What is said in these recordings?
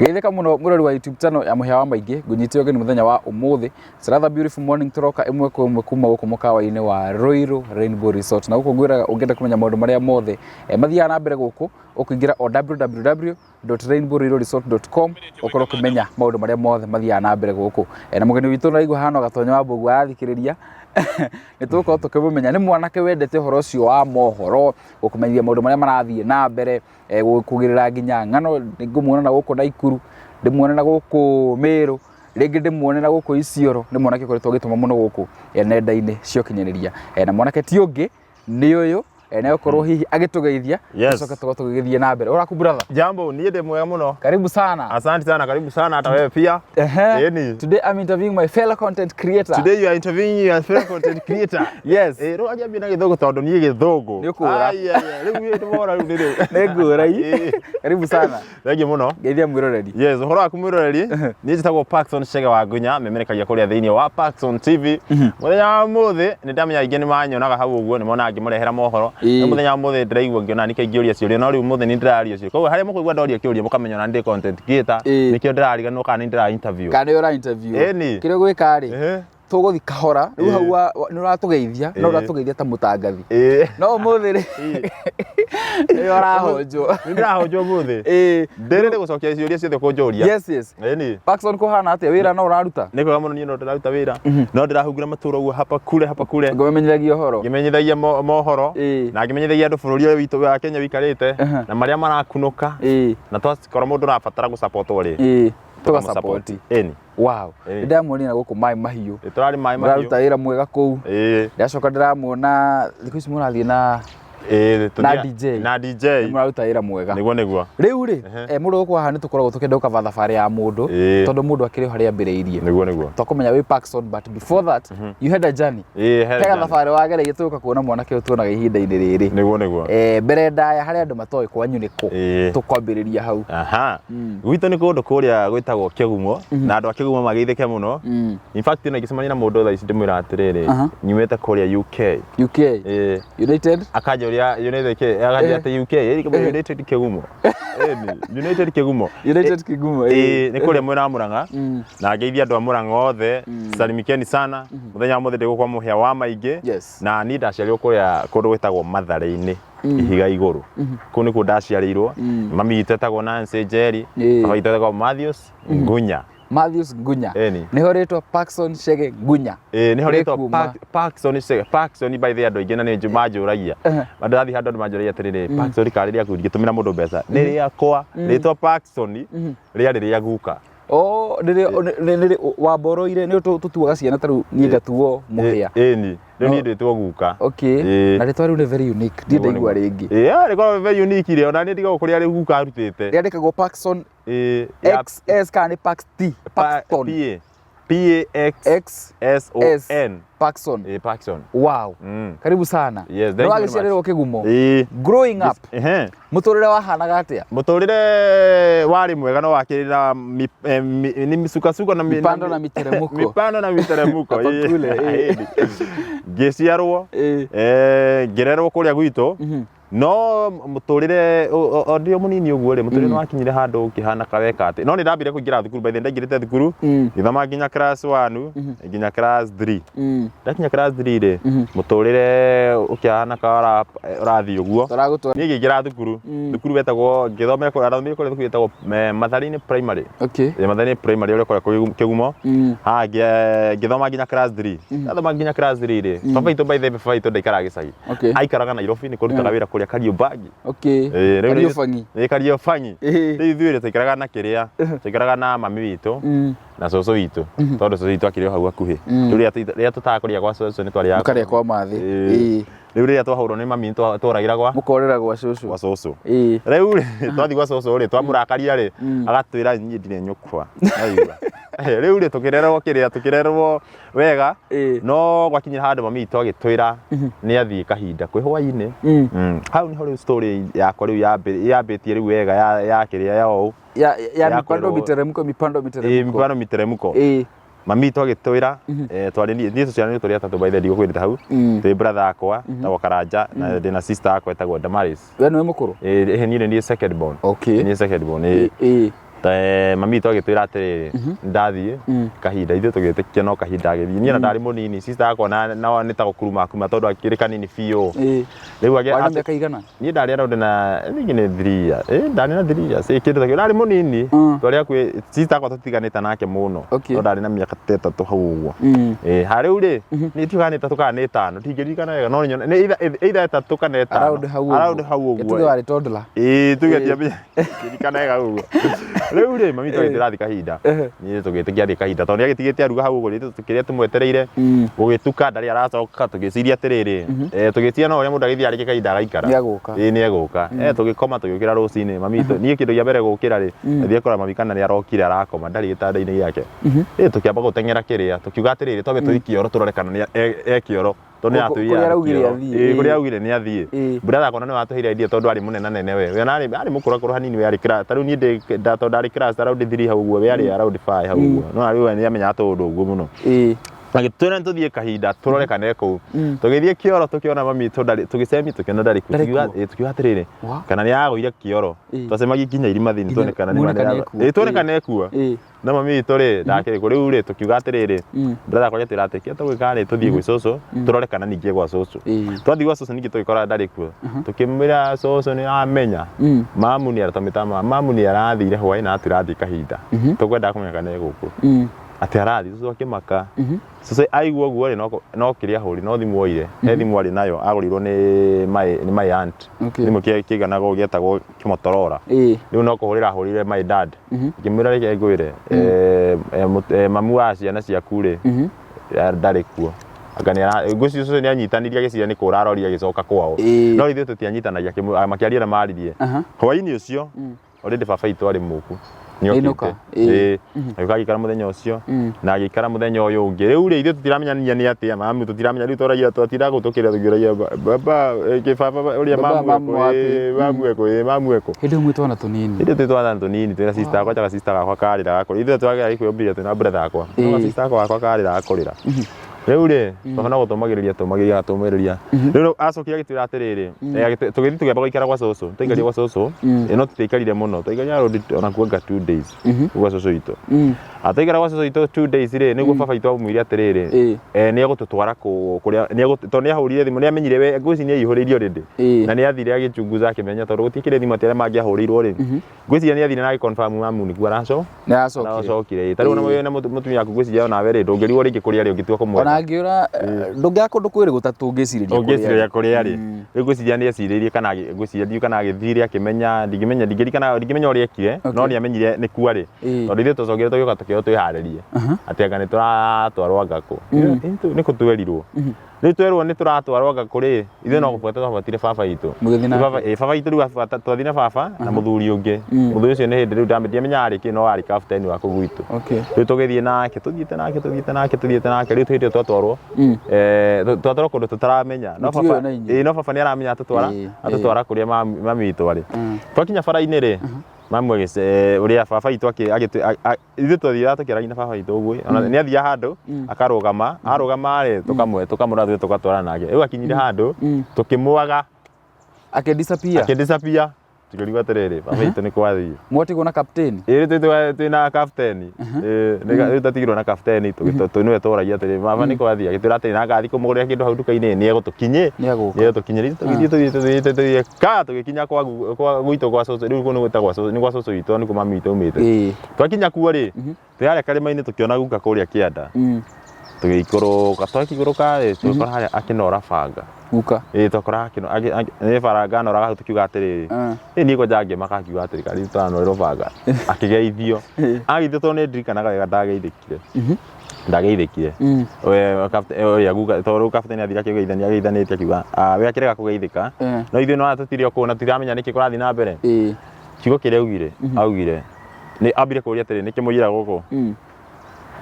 Geithĩka mũno mũrori wa YouTube channel ya Mũhĩa wa Maingĩ, ngũnyite ũgeni mũthenya wa ũmũthĩ. It's another beautiful morning tũroka ĩmwe kwa ĩmwe kuma gũkũ mũkawa-inĩ wa Ruiru Rainbow Resort. Na gũkũ ngwĩraga ũngĩenda kũmenya maũndũ marĩa mothe mathiaga na mbere gũkũ, ũkũingĩra o www.rainbowruiruresort.com ũkorwo ũkĩmenya maũndũ marĩa mothe mathiaga na mbere gũkũ. Na mũgeni witũ ũraigua hana Gatonyo wa Mbũgua arathikĩrĩria nĩ tũgũkorwo tũkĩmũmenya. Nĩ mwanake wendete ũhoro ũcio wa mohoro, gũkũmenyithia maũndũ marĩa marathiĩ na mbere, kũgerera nginya ng'ano. Nĩngũmuona na gũkũ Naikuru, ndĩmuone na gũkũ Meru, rĩngĩ ndĩmuone na gũkũ Isiolo. Nĩ mwanake ũkoretwo agĩtũma mũno gũkũ nenda-inĩ cia ũkinyanĩria. Na mwanake ti ũngĩ nĩ ũyũ, nĩ egũkorwo hihi agĩtũgeithia. Tũcoke tũkorwo tũgĩgĩthiĩ na mbere. Ũraku brother? Jambo, niĩ ndĩ mwega mũno. Karibu sana. Asante sana, karibu sana hata wewe pia. Ĩni. Today I'm interviewing my fellow content creator. Today you are interviewing your fellow content creator. Yes. Eh, rĩu angĩambia na gĩthũngũ tondũ niĩ gĩthũngũ. Nĩ ũkũũra. Ai, ai, ai, rĩu ĩ rĩu nĩ rĩu. Nĩ ngũra. Ĩ. Karibu sana. Thengiũ mũno. Geithia mwĩroreri. Yes, ũhoro waku mwĩroreri, niĩ njĩtagwo Parkson Chege wa Ngunya, memerekagia kũrĩa thĩinĩ wa Parkson TV. Mũthenya wa ũmũthĩ nĩ ndamenya aingĩ nĩ manyonaga hau ũguo, nĩ monaga ngĩmũrehera mohoro. No mũthenya wa ũmũthĩ ndĩraigua ngĩona nĩkĩo ingĩũria ciũria, no rĩu ũmũthĩ nĩ ndĩraria ciũria. Koguo harĩa mũkũigua ndoria kĩũria mũkamenya ona ndĩ content creator, nĩkĩo ndĩrariganĩrwo kana nĩ ndĩra interview. Kana nĩ ũra interview. Ĩni. Kĩrĩa ũgwĩka rĩ, tũgũthi kahora rĩu hau nĩ ũratũgeithia, no ũratũgeithia ta mũtangathi. No ũmũthĩ rĩ, nĩ ũrahonjwo. Nĩ ndĩrahonjwo ũmũthĩ. Ndĩrĩ gũcokia ciũria ciothe kũnjũria. Yes. Ĩni. Parkson, kũhana atĩa? Wĩra no ũraruta? Nĩ kwega mũno, niĩ no ndĩraruta wĩra. No ndĩrahungura matũra ũguo hapa kule hapa kule. Ngũmenyithagia ũhoro. Ngĩmenyithagia mohoro na ngĩmenyithagia andũ bũrũri ũyũ witũ wa Kenya wĩikarĩte na marĩa marakunũka na twakorwo mũndũ ũrabatara gũsupportwo rĩ, Tũgasupport. Ĩni. Wow. Nĩ ndĩramuonire na gũkũ Maĩ Mahiũ. Ĩ, tũrarĩ Maĩ Mahiũ. Mũraruta wĩra mwega kũu. Ndĩracoka ndĩramuona thikũ ici mũrathiĩ na na DJ. Na DJ. Mũraruta wĩra mwega. Nĩguo nĩguo. Rĩu rĩ, mũndũ gũkũ haha nĩ tũkoragwo tũkĩenda gũkaba thabarĩ ya mũndũ tondũ mũndũ akĩrĩ o harĩa ambĩrĩirie. Nĩguo nĩguo. Twakũmenya wĩ Parkson, but before that you had a journey. Ĩ, he Hega journey. thabarĩ wagereire tũgũka kuona mwanake ũyũ tuonaga ihinda-inĩ rĩrĩ. Nĩguo nĩguo. Mbere ndaya harĩa andũ matoĩ kwanyu nĩ kũ? Tũkwambĩrĩria hau. Aha. Gwitũ nĩ kũndũ kũrĩa gwĩtagwo Kĩgumo, na andũ a Kĩgumo mageithĩke mũno. In fact, ona ingĩcemania na mũndũ thaa ici ndĩmwĩra atĩrĩrĩ, nyumĩte kũrĩa UK. UK. United? Akanjũria United K, akanjũria atĩ UK, ĩ, United Kĩgumo. Ĩni, United Kĩgumo. United Kĩgumo. Ĩ, nĩ kũrĩa mwena wa Murang'a. Na ngeithia andũ a Murang'a othe. Salimikeni sana. Mũthenya wa mũthĩ ndĩ gũkwa Mũhĩa wa Maingĩ. Na niĩ ndaciarirwo kũrĩa kũndũ gwĩtagwo Mathare-inĩ, Ihiga Igũrũ. Kũu nĩkuo ndaciarĩirwo. Mami witũ etagwo Nancy Njeri, baba witũ etagwo Matthews Ngunya. Matthews Ngunya. Ĩni. Nĩho rĩtwa Parkson Chege Ngunya. Ĩĩ, nĩho rĩtwa Rĩkuma. Parkson Chege. Parkson by the way, andũ aingĩ na nĩ manjũragia. Ndathiĩ handũ andũ manjũragia atĩrĩrĩ, Parkson karĩ rĩaku ngĩtũmĩra mũndũ mbeca. Nĩ rĩakwa. Rĩtwa Parkson rĩarĩ rĩa guka. Oh, nĩrĩ wamboroire nĩ tũtuaga ciana ta rĩu niĩ ngatuo Mũhĩa. Ĩni. Rĩu niĩ ndĩtwo guka. Okay. Na rĩtwa rĩu nĩ very unique. Ndirĩ ndaigua rĩngĩ. Ĩĩ, rĩkoragwo very unique rĩ, ona niĩ ndigagwo kũrĩa rĩu guka arutĩte. Rĩandĩkagwo Parkson XS kana nĩ Parks T? Parkton. P A X X S O N. Parkson. Ĩ, Parkson. Wow. Karibu sana. Yes, thank you very much. Nĩwagĩciarĩrwo Kĩgumo. Ĩ. Growing up, mũtũrĩre wahanaga atĩa? Mũtũrĩre warĩ mwega no wakĩrĩ na nĩ micukasuko na Mipando na miteremko. Mipando na miteremko. Hapa kule, ĩ. Ngĩciarwo, ngĩrerwo kũrĩa gwitũ. No mũtũrĩre o ndĩ o mũnini ũguo rĩ, mũtũrĩre nĩ wakinyire handũ ũkĩhana kaweka atĩ. No nĩ ndambire kũingĩra thukuru, by the way ndaingĩrĩte thukuru, ngĩthoma nginya class 1, nginya class 3. Ndakinya class 3 rĩ, mũtũrĩre ũkĩhana ka ũrathiĩ ũguo. Tũragũtwara. Niĩ ngĩingĩra thukuru, thukuru wetagwo, ngĩthomera kũrĩa, ndathomire kũrĩa thukuru ĩtagwo Mathare-inĩ Primary. Mathare-inĩ Primary ũrĩa ũkoragwo Kĩgumo. Haha ngĩthoma nginya class 3. Ndathoma nginya class 3 rĩ, baba witũ by the way, baba witũ ndaikaraga gĩcagi. Aikaraga Nairobi, nĩ kũrutaga wĩra kũrĩa Kariobangi. Rĩu Kariobangi. Ĩ, Kariobangi. Rĩu ithuĩ rĩ, twaikaraga na kĩrĩa, twaikaraga na mami witũ na cũcũ witũ, tondũ cũcũ witũ akĩrĩ o hau hakuhĩ. Rĩu rĩrĩa tũtaga kũrĩa gwa cũcũ nĩ twarĩaga Mũkarĩa kwa mathĩ. Rĩu rĩrĩa twahũrwo nĩ mami tworagĩra gwa Mũkorĩra gwa cũcũ. Gwa cũcũ. Rĩu rĩ, twathiĩ gwa cũcũ rĩ, twamũrakaria rĩ, agatwĩra niĩ ndirĩ nyũkwa. Waigua? Rĩu rĩ, tũkĩrerwo kĩrĩa, tũkĩrerwo wega. No gwakinyire handũ mami witũ agĩtwĩra nĩ athiĩ kahinda kwĩ hwainĩ. Hau niho rĩu story yakwa rĩu yambĩtie rĩu wega ya kĩrĩa ya ũũ. Ya Ya mipando kũrerwo. miteremko, mipando miteremko. Mipando miteremko. Mami witũ agĩtwĩra, twarĩ niĩ tũciaranĩirwo tũrĩ atatũ by the way, ndigũkwĩrĩte hau. Twĩ brother yakwa ĩtagwo Karanja na ndĩna sister yakwa ĩtagwo Damaris. We nĩwe mũkũrũ? Ĩ, niĩ nĩ niĩ second born. Nĩ niĩ second born, ĩ. Mami witũ agĩtwĩra atĩrĩrĩ, ndathiĩ kahinda, ithuĩ tũgĩtĩkia no kahinda agĩthiĩ. Niĩ ona ndarĩ mũnini, sister yakwa na nĩ ta gũkuruma akuma tondũ akĩrĩ kanini biũ. Rĩu Warĩ na mĩaka igana? Niĩ ndarĩ around na ningĩ nĩ 3 years. Ndarĩ na 3 years. Kĩndũ ta kĩu. Ndarĩ mũnini. Twarĩ hakuhĩ, sister yakwa tũtiganĩte nake mũno. No ndarĩ na mĩaka ta 3 hau ũguo. Ha rĩu rĩ, niĩ ndiũĩ kana nĩ 3 kana nĩ 5, ndingĩririkana wega no nĩ either 3 kana 5. Around hau ũguo. Around hau ũguo. Tuge warĩ toddler. Ĩĩ tuge ndiamenya ririkana wega ũguo. Rĩu rĩ, mami tũgĩtĩra athiĩ kahinda. Niĩ tũgĩtĩkia athiĩ kahinda tondũ nĩ agĩtigĩte aruga hau ũguo ithuĩ tũkĩrĩa tũmwetereire. Gũgĩtuka ndarĩ aracoka tũgĩciria atĩrĩrĩ, tũgĩciria no ũrĩa mũndũ agĩthiaga rĩngĩ kahinda agaikara. Nĩ egũka. Ĩĩ nĩ egũka. Tũgĩkoma tũgĩũkĩra rũcinĩ mami witũ, niĩ kĩndũ kĩa mbere gũkĩra rĩ, ndathiĩ kũrora mami kana nĩ arokire arakoma ndarĩ gĩtanda-inĩ gĩake. Tũkĩamba gũteng'era kĩrĩa tũkiuga atĩrĩrĩ twambe tũthiĩ kĩoro tũrore kana nĩ e kĩoro. Tondũ nĩ atwĩrire Kũrĩa araugire kĩoro. athiĩ, Ĩĩ, kũrĩa ĩĩ. augire nĩ athiĩ. Ĩĩ. Brother yakwa na nĩwe watũheire idea tondũ arĩ mũnenanene we. We ona arĩ mũkũrakũrũ hanini we arĩ class. Ta rĩu niĩ ndĩ tondũ ndarĩ class around 3 hau ũguo, we arĩ around 5 hau ũguo. No rĩu we nĩ amenyaga tũũndũ ũguo mũno. Agĩtwĩra nĩ tũthiĩ kahinda tũrore kana e kũu. Tũgĩthiĩ kĩoro tũkĩona mami witũ ndarĩ, tũgĩcemia tũkĩona ndarĩ kuo. Ndarĩ Tũkiuga kuo. ĩĩ, tukiuga atĩrĩrĩ, kana nĩ agũire kĩoro. Twacemagia nginya irima thĩinĩ tuone kana nĩ Muone ma kana nĩ ekuo. ĩĩ, tuone kana ekuo. No mami witũ rĩ ndakĩrĩ kũ rĩu rĩ tũkiuga atĩrĩrĩ, brother akwa agĩtwĩra atĩ kĩrĩa tũgwĩka rĩ tũthiĩ gwĩ cũcũ tũrore kana ningĩ e gwa cũcũ. Twathiĩ gwa cũcũ ningĩ tũgĩkora ndarĩ kuo. Tũkĩmwĩra cũcũ nĩ amenya mamu nĩ tũmĩtaga mamu, mamu nĩ arathire hwaĩ na atwĩra athiĩ kahinda. Tũkwendaga kũmenya kana e gũkũ. Atĩ arathiĩ, cũcũ akĩmaka. Cũcũ aigua ũguo rĩ no kĩrĩa ahũrire, no thimũ oire. He thimũ arĩ nayo agũrĩirwo nĩ my aunt. Thimũ kĩiganaga ũguo gĩetagwo kĩmotorola. Rĩu no kũhũrĩra ahũrĩire my dad. Ngĩmwĩra reke ngwĩre, mamu wa ciana ciaku rĩ, ndarĩ kuo. Anga nĩ ara, ngwĩciria cũcũ nĩ anyitanirie agĩciria nĩ kũra arorire agĩcoka kwao. No ithuĩ tũtianyitanagia makĩaria na maririe. Hwaĩ-inĩ ũcio, already baba witũ arĩ mũku. Nĩ Ainũka, okĩte. Ĩĩ. Agĩũka agĩikara mũthenya ũcio, na agĩikara mũthenya ũyũ ũngĩ. Rĩu rĩ, ithuĩ tũtiramenya nĩ atĩa, mami tũtiramenya, rĩu tworagia, twatindaga kũu tũkĩrĩra tũkĩũragia baba, baba ũrĩa Baba, mamu mamu ekũ, wapi? ĩĩ, mamu ekũ, ĩĩ, mamu ekũ. Hĩndĩ ĩyo mwĩ twana tũnini. Hĩndĩ ĩyo twĩ twana tũnini twĩna sister yakwa, ga sister gakwa karĩraga kũrĩra. Ithuĩ twagera kwĩyũmbĩrĩria twĩna brother yakwa. No ga sister gakwa karĩraga kũrĩra. Rĩu rĩ, baba no gũtũmagĩrĩria tũmagĩrĩria agatũmĩrĩria. Rĩu acokire agĩtwĩra atĩrĩrĩ, tũgĩthiĩ tũkĩamba gũikara gwa cũcũ. Twaikarire gwa cũcũ, no tũtiaikarire mũno. Twaikarire around ona kuanga 2 days gwa cũcũ witũ. Twaikara gwa cũcũ witũ 2 days rĩ, nĩguo baba witũ amwĩre atĩrĩrĩ, nĩ egũtũtwara kũrĩa, tondũ nĩ ahũrire thimũ, nĩ amenyire we, ngwĩciria nĩ aihũrĩirio already. Na nĩ athire agĩchunguza akĩmenya tondũ gũtiakĩrĩ thimũ atĩ arĩa mangĩahũrĩirwo rĩ, ngwĩciria nĩ athire na agĩconfirm mamu nĩkuo araco Nĩ aracokire. aracokire. Ta rĩu ona wĩna mũtumia waku ngwĩciria onawe rĩ, ndũngĩrigwo rĩngĩ kũrĩa arĩ ũngĩtua kũmwetha. Ona angĩũra, ndũngĩaga kũndũ kwĩrĩ gũtatũ ũngĩcirĩria kũrĩa Ũngĩciria arĩ. kũrĩa arĩ. Rĩu ngwĩciria nĩ ecirĩirie kana ngwĩciria ndiũĩ kana agĩthire akĩmenya, ndingĩmenya, ndingĩririkana, ndingĩmenya ũrĩa ekire, no nĩ amenyire nĩ kuo arĩ. Tondũ ithuĩ twacokire tũgĩũka tũkĩrwo twĩharĩrie atĩ anga nĩ tũratwarwo anga kũ. Nĩ kũ twerirwo. Rĩu twerwo nĩ tũratwarwo anga kũ rĩ, ithuĩ no gũbuata twabuatire baba witũ. Mũgĩthiĩ nake? Baba, ĩ, baba witũ rĩu abuata, twathiĩ na baba na mũthuri ũngĩ. Mũthuri ũcio nĩ hĩndĩ rĩu ndiamenyaga arĩ kĩ no arĩ captain wa kũu gwitũ. Rĩu tũgĩthiĩ nake, tũthiĩte nake, tũthiĩte nake, tũthiĩte nake, rĩu hĩndĩ ĩyo twatwarwo, twatwarwo kũndũ tũtaramenya. No Mũtiũĩ baba, ona inyuĩ. ĩ, no baba nĩ aramenya atũtwara, atũtwara kũrĩa mami witũ arĩ. Twakinya bara-inĩ rĩ, mamu agĩce, ũrĩa baba witũ ithuĩ twathiaga tũkĩaragia na baba witũ ũguo, ona nĩ athiaga handũ akarũgama, arũgama rĩ, tũkamũra ithuĩ tũgatwarana nake. Rĩu akinyire handũ tũkĩmwaga. Akĩ disappear. Akĩ disappear. Tũkĩrigwo atĩrĩrĩ, baba witũ nĩ kwathiĩ. Mwatigwo na captain? Ĩĩ, twĩ na captain. Ĩĩ, rĩu twatigirwo na captain, nĩwe tworagia atĩrĩrĩ, baba nĩ kwathiĩ? Agĩtwĩra atĩrĩrĩ, na ngathiĩ kũmũgũrĩra kĩndũ hau nduka-inĩ nĩ egũtũkinyĩ. Nĩ egũka. Nĩ egũtũkinyĩria. Tũgĩthiĩ tũthiĩte tũthiĩte tũthiĩte ka tũgĩkinya kwa gwitũ kwa cũcũ, rĩu kũu nĩ gwĩtagwo cũcũ, nĩ gwa cũcũ witũ nĩkuo mami witũ aumĩte. Twakinya kuo rĩ, twĩ harĩa karĩma-inĩ tũkĩona guka kũrĩa kĩanda. Tũgĩikũrũka, twakĩikũrũka rĩ, tũgĩkora harĩa akĩnora banga. Guka. Ĩĩ twakora nĩ baranga anoraga hau tũkiuga atĩrĩrĩ, ĩ niĩ kwanja ngĩmaka ngiuga atĩrĩ karĩ tũranorerwo banga. Akĩgeithio. Ageithio tondũ nĩ ndirikanaga wega ndageithĩkire. Ndageithĩkire. We ũrĩa guka tondũ rĩu captain athire akĩgeithania ageithanĩtie akiuga, we akĩrega kũgeithĩka. No ithuĩ no tũtirĩ o kũu na tũtiramenya nĩkĩ kũrathiĩ na mbere. Kiugo kĩrĩa augire, augire nĩ ambire kũria atĩrĩ, nĩkĩ mũiyĩra gũkũ?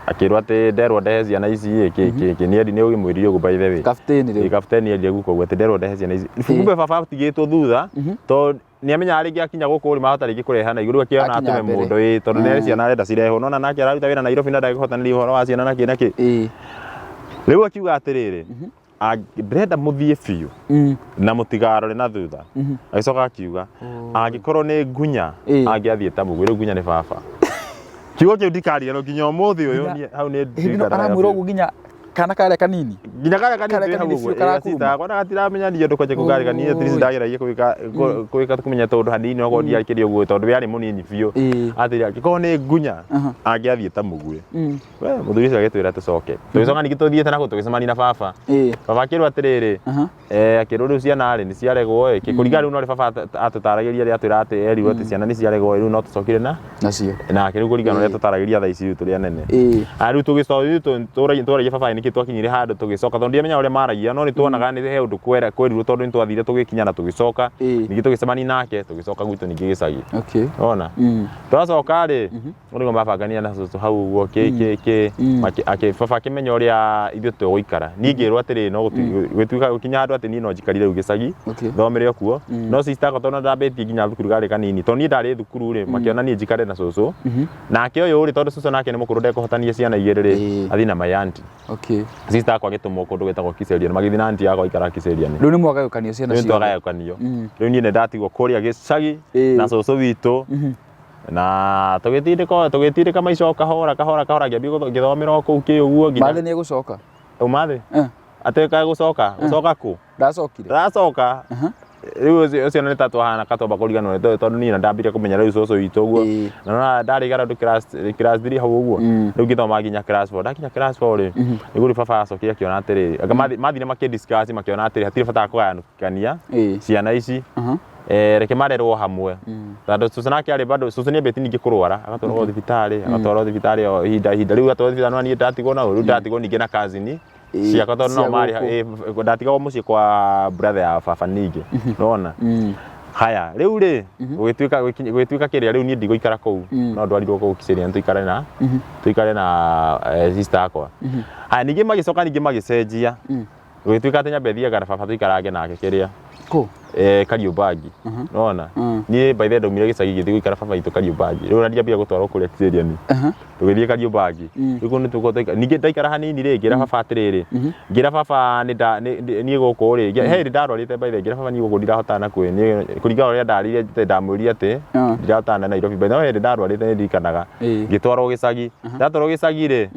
Akĩrwo atĩ nderwo ndehe ciana ici ĩ kĩ kĩ kĩ nĩ nĩ ũgĩmwĩrire ũguo by the way. Captain rĩu. Ĩ captain erire guka ũguo atĩ nderwo ndehe ciana ici. Kumbe baba atigĩtwo thutha tondũ nĩ amenyaga rĩngĩ akinya gũkũ rĩ mahota rĩngĩ kũrehana igũrũ rĩu akĩona Akinya atũme mbere. mũndũ ĩ tondũ nĩ ciana arenda cirehwo nona nake araruta wĩra Nairobi na ndangĩhotanĩria ũhoro wa ciana na kĩ na kĩ. Rĩu akiuga atĩrĩrĩ, Ndĩrenda mũthiĩ biũ na mũtigarore na thutha. Agĩcoka akiuga angĩkorwo nĩ ngunya angĩathiĩ ta mũguĩ. Rĩu ngunya nĩ baba. Kiugo kĩu ndikariganĩrwo nginya ũmũthĩ ũyũ. Niĩ hau nĩ Hĩndĩ ĩno ndirikanaga aramwĩra biũ. ũguo nginya kana karĩa kanini. Nginya karĩa kanini Karĩa twĩ hau kanini ũguo biũ karakuma. yakwa na gatiramenya niĩ ũndũ kwanja kau karĩ kanini, at least Oi. ndageragia gwĩka kũmenya tondũ hanini okorwo ndiakĩrĩ ũguo tondũ we arĩ mũnini biũ. Atĩrĩ, angĩkorwo nĩ ngunya angĩathiĩ ta mũguĩ. We mũthuri ũcio agĩtwĩra tũcoke. Tũgĩcoka ningĩ tũthiĩte nakũu tũgĩcemania na baba. Baba akĩrwo atĩrĩrĩ, akĩrwo rĩu ciana rĩ nĩ ciaregwo ĩ, kũringana rĩu na ũrĩa baba atũtaragĩria rĩ, atwĩra atĩ erirwo atĩ ciana nĩ ciaregwo ĩ, rĩu no tũcokire na Nacio. Nake rĩu kũringana na ũrĩa tũtaragĩria thaa ici rĩu tũrĩ anene. Ah, rĩu tũgĩcoka rĩu twaragia baba nĩkĩ twakinyire handũ tũgĩcoka tondũ ndiamenya ũrĩa maragia, no nĩ tuonaga nĩ he ũndũ kwerirwo tondũ nĩ twathire tũgĩkinya na tũgĩcoka. Ningĩ tũgĩcemania nake tũgĩcoka gwitũ ningĩ gĩcagi. Wona? Twacoka rĩ, ũguo nĩguo mabanganire na cũcũ hau ũguo kĩ kĩ kĩ. Baba akĩmenya ũrĩa ithuĩ tũgũikara. Niĩ ngĩrwo atĩrĩrĩ, no gũtuĩka gũkinya handũ atĩ niĩ no njikarire rĩu gĩcagi thomere o kuo. No sister yakwa tondũ ndambĩtie nginya thukuru karĩ kanini, tondũ niĩ ndarĩ thukuru rĩ, makĩona niĩ njikare na cũcũ. Nake ũyũ rĩ, tondũ cũcũ nake nĩ mũkũrũ ndekũhotania ciana igĩrĩ rĩ, athiĩ na my auntie. Sister yakwa agĩtũmwo kũndũ gwĩtagwo Kiserian, magĩthiĩ na auntie yakwa aikaraga Kiserian. Rĩu nĩ mwagayũkanio ciana Rĩu ciothe. twagayũkanio. Rĩu niĩ nĩ ndatigwo kũrĩa gĩcagi na cũcũ witũ. Na tũgĩtindĩka maica o kahora kahora kahora, ngĩambia ngĩthomera o kũu kĩ ũguo nginya Mathĩ nĩ egũcoka. Ũmathĩ? Atĩ kaĩ gũcoka? Gũcoka kũ? Ndacokire. Ndaracoka. Rĩu ũcio nĩ ta twahana katwamba kũriganĩrwo nĩ tondũ niĩ na ndambire kũmenya rĩu cũcũ witũ ũguo. Na nona ndarĩ garandũ class 3 hau ũguo. Rĩu ngĩthoma nginya class 4. Ndakinya class 4 rĩ, nĩguo rĩu baba acokire akĩona atĩrĩrĩ, anga mathire makĩ discuss makĩona atĩrĩ hatirĩ bata wa kũgayũkania ciana ici. Reke marerwo hamwe. Tondũ cũcũ nake arĩ bado, cũcũ nĩambĩtie ningĩ kũrwara, agatwarwo thibitarĩ, agatwarwo thibitarĩ o ihinda ihinda. Rĩu atwarwo thibitarĩ no niĩ ndatigwo na ũ, rĩu ndatigwo ningĩ na cousin ciakwa tondũ Cia no marĩ gũkũ. Ndatigagwo mũciĩ kwa brother ya baba ningĩ. Nĩwona? Haya, rĩu rĩ, gũgĩtuĩka kĩrĩa rĩu niĩ ndigũikara kũu, no ndwarirwo kũu Kiserian tũikare na sister yakwa. Haya, ningĩ magĩcoka ningĩ magĩcenjia. Gũgĩtuĩka atĩ nyambe thiaga na baba tũikarange nake kĩrĩa. Kũ? Kariũmbangi. Nĩwona? Niĩ by the way ndaumire gĩcagi ngĩthiĩ gũikara baba witũ Kariũmbangi. Rĩu ona ndiambia gũtwarwo kũrĩa Kiserian. Tũgĩthiĩ Kariũmbangi. Rĩu kũu nĩtũkoragwo twaikara. Ningĩ ndaikara hanini rĩ, ngĩra baba atĩrĩrĩ, ngĩra baba niĩ gũkũ rĩ, he hĩndĩ ndarwarĩte by the way, ngĩra baba niĩ gũkũ ndirahotana na kwĩ niĩ kũringana na ũrĩa ndarĩire ndamwĩrire atĩ ndirahotana na Nairobi. By the way, he hĩndĩ ndarwarĩte nĩ ndirikanaga. Ngĩtwarwo gĩcagi. Ndatwarwo gĩcagi rĩ,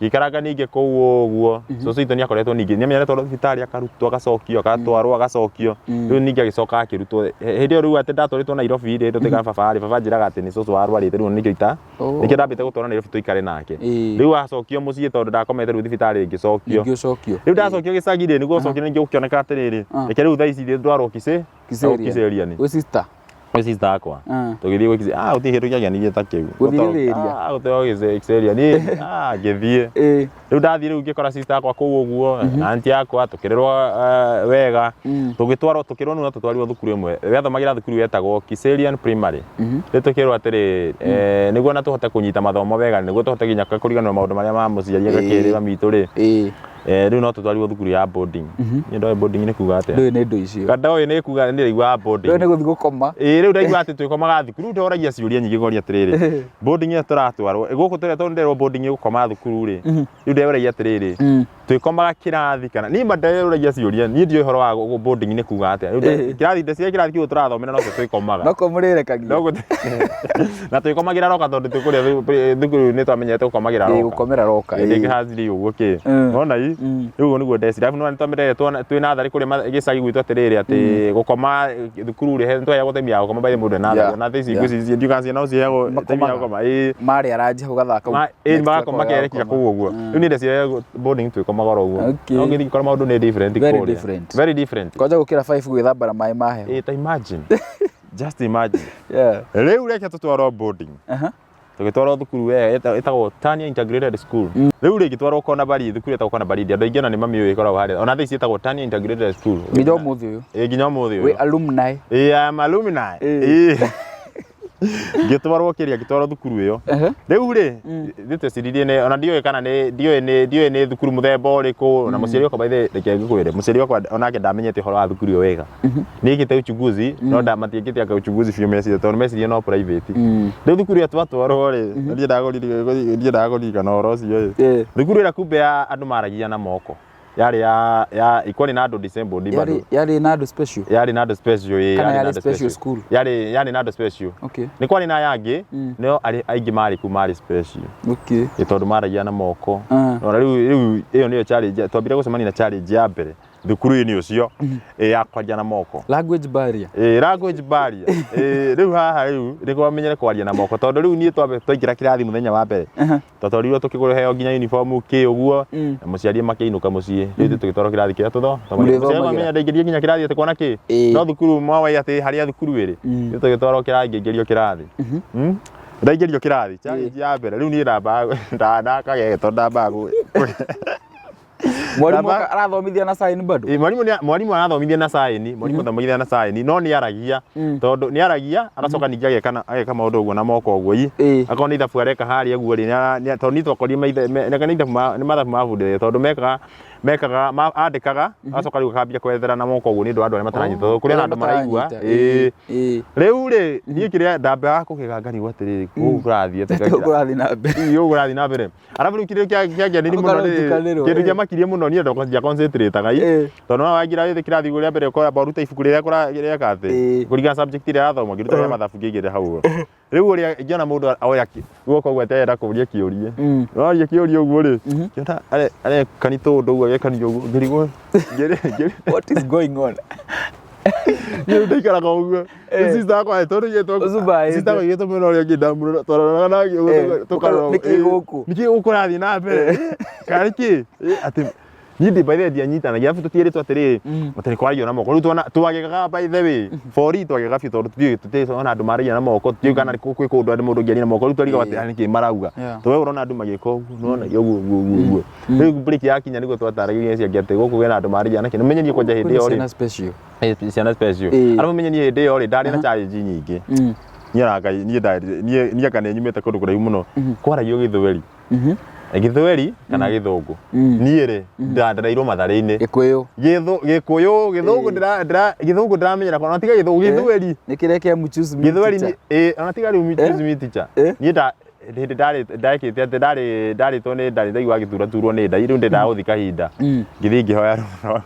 ngĩikaranga ningĩ kũu ũguo. Cũcũ witũ nĩ akoretwo ningĩ nĩ amenyete twarwo thibitarĩ akarutwo agacokio agatwarwo agacokio. Rĩu ningĩ agĩcoka akĩrutwo hĩndĩ ĩyo rĩu atĩ ndatwarĩtwo Nairobi rĩ, tũtigana baba rĩ, baba anjĩraga atĩ nĩ cũcũ warwarĩte rĩu nĩkĩo ita nĩkĩo ndambĩte gũtwarwo Nairobi tũikare nake. Rĩu acokio mũciĩ tondũ ndakomete rĩu thibitarĩ ngĩcokio. Ningĩ ũcokio. Rĩu ndacokio gĩcagi rĩ, nĩguo ũcokio ningĩ gũkĩoneka atĩrĩrĩ, reke rĩu thaa ici ndwarwo Kiserian. Kiserian. Gwĩ sister. Gwĩ sister yakwa. Tũgĩthiĩ gwĩ ah, gũtirĩ kĩndũ kĩangenirie ta kĩu. Gũthiĩ gĩthĩria. Ah, gũtwarwo Kiserian. Ah, ngĩthiĩ. Rĩu ndathiĩ rĩu ngĩkora sister yakwa kũu ũguo na auntie yakwa tũkĩrerwo wega. Tũgĩtwarwo tũkĩrwo no tũtwarirwo thukuru ĩmwe. Yathomagĩra thukuru yetagwo Kiserian Primary. Rĩu tũkĩrwo atĩrĩ, nĩguo na tũhote kũnyita mathomo wega, nĩguo tũhote nginya kũriganĩrwo maũndũ marĩa ma mũciari agakĩrĩra mitũ rĩ, rĩu no tũtwarirwo thukuru ya boarding. Niĩ ndoĩ boarding nĩ kuga atĩa. Ndũĩ nĩ ndũ icio. Ndoĩ nĩ kuga nĩ ndaiguaga boarding. Ndũĩ nĩ gũthiĩ gũkoma. Ĩĩ rĩu ndaigua atĩ twĩkomaga thukuru, rĩu ndoragia ciũria nyingĩ ngoria atĩrĩrĩ, boarding ĩyo tũratwarwo, gũkũ tũrĩa tondũ nderwo boarding ĩgũkoma thukuru rĩ, rĩu ndeũragia atĩrĩrĩ, twĩkomaga kĩrathi kana niĩ ma ndeũragia ciũria, niĩ ndiũĩ ũhoro wa boarding nĩ kuga atĩa. Rĩu kĩrathi ndeciria kĩrathi kĩu tũrathomera nokĩo twĩkomaga. Nokĩo mũrĩrekagia. Na twĩkomagĩra roka tondũ twĩ kũrĩa thukuru nĩ twamenyete gũkomagĩra roka. Gũkomera roka. Ĩĩ ndĩngĩhaciri ũguo kĩ. Wona i? Rĩu ũguo nĩguo ndeciria. Arabu nĩ twamenyete twĩ natharĩ kũrĩa gĩcagi gwitũ atĩrĩrĩ atĩ gũkoma thukuru rĩ, nĩ twaheagwo time ya gũkoma by the mũndũ e natharĩ. Ona thaa ici ngwĩciria ndiũĩ kana ciana no ciheagwo time ya gũkoma. Ĩĩ. Marĩ aranji hau gathaa kau. Ĩĩ magakoma makerekia kũu ũguo. Rĩu niĩ ndeciria boarding twĩkomaga oro ũguo. No ngĩthiĩ ngĩkora maũndũ nĩ different Very kũrĩa. different. Very different. Kwanja gũkĩra 5 gwĩthamba na maĩ ma heho. Ĩĩ ta imagine. Just imagine. Rĩu reke tũtwarwo boarding. Tũgĩtwarwo thukuru we ĩtagwo Tania Integrated School. Rĩu rĩ ngĩtwarwo Kona Baridi, thukuru ĩtagwo Kona Baridi. Andũ aingĩ ona nĩ mamĩũĩ ĩkoragwo harĩa. Ona thaa ici ĩtagwo Tania Integrated School. Nginya ũmũthĩ ũyũ. Ĩĩ nginya ũmũthĩ Wĩ ũyũ. alumni. Ĩĩ I am alumni. Ĩĩ. Ngĩtwarwo kĩrĩa, ngĩtwarwo thukuru ĩyo. Rĩu rĩ, ithuĩ tweciririe nĩ ona ndiũĩ kana nĩ ndiũĩ nĩ ndiũĩ nĩ thukuru mũthemba ũrĩkũ, na mũciari wakwa by the way, reke ngĩkwĩre, mũciari wakwa onake ndamenyete ũhoro wa thukuru ĩyo wega. Nĩekĩte uchunguzi, no matiĩkĩte anga uchunguzi biũ meciria, tondũ meciria no private. Rĩu thukuru ĩyo twatwarwo rĩ, ndiendaga kũririkana ũhoro ũcio ĩ. Thukuru ĩrĩa kumbe ya andũ maragia na moko. Yarĩ ya ya ikwarĩ na andũ disabled bado. Yarĩ na andũ special. Yarĩ na andũ special, ĩĩ. Kana yarĩ na yarĩ andũ special school? Yarĩ na andũ special. Nĩ kwarĩ na aya angĩ, no arĩa aingĩ marĩ kũu marĩ special. Ĩ tondũ maragia na moko. Ona rĩu ĩyo nĩyo challenge twambire gũcemania na challenge ya mbere thukuru-inĩ ũcio, ĩ ya kwaria na moko. Language barrier. Ĩ language barrier. Ĩ rĩu haha rĩu nĩguo menyere kwaria na moko, tondũ rĩu niĩ twambe twaingĩra kĩrathi mũthenya wa mbere, twatwarirwo tũkĩheo nginya uniform kĩ ũguo, na mũciari makĩinũka mũciĩ, rĩu ithuĩ tũgĩtwarwo kĩrathi kĩrĩa tũthomagĩra. Mũrĩthomagĩra. Mũciari amenya ndaingĩrire nginya kĩrathi atĩ kuona kĩ, no thukuru mawai atĩ harĩa thukuru ĩrĩ, ithuĩ tũgĩtwarwo kĩrathi, ngĩingĩrio kĩrathi. Ndaingĩrio kĩrathi, challenge ya mbere, rĩu niĩ ndambaga ndakagege tondũ ndambaga Mwarimu arathomithia na sign bado? Ĩ, mwarimũ arathomithia na sign, mwarimũ athomithia na sign, no nĩ aragia, tondũ nĩ aragia, agacoka ningĩ ageka ageka maũndũ ũguo na moko ũguo i. Akorwo nĩ ithabu areka harĩa ũguo rĩ, tondũ niĩ twakorire maithe, nĩ ithabu nĩ mathabu mabundithia, tondũ mekaga mekaga andĩkaga, agacoka rĩu akambia kwerethera na moko ũguo nĩ ũndũ wa andũ arĩa mataranyita, tondũ kũrĩ na andũ maraigua. Ĩĩ. Rĩu rĩ, niĩ kĩrĩa ndambaga kũgega ngarigwo atĩrĩrĩ, gũkũ kũrathiĩ atĩa? Gũkũ kũrathiĩ na mbere. Gũkũ kũrathiĩ na mbere. Arabu rĩu kĩndũ kĩangenirie mũno nĩ Ũkarotukanĩrwo, kĩndũ kĩamakirie mũno niĩ ndoko ndia concentrate-aga i. Tondũ no waingĩra wĩ kĩrathi rĩa mbere ũkamba ũrute ibuku rĩrĩa rĩeka atĩ kũringana subject ĩrĩa arathoma, ngĩruta rĩa mathabu ngĩingĩra hau ũguo. Rĩu ũrĩa ingĩona mũndũ oya guoko ũguo atĩ arenda kũria kĩũria. Oria kĩũria ũguo rĩ, ngĩona arekani tũndũ ũguo agekania ũguo, ngĩrigwo What is going on? Niĩ ndaikaraga ũguo. Sister akwa tondũ ithuĩ Ũcubaĩte. sister akwa igĩtwo mwena ũrĩa ũngĩ ndamũrora twaroraga nake ũguo tũkarora nĩkĩ gũkũ? Nĩkĩ gũkũ kũrathiĩ na mbere? Kana nĩkĩ? Atĩ niĩ ndĩ by the way ndianyitanagia arabu tũtierĩtwo atĩrĩrĩ atĩ nĩ kwario na moko rĩu tuona twagegaga by the way for real twagegaga biũ tondũ tũtiũĩ tũtiũĩ ona andũ maragia na moko tũtiũĩ kana kwĩ kũndũ andũ mũndũ ũngĩaria na moko rĩu twarigagwo atĩ nĩkĩ marauga tondũ we ũrona andũ magĩka ũguo nĩwona ũguo ũguo ũguo ũguo rĩu break yakinya nĩguo twataragĩria acio angĩ atĩ gũkũ kwĩna andũ maragia na kĩ nĩũmenye niĩ kwanja hĩndĩ ĩyo rĩ Ciana special. Ciana special. Arabu menye niĩ hĩndĩ ĩyo rĩ ndarĩ na challenge nyingĩ. Niĩ ona Ngai niĩ ndarĩ niĩ niĩ anga nĩ nyumĩte kũndũ kũraihu mũno. Kwaragio gĩthweri. Gĩthweri kana gĩthũngũ. Niĩ rĩ ndandereirwo Matharĩ-inĩ. Gĩkũyũ. Gĩkũyũ, gĩthũngũ ndĩra ndĩra gĩthũngũ ndĩramenyera ona tiga gĩthũngũ gĩthweri. Nĩ kĩrĩa kĩa mchuzi me Gĩthweri teacher. nĩ ĩĩ ona tiga rĩu mchuzi me teacher. Niĩ nda hĩndĩ ndarĩ ndekĩte atĩ ndarĩ ndarĩtwo nĩ nda ndaigua ngĩturaturwo nĩ nda rĩu ndendaga gũthiĩ kahinda ngĩthiĩ ngĩhoya rũtha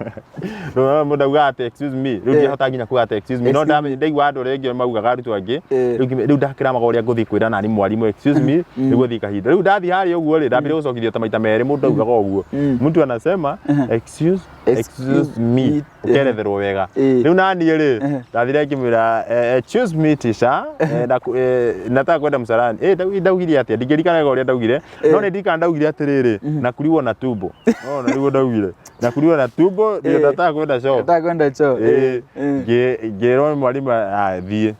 rũtha mũndũ augaga atĩ excuse me rĩu ndiahota nginya kuga atĩ excuse me no Excuse me. ndamenya ndaigua andũ arĩa angĩ maugaga arutwo angĩ rĩu rĩu ndakĩramaga ũrĩa ngũthiĩ kwĩra nani mwarimũ excuse me nĩguo thiĩ kahinda rĩu ndathiĩ harĩa ũguo rĩ ndambire gũcokithio ta maita merĩ mũndũ augaga ũguo mtu anasema excuse excuse me me. Ũkeretherwo wega. Rĩu naniĩ rĩ ndathire ngĩmwĩra, "Excuse me teacher, nataka kwenda msalani." Ndaugire atĩa ndingĩririkana wega ũrĩa ndaugire, no nĩ ndirikana ndaugire atĩrĩrĩ, nakuliwa na tumbo. Nona nĩguo ndaugire, nakuliwa na tumbo ndio nataka kwenda choo. Nataka kwenda choo. Ngĩrwo nĩ mwarimũ, "Ah, thiĩ."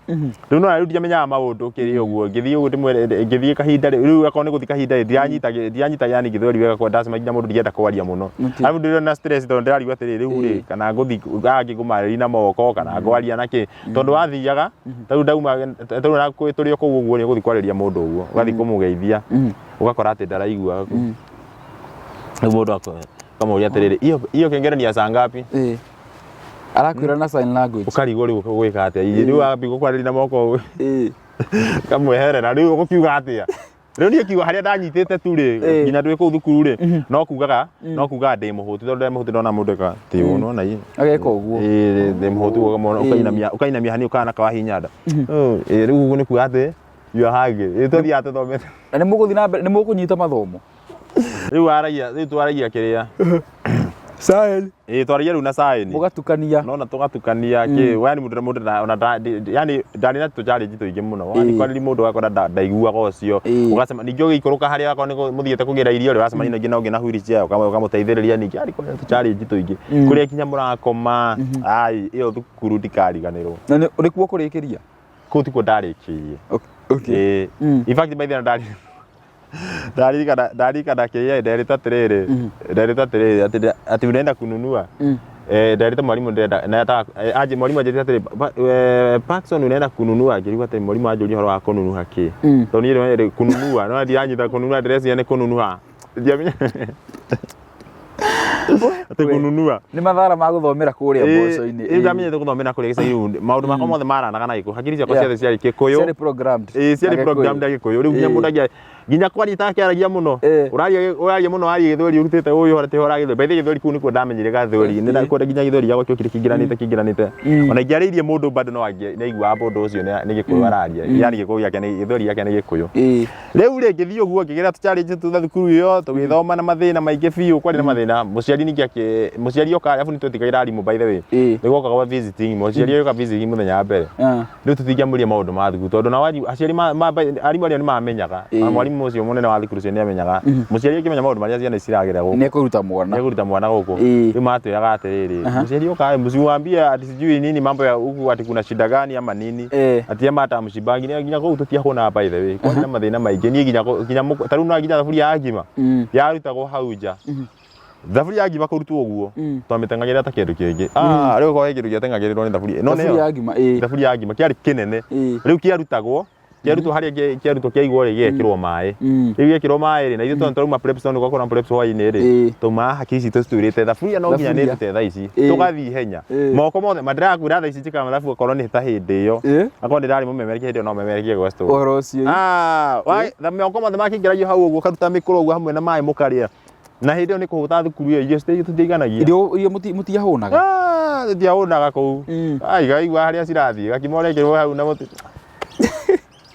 Rĩu no rĩu ndiamenyaga maũndũ kĩrĩ ũguo, ngĩthiĩ ũguo ndĩmwĩre, ngĩthiĩ kahinda rĩu akorwo nĩ gũthiĩ kahinda rĩ, ndiranyita ndiranyita yani gĩthweri wega kwa ndacemania nginya mũndũ ndingĩenda kwaria mũno. Arabu ndĩrĩ na stress tondũ ndĩrarigwo atĩrĩrĩ, rĩu rĩ, kana ngũthiĩ angĩ ngũmarĩria na moko kana ngwaria na kĩ, tondũ wathiaga, ta rĩu ndauma, ta rĩu ona tũrĩ o kũu ũguo rĩ, ũgũthiĩ kwarĩria mũndũ ũguo, ũgathiĩ kũmũgeithia, ũgakora atĩ ndaraigua. Rĩu mũndũ akamũria atĩrĩrĩ, hiyo hiyo kengele ni ya saa ngapi? Arakwĩra na sign language. Ũkarigwo rĩu ũgwĩka atĩa, rĩu wambia gũkwarĩria na moko ũkamweherera, rĩu ũgũkiuga atĩa? Rĩu niĩ kiugo harĩa ndanyitĩte tu rĩ, nginya ndĩ kũu thukuru rĩ, no kugaga ndĩ mũhũtu, tondũ ndĩ mũhũtu ndona mũndũ eka ti ũũ nĩwona ĩ. Ageka ũguo. Ĩĩ ndĩ mũhũtu ũkamwona ũkainamia ũkainamia hanini ũkahana ka wahihinya nda. Ĩĩ rĩu ũguo nĩ kuga atĩ you are hungry. Ĩĩ twathiaga tũthomete. Na nĩ mũgũthiĩ na mbere, nĩ mũkũnyita mathomo? Rĩu waragia, rĩu twaragia kĩrĩa. Sign. Ĩĩ twaragia rĩu na sign. Mũgatukania. Nona tũgatukania kĩ, yani mũndũ mũndũ ona yani ndarĩ na tũ challenge tũingĩ mũno. Wathiĩ kwarĩria mũndũ ũgakora ndaiguaga ũcio. Ũgacema ningĩ ũgĩikũrũka harĩa akorwo nĩ mũthiĩte kũgĩra irio rĩ, ũracemania na ũngĩ na ũngĩ na wheelchair ũkamũteithĩrĩria ningĩ. Yani kwarĩ na tũ challenge tũingĩ. Kũrĩa nginya mũrakoma, ai ĩyo thukuru ndikariganĩrwo. Na nĩkuo kũrĩkĩria? Kũu tikuo ndarĩkĩirie. Ĩĩ. In fact by then ndarĩ ndaririkana ndaririkana kĩrĩa nderĩtwo atĩrĩrĩ, nderĩtwo atĩrĩrĩ atĩ atĩ unaenda kununua. Nderĩte mwarimũ ndĩrenda na anjĩ mwarimũ anjĩrĩte atĩrĩ, "Parkson unaenda kununua?" Ngĩrigwo atĩ mwarimũ anjũria ũhoro wa kũnunuha kĩ. Tondũ niĩ rĩ kununua no ndiranyita kununua ndĩreciria nĩ kũnunuha. Ndiamenya atĩ kununua. Nĩ mathara ma gũthomera kũrĩa mboco-inĩ. Ĩĩ ndamenyete gũthomera kũrĩa gĩcagi rĩu maũndũ makwa mothe maranaga na Gĩkũyũ. Hakiri ciakwa ciothe ciarĩ Gĩkũyũ. Ciarĩ programmed. Ĩĩ ciarĩ Na Gĩkũyũ. programmed ya Gĩkũyũ. Rĩu nginya mũndũ angĩa Nginya kwaria itakĩaragia mũno. Ũraria ũraria mũno waria Gĩthweri ũrutĩte ũyũ hora tihora Gĩthweri. By the way Gĩthweri kũu nĩkuo ndamenyire Gathweri. Nĩ ndakwenda nginya Gĩthweri gĩakwa kĩokire kĩingĩranĩte kĩingĩranĩte. Ona ingĩarĩirie mũndũ bado no nĩaiguaga mũndũ ũcio nĩ Gĩkũyũ araria. Yani Gĩkũyũ gĩake nĩ Gĩthweri gĩake nĩ Gĩkũyũ. Rĩu rĩ ngĩthiĩ ũguo ngĩgerera tũ challenge thutha thukuru ĩyo tũgĩthoma na mathĩna maingĩ biũ kwarĩ na mathĩna mũciari ningĩ akĩ mũciari oka arabu nĩ twetigagĩra arimũ by the way. Nĩ gwokaga gwa visiting mũciari oka visiting mũthenya wa mbere. Rĩu tũtingĩamũria maũndũ ma thukuru tondũ nao aciari arimũ arĩa nĩ mamenyaga na mwarimũ ũcio mũnene wa thukuru ũcio nĩ amenyaga mũciari akĩmenya maũndũ marĩa ciana ici ciragerera gũkũ Nĩ ekũruta mwana. nĩ ekũruta mwana gũkũ. Rĩu matwĩraga atĩrĩrĩ, mũciari oka msiwaambie ati sijui nini mambo ya huku ati kuna shida gani ama nini ati ama hata mshibangi nĩ nginya kũu tũtiahũnaga by the way kwarĩ na mathĩna maingĩ niĩ nginya nginya ta rĩu no nginya thaburia ya ngima yarutagwo hau nja. Thaburia ya ngima kũrutwo ũguo twamĩteng'agĩrĩra ta kĩndũ kĩngĩ. Ah, rĩu korwo he kĩndũ gĩateng'agĩrĩrwo nĩ thaburia. No Thaburia ya ngima, ĩĩ. Thaburia ya ngima kĩarĩ kĩnene. Rĩu kĩarutagwo, kĩarutwo harĩa kĩarutwo kĩaigwo rĩ gĩgekĩrwo maĩ. Rĩu gĩekĩrwo maĩ rĩ, na ithuĩ tondũ twauma preps tondũ gwakorwo na preps hwainĩ rĩ, taumaga hakiri citũ citũrĩte thaburia no nginya Thaburia. nĩndute thaa ici. Tũgathiĩ ihenya. Moko mothe, ma ndĩrakwĩra thaa ici njĩkaga mathabu okorwo nĩ ta hĩndĩ ĩyo. Akorwo ndĩrarĩ mũmemerekia hĩndĩ ĩyo no memerekie gwa stove. Ũhoro ũcio. Ah, moko mothe makĩingĩragio hau ũguo ũkaruta mĩkũro ũguo hamwe na maĩ mũkarĩa. Na hĩndĩ ĩyo nĩ kũhũta thukuru ĩyo irio tũtiaiganagia. Irio irio mũtiahũnaga? Ah, tũtiahũnaga kũu. Ai, ngaigua harĩa cirathiĩ gakima ũrekĩrwo hau na mũtu.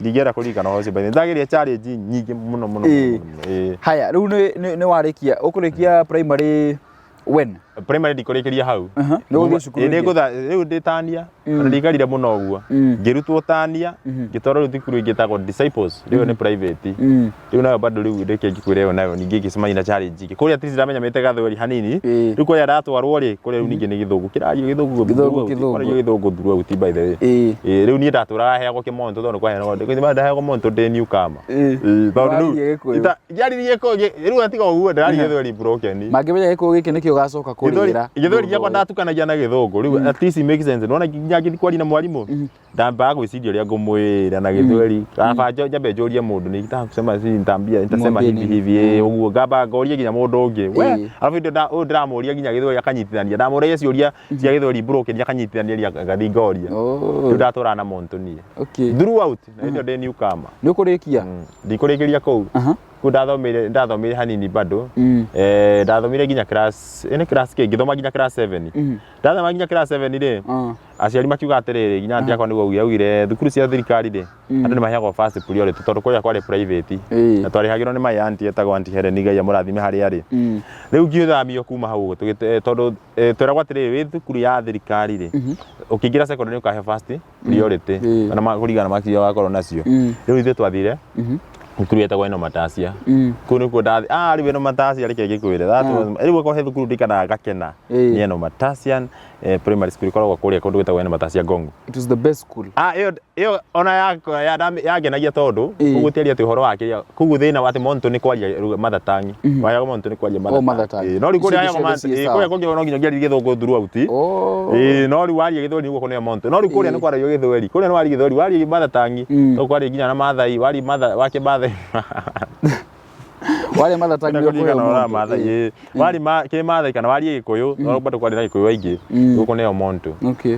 Ndingĩenda kũririkana ũhoro ũcio by the way. Ndageria challenge nyingĩ mũno mũno mũno mũno. Ĩĩ. Haya, rĩu nĩ warĩkia, ũkũrĩkia primary when? Primary ndikũrĩkĩria hau. Nĩ ũgũthiĩ cukuru Ĩĩ, nĩ ĩngĩ? Rĩu ndĩ tania, ona ndiaikarire mũno ũguo. Ngĩrutwo tania, ngĩtwarwo rĩu thukuru ĩngĩ ĩtagwo Disciples, rĩu ĩyo nĩ private. Rĩu nayo bado rĩu reke ngĩkwĩre ĩyo nayo ningĩ ngĩcemania na challenge ingĩ. Kũrĩa at least ndamenya mĩte gathweri hanini. Rĩu kũrĩa ndatwarwo rĩ, kũrĩa rĩu ningĩ nĩ gĩthũngũ kĩrario gĩthũngũ Gĩthũngũ, throughout. gĩthũngũ. Kwaragio gĩthũngũ throughout by the way. Ĩĩ, rĩu niĩ ndatũraga heagwo kĩmonto tondũ kwaheanagwo, ndaheagwo monto ndĩ newcomer. Ĩĩ, tondũ rĩu Waririe Gĩkũyũ. Ngĩaririe Gĩkũyũ, rĩu atiga ũguo ndĩraria Gĩthweri broken. Mangĩmenya Gĩkũyũ gĩkĩ nĩkĩo ũgacoka kũrĩra. Gĩthweri gĩakwa ndatukanagia na Gĩthũngũ. Rĩu at least it makes sense. Nĩwona nginya ngĩthiĩ kwaria na mwarimũ, ndambaga gwĩciria ũrĩa ngũmwĩra na Gĩthweri. Kaba nyambe njũrie mũndũ nikitaka kusema si nitaambia nitasema Mwambie hivi nini? hivi ũguo ngamba ngoria nginya mũndũ ũngĩ. We, alafu hĩndĩ ĩyo ũyũ ndĩramũria nginya Gĩthweri akanyitithania. Ndamũragia ciũria cia Gĩthweri broken akanyitithania ngathiĩ ngoria. Rĩu ndatũraga na monto niĩ. Throughout, na hĩndĩ ĩyo ndĩ newcomer. Nĩ ũkũrĩkia? Ndikũrĩkĩria kũu. Kũu ndathomeire ndathomeire hanini bado. Ndathomire nginya class, ĩ nĩ class kĩ? Ngĩthoma nginya class 7. Ndathoma nginya class 7 rĩ, aciari makiuga atĩrĩrĩ, nginya aunty yakwa nĩguo augire, augire thukuru cia thirikari rĩ, andũ nĩ maheagwo first priority tondũ kũrĩa kwarĩ private. Na twarĩhagĩrwo nĩ my aunty etagwo aunty Helen Ngai amũrathime harĩa arĩ. Rĩu ngĩthamio kuma hau ũguo tondũ tweragwo atĩrĩrĩ, wĩ thukuru ya thirikari rĩ, ũkĩingĩra secondary nĩ ũkaheo first priority kana kũringana na marks iria wakorwo nacio. Rĩu ithuĩ twathire thukuru yetagwo ĩno Matacia. Kũu nĩkuo ndathi, ah rĩu ĩno Matacia reke ngĩkwĩre. That was rĩu okorwo he thukuru ndikanaga ngakena nĩ ĩno Matasian Primary School ĩkoragwo kũrĩa kũndũ gwĩtagwo ĩno Matasia Ngong. It was the best school. Ah ĩyo ĩyo ona yakwa yangenagia tondũ kũu gũtiaria atĩ ũhoro wa kĩrĩa kũu thĩna wa atĩ monto nĩ kwaria ruga mother tongue. Waheagwo monto nĩ kwaria Oh, mother tongue. Ĩĩ, no rĩu Icio kũrĩa ingĩ waheagwo ciothe monto ciĩ ĩĩ, sawa. kũrĩa kũngĩ no nginya ũngĩaririe gĩthũngũ throughout. Ĩĩ, no rĩu waria gĩthweri nĩguo kũneo monto. No rĩu kũrĩa nĩ kwaragio gĩthweri. Kũrĩa nĩ waria gĩthweri, waria mother tongue. Tondũ kwarĩ nginya na Maathai, waria mother wa kĩmaathai. Waria mother tongue nĩ ũkũheo Kũringana na monto. Maathai, ĩĩ. Waria kĩmaathai kana warie Gĩkũyũ, no bado kwarĩ na Gĩkũyũ aingĩ, nĩguo kũneo monto.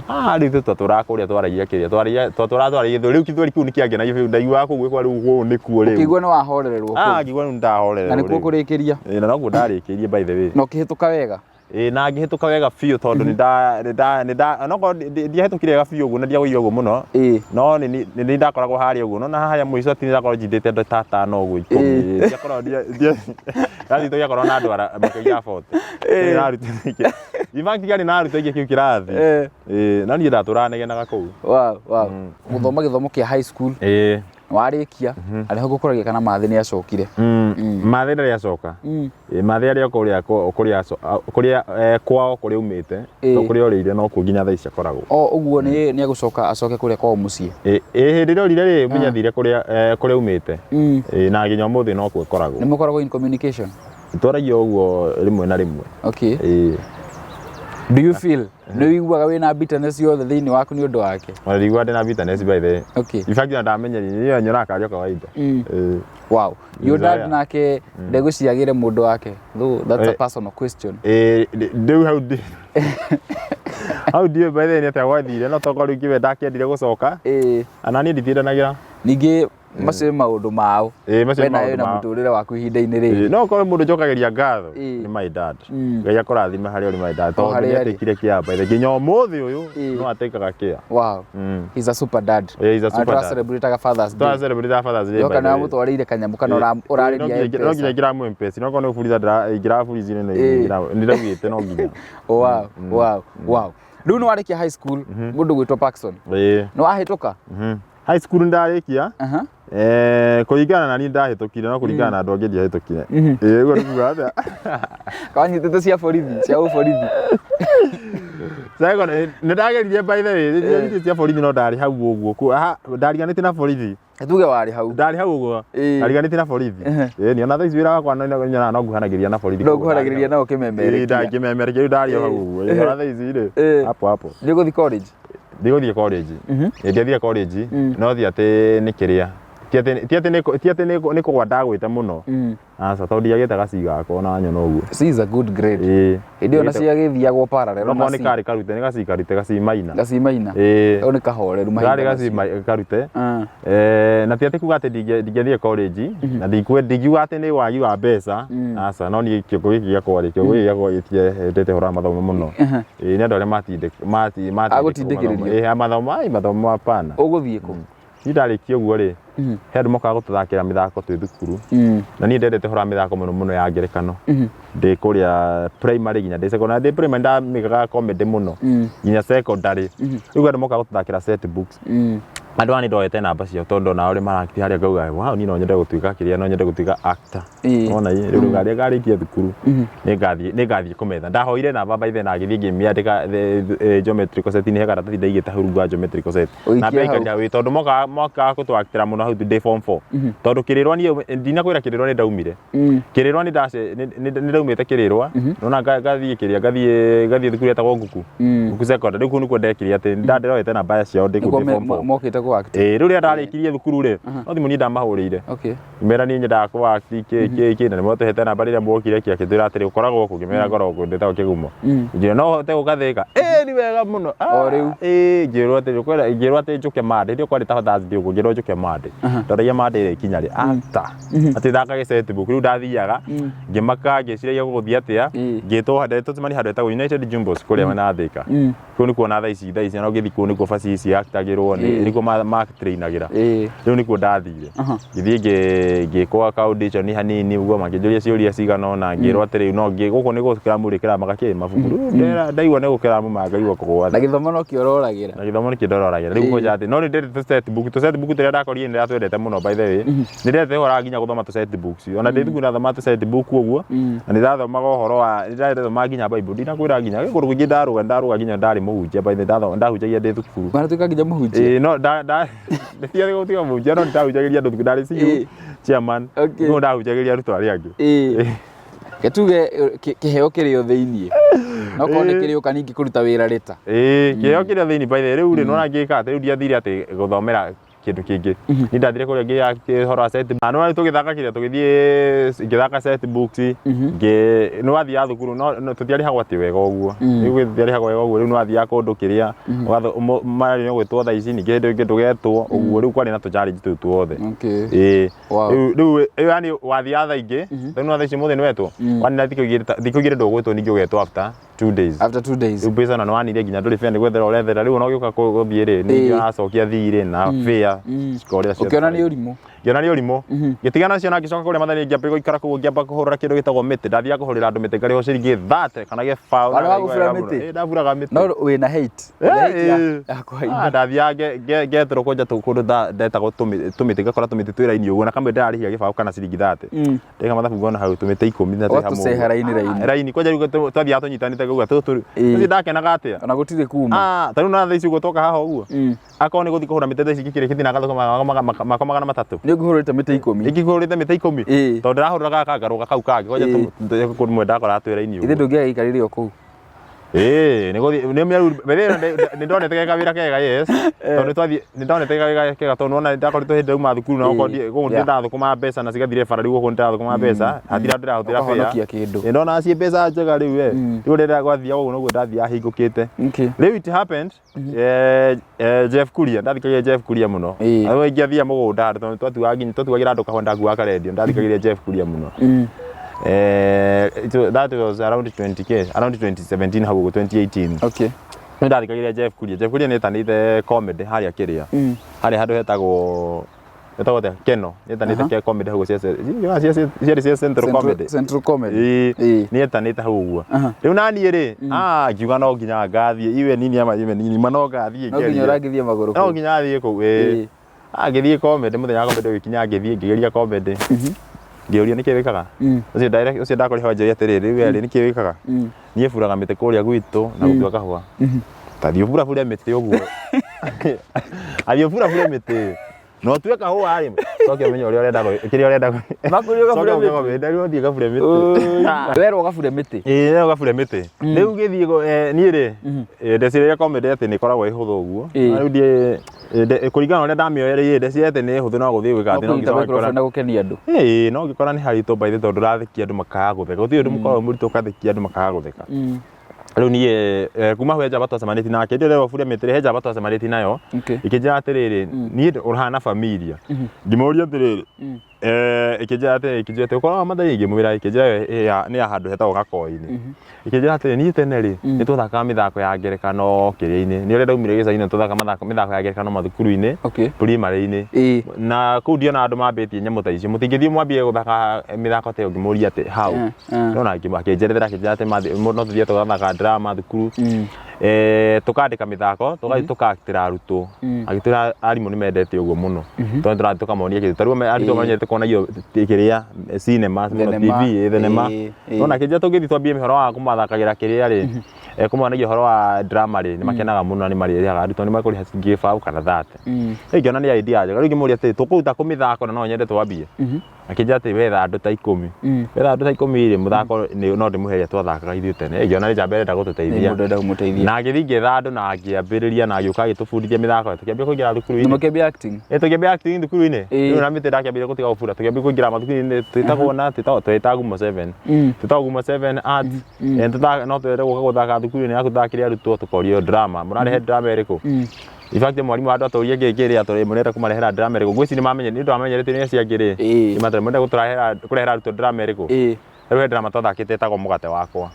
Ah, rĩu ithuĩ twatũraga kũrĩa twaragia kĩrĩa, twaragia twatũraga twaragia gĩthweri. Rĩu gĩthweri kĩu nĩ kĩangenagia biũ, ndaiguaga kũu gwĩkwa rĩu gũkũ nĩkuo rĩu. Ũkĩigua nĩ wahorererwo kũu. Ah, ngĩigua rĩu nĩ ndahorererwo Na nĩkuo rĩu. kũrĩkĩria. Ĩĩ, na noguo ndarĩkĩirie by the way. Na ũkĩhĩtũka wega. Ĩĩ, na ngĩhĩtũka wega biũ tondũ nĩ nda nĩ nda nĩ nda onokorwo ndiahĩtũkire wega biũ ũguo na ndiagũire ũguo mũno, no nĩ nĩ ndakoragwo harĩa ũguo. Nĩwona haha harĩa mũico ti ndakoragwo njindĩte andũ ta atano ũguo ikũmi. Ndiakoragwo kĩrathi gitũ gĩakoragwo na andũ makĩria ya 40. Nĩ arutwo aingĩ. In fact kĩarĩ na arutwo aingĩ kĩu kĩrathi. Ĩĩ, no niĩ ndatũraga negenaga kũu. Wow. Gũthoma gĩthomo kĩa high school. Warĩkia, na nĩho ngũkũragia kana Mathĩ nĩ acokire. Mathĩ ndarĩ acoka. Ĩĩ, Mathĩ arĩ o kũrĩa kũrĩa kũrĩa kwao kũrĩa aumĩte, to kũrĩa orĩire nokuo nginya thaa ici akoragwo. O ũguo nĩ nĩ egũcoka acoke kũrĩa kwao mũciĩ. Ĩĩ, hĩndĩ ĩrĩa orire rĩ, ũmenye athire kũrĩa kũrĩa aumĩte. Ĩĩ, na nginya ũmũthĩ nokuo akoragwo. Nĩ mũkoragwo in communication? Twaragia ũguo rĩmwe na rĩmwe. Okay. Do you feel nĩ ũiguaga wĩna bitterness yothe thĩinĩ waku nĩ ũndũ wake? Ona ndiguaga ndĩna bitterness by the way. Okay. In fact ona ndamenyerire, niĩ nyonaga karĩ o kawaida. Ĩĩ. Wow. Your dad Nzoia. nake ndegũciagĩre mũndũ wake. Though that's a personal question. Ĩĩ, rĩu hau hau ndiũĩ by the way nĩ atĩa gwathire no tokorwo rĩu kĩwe ndakĩendire gũcoka. Ana niĩ nditindanagĩra. Ningĩ Macio nĩ maũndũ mao. Ĩĩ, macio We nĩ nawe maũndũ na mao. mũtũrĩre waku ihinda-inĩ rĩrĩ. Ĩĩ, no korwo mũndũ njokagĩria ngatho Ĩĩ. nĩ my dad. Mm. Ngai akũrathime harĩa ũrĩ my dad, O tondũ harĩa arĩ. nĩatekire kĩa by the nginya ũmũthĩ ũyũ Ĩĩ. no atekaga kĩa. Wow. He's a super dad. Yeah, he's a super dad. Celebrate Father's Day. Twa celebrate Father's Day. Yoka by the nĩ way. wamũtwarĩire kanyamũ kana ũrarĩria No nginya M-Pesa. ingĩramũ M-Pesa, no korwo nĩ gũburiza ingĩraburiza Ĩĩ. nĩndaugĩte no nginya. Wow. Rĩu nĩ warĩkia high school, mũndũ gwĩtwo Parkson. Ĩĩ. Nĩ wahĩtũka? High school ndarĩkia. Aha. Kũringana na niĩ ndahĩtũkire, no kũringana na andũ angĩ ndiahĩtũkire. Ĩĩ, ũguo nĩ kuga atĩa? Kawanyitĩte cia borithi, cia ũborithi. Secondary nĩ ndageririe, by the way, nĩ cia borithi, no ndarĩ hau ũguo. Ndariganĩtie na borithi. Tuge warĩ hau. Ndarĩ hau ũguo. Ĩĩ. Ndariganĩtie na borithi. Ĩĩ, ni ona thaa ici wĩra wakwa nyonaga no nguhanagĩria na borithi. No nguhanagĩrĩria nao kĩmemerekia. Ĩĩ, ndangĩmemerekia rĩu ndarĩ o hau ũguo. Ĩĩ, ona thaa ici rĩ, Ĩĩ. hapo hapo. Nĩ ũgũthiĩ college? Ndigũthiĩ college. Ĩĩ, ndiathire college, no ti atĩ nĩ kĩrĩa. Ti atĩ nĩ kũgwa ndagwĩte mũno. Aca, tondũ ndiagĩte gaci gakwa ona wanyona ũguo. C is a good grade. Ĩĩ. Hĩndĩ ĩyo naciagĩthiagwo parallel. No na korwo nĩ C. karĩ karute, nĩ gaci karute, gaci maina. Gaci maina. Ĩĩ. Kau nĩ kahoreru mahinda Karĩ gaci macio. karute. Ah. Na ti atĩ kuga atĩ ndingĩathiire college, na ndingiuga atĩ nĩ wagi wa mbeca, aca, no niĩ kĩongo gĩkĩ gĩakwa rĩ, kĩongo gĩkĩ gĩakwa gĩtiendete ũhoro wa mathomo mũno. Ĩĩ, nĩ andũ arĩa matindĩkagwo Agũtindĩkĩrĩrio. mathomo. Ĩĩ, mathomo, ai, mathomo hapana. Ũgũthiĩ kũ? Niĩ ndarĩkia ũguo rĩ, he andũ mokaga gũtũthakĩra mĩthako twĩ thukuru, na niĩ ndendete ũhoro wa mĩthako mũno mũno ya ngerekano ndĩ kũrĩa primary nginya ndĩ secondary. Ndĩ primary ndamĩkaga comedy mũno nginya secondary. Rĩu andũ mokaga gũtũthakĩra set books. Andũ aya nĩ ndoete namba ciao tondũ onao ũrĩa maract harĩa ngauga, "Wow, niĩ no nyende gũtuĩka kĩrĩa, no nyende gũtuĩka actor." Wona ĩ rĩu ngarĩa ngarĩkia thukuru nĩ ngathiĩ kũmetha. Ndahoire namba by then, agĩthiĩ ngĩmĩandĩka geometrical set -inĩ, he karatathi ndaigĩte hau rungu wa geometrical set. Ũikie Na hau. mbere wĩ tondũ mokaga gũtwakĩra mũno hau ndĩ form 4, tondũ kĩrĩrwa niĩ ndinakwĩra kĩrĩrwa nĩ ndaumire. Kĩrĩrwa nĩ ndaumĩte kĩrĩrwa nona ngathiĩ kĩrĩa ngathiĩ thukuru yetagwo Nguku, Nguku Secondary. Rĩu kũu nĩkuo ndekire atĩ ndĩroete namba ciao ndĩ kũu Nĩkuo ndĩ form 4. Mokĩte kũ act. Ĩĩ, rĩu rĩrĩa ndarĩkirie thukuru rĩ, no thimũ niĩ ndamahũrĩire. Ngĩmera niĩ nyendaga kũ act kĩ kĩ kĩ, na nĩmwatũhete namba rĩrĩa mwokire kĩ. Akĩtwĩra atĩrĩ, "Ũkoragwo kũ?" Ngĩmera ngoragwo kũ, ndĩtagwo Kĩgumo. Ngĩra no hote gũka Thĩka? Ĩĩ, nĩ wega mũno. Ah, O rĩu. Ĩĩ, ngĩrwo atĩrĩ ũkwenda, ngĩrwo atĩ njũke Monday. Hĩndĩ ĩyo kwarĩ ta Thursday ũguo, ngĩrwo njũke Monday. Ndoragia Monday ĩrĩkinya rĩ ata atĩ thakage set book. Rĩu ndathiaga ngĩmaka ngĩciragia gũgũthiĩ atĩa. Ngĩtwo ndetwo tũmani handũ hetagwo United Jumbos kũrĩa mwena wa Thĩka. Kũu nĩkuo na thaa ici ona ũngĩthiĩ kũu nĩkuo baci ici actagĩrwo, nĩkuo matrainagĩra. Rĩu nĩkuo ndathire. Ngĩthiĩ ngĩkwo ka audition hanini ũguo, makĩnjũria ciũria cigana ũna, ngĩrwo atĩrĩ no gũkũ nĩ gũkĩramu rĩkĩramaga kĩ mabuku. Rĩu ndaigua nĩ gũkĩramu ma ngaigua kũgwa Na gĩthomo no kĩo ũroragĩra. Na gĩthomo nĩkĩo ndororagĩra rĩu. Kwanja atĩ no nĩ ndendete set book, tũ set book tũrĩa ndakorire nĩ ndĩratwendete mũno. By the way, nĩ ndendete ũhoro wa nginya gũthoma tũ set books. Ona ndĩ thukuru ndathoma tũ set book ũguo, na nĩ ndathomaga ũhoro wa nĩ ndathomaga nginya Bible. Ndinakwĩra nginya kũndũ kũingĩ ndarũga nginya ndarĩ mũhunjia. By the way, ndahunjagia ndĩ thukuru. Wanatuĩka nginya mũhunjia? Ĩĩ, no nda nda nĩtiarĩ gũtiga mũhunjia, no ndahunjagĩria andũ thukuru, ndarĩ CU chairman. No ndahunjagĩria arutwo arĩa angĩ. Gĩtuge kĩheo kĩrĩ o thĩiniĩ, no korwo nĩ kĩrĩũka ningĩ kũruta wĩra rĩta. Ĩĩ, kĩheo kĩrĩa thĩinĩ. By the way, rĩu rĩ nĩwona ngĩka atĩ rĩu ndiathire atĩ gũthomera kĩndũ kĩngĩ. Niĩ ndathire kũrĩa ngĩya ũhoro wa set na nĩwona tũgĩthaka kĩrĩa tũgĩthiĩ ngĩthaka set books ngĩ nĩwathiaga thukuru no tũtiarĩhagwo atĩ wega ũguo. Rĩu tũtiarĩhagwo wega ũguo, rĩu nĩwathiaga kũndũ kĩrĩa marĩ gwĩtwo thaa ici, ningĩ hĩndĩ ĩngĩ ndũgetwo ũguo. Rĩu kwarĩ na tũ challenge tũu tuothe. Ĩĩ. Rĩu yani wathiaga thaa ingĩ, rĩu no thaa ici mũthĩ nĩwetwo wanina thikũ 2 ndũgwĩtwo, ningĩ ũgetwo after 2 days. After 2 days. Rĩu mbeca na nĩwanire nginya ndũrĩ fair nĩ gwethera ũrethera. Rĩu ona ũgĩũka gũthiĩ rĩ, ningĩ ũracokia thirĩ na fare cikorĩa ciothe. Ũkĩona nĩ ũrimũ. Ngĩona nĩ ũrimũ, ngĩtigana nacio na ngĩcoka kũrĩa Mathani, ngĩamba gũikara kũu, ngĩamba kũhũrĩra kĩndũ gĩtagwo mĩtĩ. Ndathiaga kũhũrĩra andũ mĩtĩ ngarĩhwo ciringi 30 kana gĩbaũ na Warĩ wa ngaigua gũbura wega mũno. mĩtĩ? Ĩĩ, ndaburaga mĩtĩ. No wĩna hate. Wĩna hate ya kũhaimba. Ah, ndathiaga ngetherwo kwanja kũndũ ndetagwo tũmĩtĩ, ngakora tũmĩtĩ twĩ raini ũguo na kamwe ndĩrarĩhia gĩbaũ kana ciringi 30. Ndeka mathabu ngona hau tũmĩtĩ 10 na twĩ hamwe Ũgatũceha ũguo. raini raini. Ah, raini kwanja rĩu twathiaga tũnyitanĩte ngauga tũtũ ũcio ndakenaga atĩa. Ona gũtirĩ kuma. Ah, ta rĩu na thaa ici ũguo twoka haha ũguo, akorwo nĩ gũthiĩ kũhũra mĩtĩ thaa ici ngĩkĩrĩkĩtie na ngathũkũma makwa 300. Nĩ ũngĩhũrĩte mĩtĩ 10. Ingĩhũrĩte mĩtĩ 10. Tondũ ndĩrahũrĩra gaka ngarũga kau kangĩ kwanja kũndũ ndakora twĩ raini Ithe ũguo. Ndũngĩagĩikarire o kũu. Ĩĩ, nĩ gũthiĩ nĩ mĩaru mbere ĩyo nĩ ndonete ge kawĩra kega yes tondũ twathiĩ nĩ ndonete ge kawĩra kega tondũ nona ndakoretwo hĩndĩ ndauma thukuru na okorwo gũkũ ndĩrathũkũma mbeca na cigathire bara rĩu gũkũ ndĩrathũkũma mbeca hatirĩ handũ ndĩrahũthĩra fare. Ũkahonokia kĩndũ. Nĩ ndona ciĩ mbeca njega rĩu we rĩu rĩrĩa gwathiaga ũguo noguo ndathiaga hingũkĩte. Rĩu it happened Jeff Kuria ndathikagĩrĩria Jeff Kuria mũno. Rĩu ingĩathia mũgũnda handũ tondũ twatuaga nginya twatuagĩra andũ kahũa ndakuaga karendio ndathikagĩrĩria Jeff Kuria mũno. That was around 20k around 2017 hau ũguo 2018. Nĩ ndathikagĩrĩria Jeff Kuria. Jeff Kuria nĩ etanĩte comedy harĩa kĩrĩa. Harĩa handũ hetagwo hetagwo atĩa Keno. Nĩ etanĩte comedy hau cia ciarĩ cia Central Comedy. Central Comedy. Ĩĩ nĩ etanĩte hau ũguo. Rĩu naniĩ rĩ ah ngiuga no nginya ngathiĩ iwe nini ama iwe nini ma no ngathiĩ No nginya ngerie. ũrangĩthiĩ magũrũ No kũu. nginya thiĩ kũu ĩĩ. Ah ngĩthiĩ comedy mũthenya wa comedy ũgĩkinya ngĩthiĩ ngĩgeria comedy. Ngĩũrio nĩkĩ wĩkaga? Ũcio direct ũcio ndakorire ho anjĩra atĩrĩrĩ rĩu we rĩ nĩkĩ wĩkaga? Niĩ buraga mĩtĩ kũrĩa gwitũ na gũtua kahũa. Ta thiĩ ũburabure mĩtĩ ũguo. Athiĩ ũburabure mĩtĩ. Na ũtue kahũa rĩ, coke ũmenye ũrĩa ũrenda kĩrĩa ũrenda. Makũria ũgabure mĩtĩ. Ndarĩ ũthiĩ ũgabure mĩtĩ. Werwo ũgabure mĩtĩ. Ĩĩ werwo ũgabure mĩtĩ. Rĩu ngĩthiĩ niĩ rĩ, ndeciragia comedy atĩ nĩ ĩkoragwo ĩ hũthũ ũguo. Rĩu ndiĩ kũringana na ũrĩa ndamĩoereire ndeciragia atĩ nĩ hũthũ no gũthiĩ gwĩka atĩ no kũnyita microphone na gũkenia andũ. Ĩĩ no ngĩkora nĩ haritũ by the way tondũ ũrathekia andũ makaga gũtheka. Gũtirĩ ũndũ mũkoragwo wĩ mũritũ ũgathekia andũ makaga gũtheka. Rĩu niĩ kuma hau he njamba twacemanĩtie nake hĩndĩ ĩyo ndĩrobure mĩtĩ rĩ he njamba twacemanĩtie nayo ĩkĩnjĩra atĩrĩrĩ niĩ ũhana familia. Ngĩmũria atĩrĩrĩ ĩkĩnjĩra atĩrĩrĩ ĩkĩnjĩra atĩ ũkoragwo Mathai ngĩmwĩra ĩkĩnjĩra nĩ ya handũ hetagwo Gakoi-inĩ. Ĩkĩnjĩra atĩrĩrĩ niĩ tene rĩ nĩ twathakaga mĩthako ya ngerekano kĩrĩa-inĩ nĩ ũrĩa ndaumire gĩcagi-inĩ twathaga mĩthako ya ngerekano mathukuru-inĩ primary-inĩ. Na kũu ndionaga andũ mambĩtie nyamũ ta icio mũtingĩthiĩ mwambie gũthaka mĩthako ta ĩyo ngĩmũria atĩ how. Nona akĩnjerethera akĩnjĩra atĩ no tũthiĩ tũgathaka drama thukuru tũkandĩka mĩthako tũgathiĩ tũka-actĩra arutwo. Agĩtwĩra arimũ nĩ mendete ũguo mũno tondũ nĩ tũrathiĩ tũkamonia kĩndũ. Ta rĩu arutwo mamenyerete kuonagio kĩrĩa cinema mũno TV thenema. Nona akĩnjĩra tũngĩthiĩ twambie ũhoro wa kũmathakagĩra kĩrĩa rĩ kũmonagia ũhoro wa drama rĩ nĩ makenaga mũno na nĩ marĩrĩhaga arutwo nĩ makũrĩha ciringi gĩbaũ kana 30. Rĩu ngĩona nĩ idea njega rĩu ngĩmũria atĩrĩ tũkũruta kũ mĩthako na no nyende twambie. Akĩnjĩra atĩ wetha andũ ta ikũmi. Wetha andũ ta ikũmi rĩ mũthako no ndĩmũhe ĩrĩa twathakaga ithuĩ tene. Ngĩona nĩ njamba ĩrenda gũtũteithia. Mũndũ enda kũmũteithia. Na ngĩthiĩ ngĩetha andũ na ngĩambĩrĩria na agĩũka agĩtũbundithia mĩthako tũkĩambia kũingĩra thukuru-inĩ. Na mũkĩambia acting? Ĩ tũkĩambia acting thukuru-inĩ. Rĩu na mĩtĩ ndakĩambire gũtiga gũbura tũkĩambia kũingĩra mathukuru-inĩ twĩtagwo na twĩtagwo Gumo 7. Twĩtagwo Gumo 7 art. No twende gũka gũthaka thukuru-inĩ yaku tũthakĩre arutwo tũkorio drama. Mũrarehe drama ĩrĩkũ? In fact mwarimu wa andũ atũrie kĩ kĩrĩa atũrie mũrenda kũmarehera drama ĩrĩkũ ngwĩciria nĩmamenye nĩ ũndũ wamenyerete nĩ acio angĩ rĩ nĩmatũria mũrenda gũtũrehera kũrehera arutwo drama ĩrĩkũ rĩu he drama twathakĩte ĩtagwo mũgate wakwa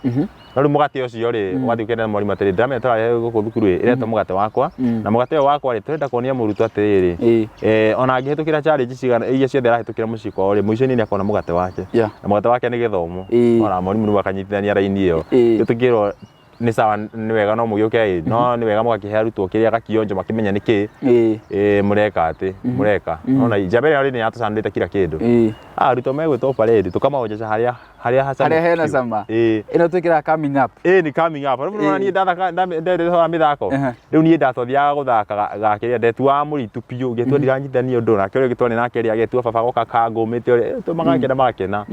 no rĩu mũgate ũcio rĩ ũgathiĩ ũkera mwarimũ atĩrĩ drama ĩyo tũrarehe gũkũ thukuru ĩ ĩretwo mũgate wakwa na mũgate ũyũ wakwa rĩ tũrenda kuonia mũrutwo atĩrĩrĩ ona angĩhĩtũkĩra challenge cigana iria ciothe arahĩtũkĩra mũciĩ kwao rĩ mũico-inĩ nĩ akona mũgate wake na mũgate wake nĩ gĩthomo ona mwarimũ rĩu akanyitithania raini ĩyo rĩu tũkĩrwo nĩ sawa nĩ wega no mũgĩũke ĩ no nĩ wega mũgakĩhe arutwo kĩrĩa gakionjo makĩmenya nĩ kĩ ĩ mũreka atĩ mũreka ona njamba ĩrĩa rĩ nĩ yatũcanĩte kila kĩndũ. Ah, arutwo megwĩtwo parade tũkamaonjesha harĩa harĩa hacama Harĩa hena cama. Ĩ. Ĩno twĩkĩraga coming up. Ĩ ni coming up. Rĩu nĩwona niĩ ndathaka ndendete ũhoro wa mĩthako. Rĩu niĩ ndatwathiaga gũthaka gakĩrĩa ndetuaga mũritu biũ ngĩtua ndiranyitithania ũndũ nake ũrĩa ũngĩ twarĩ nake rĩ agetua baba goka kangũmĩte ũrĩa magakena magakena.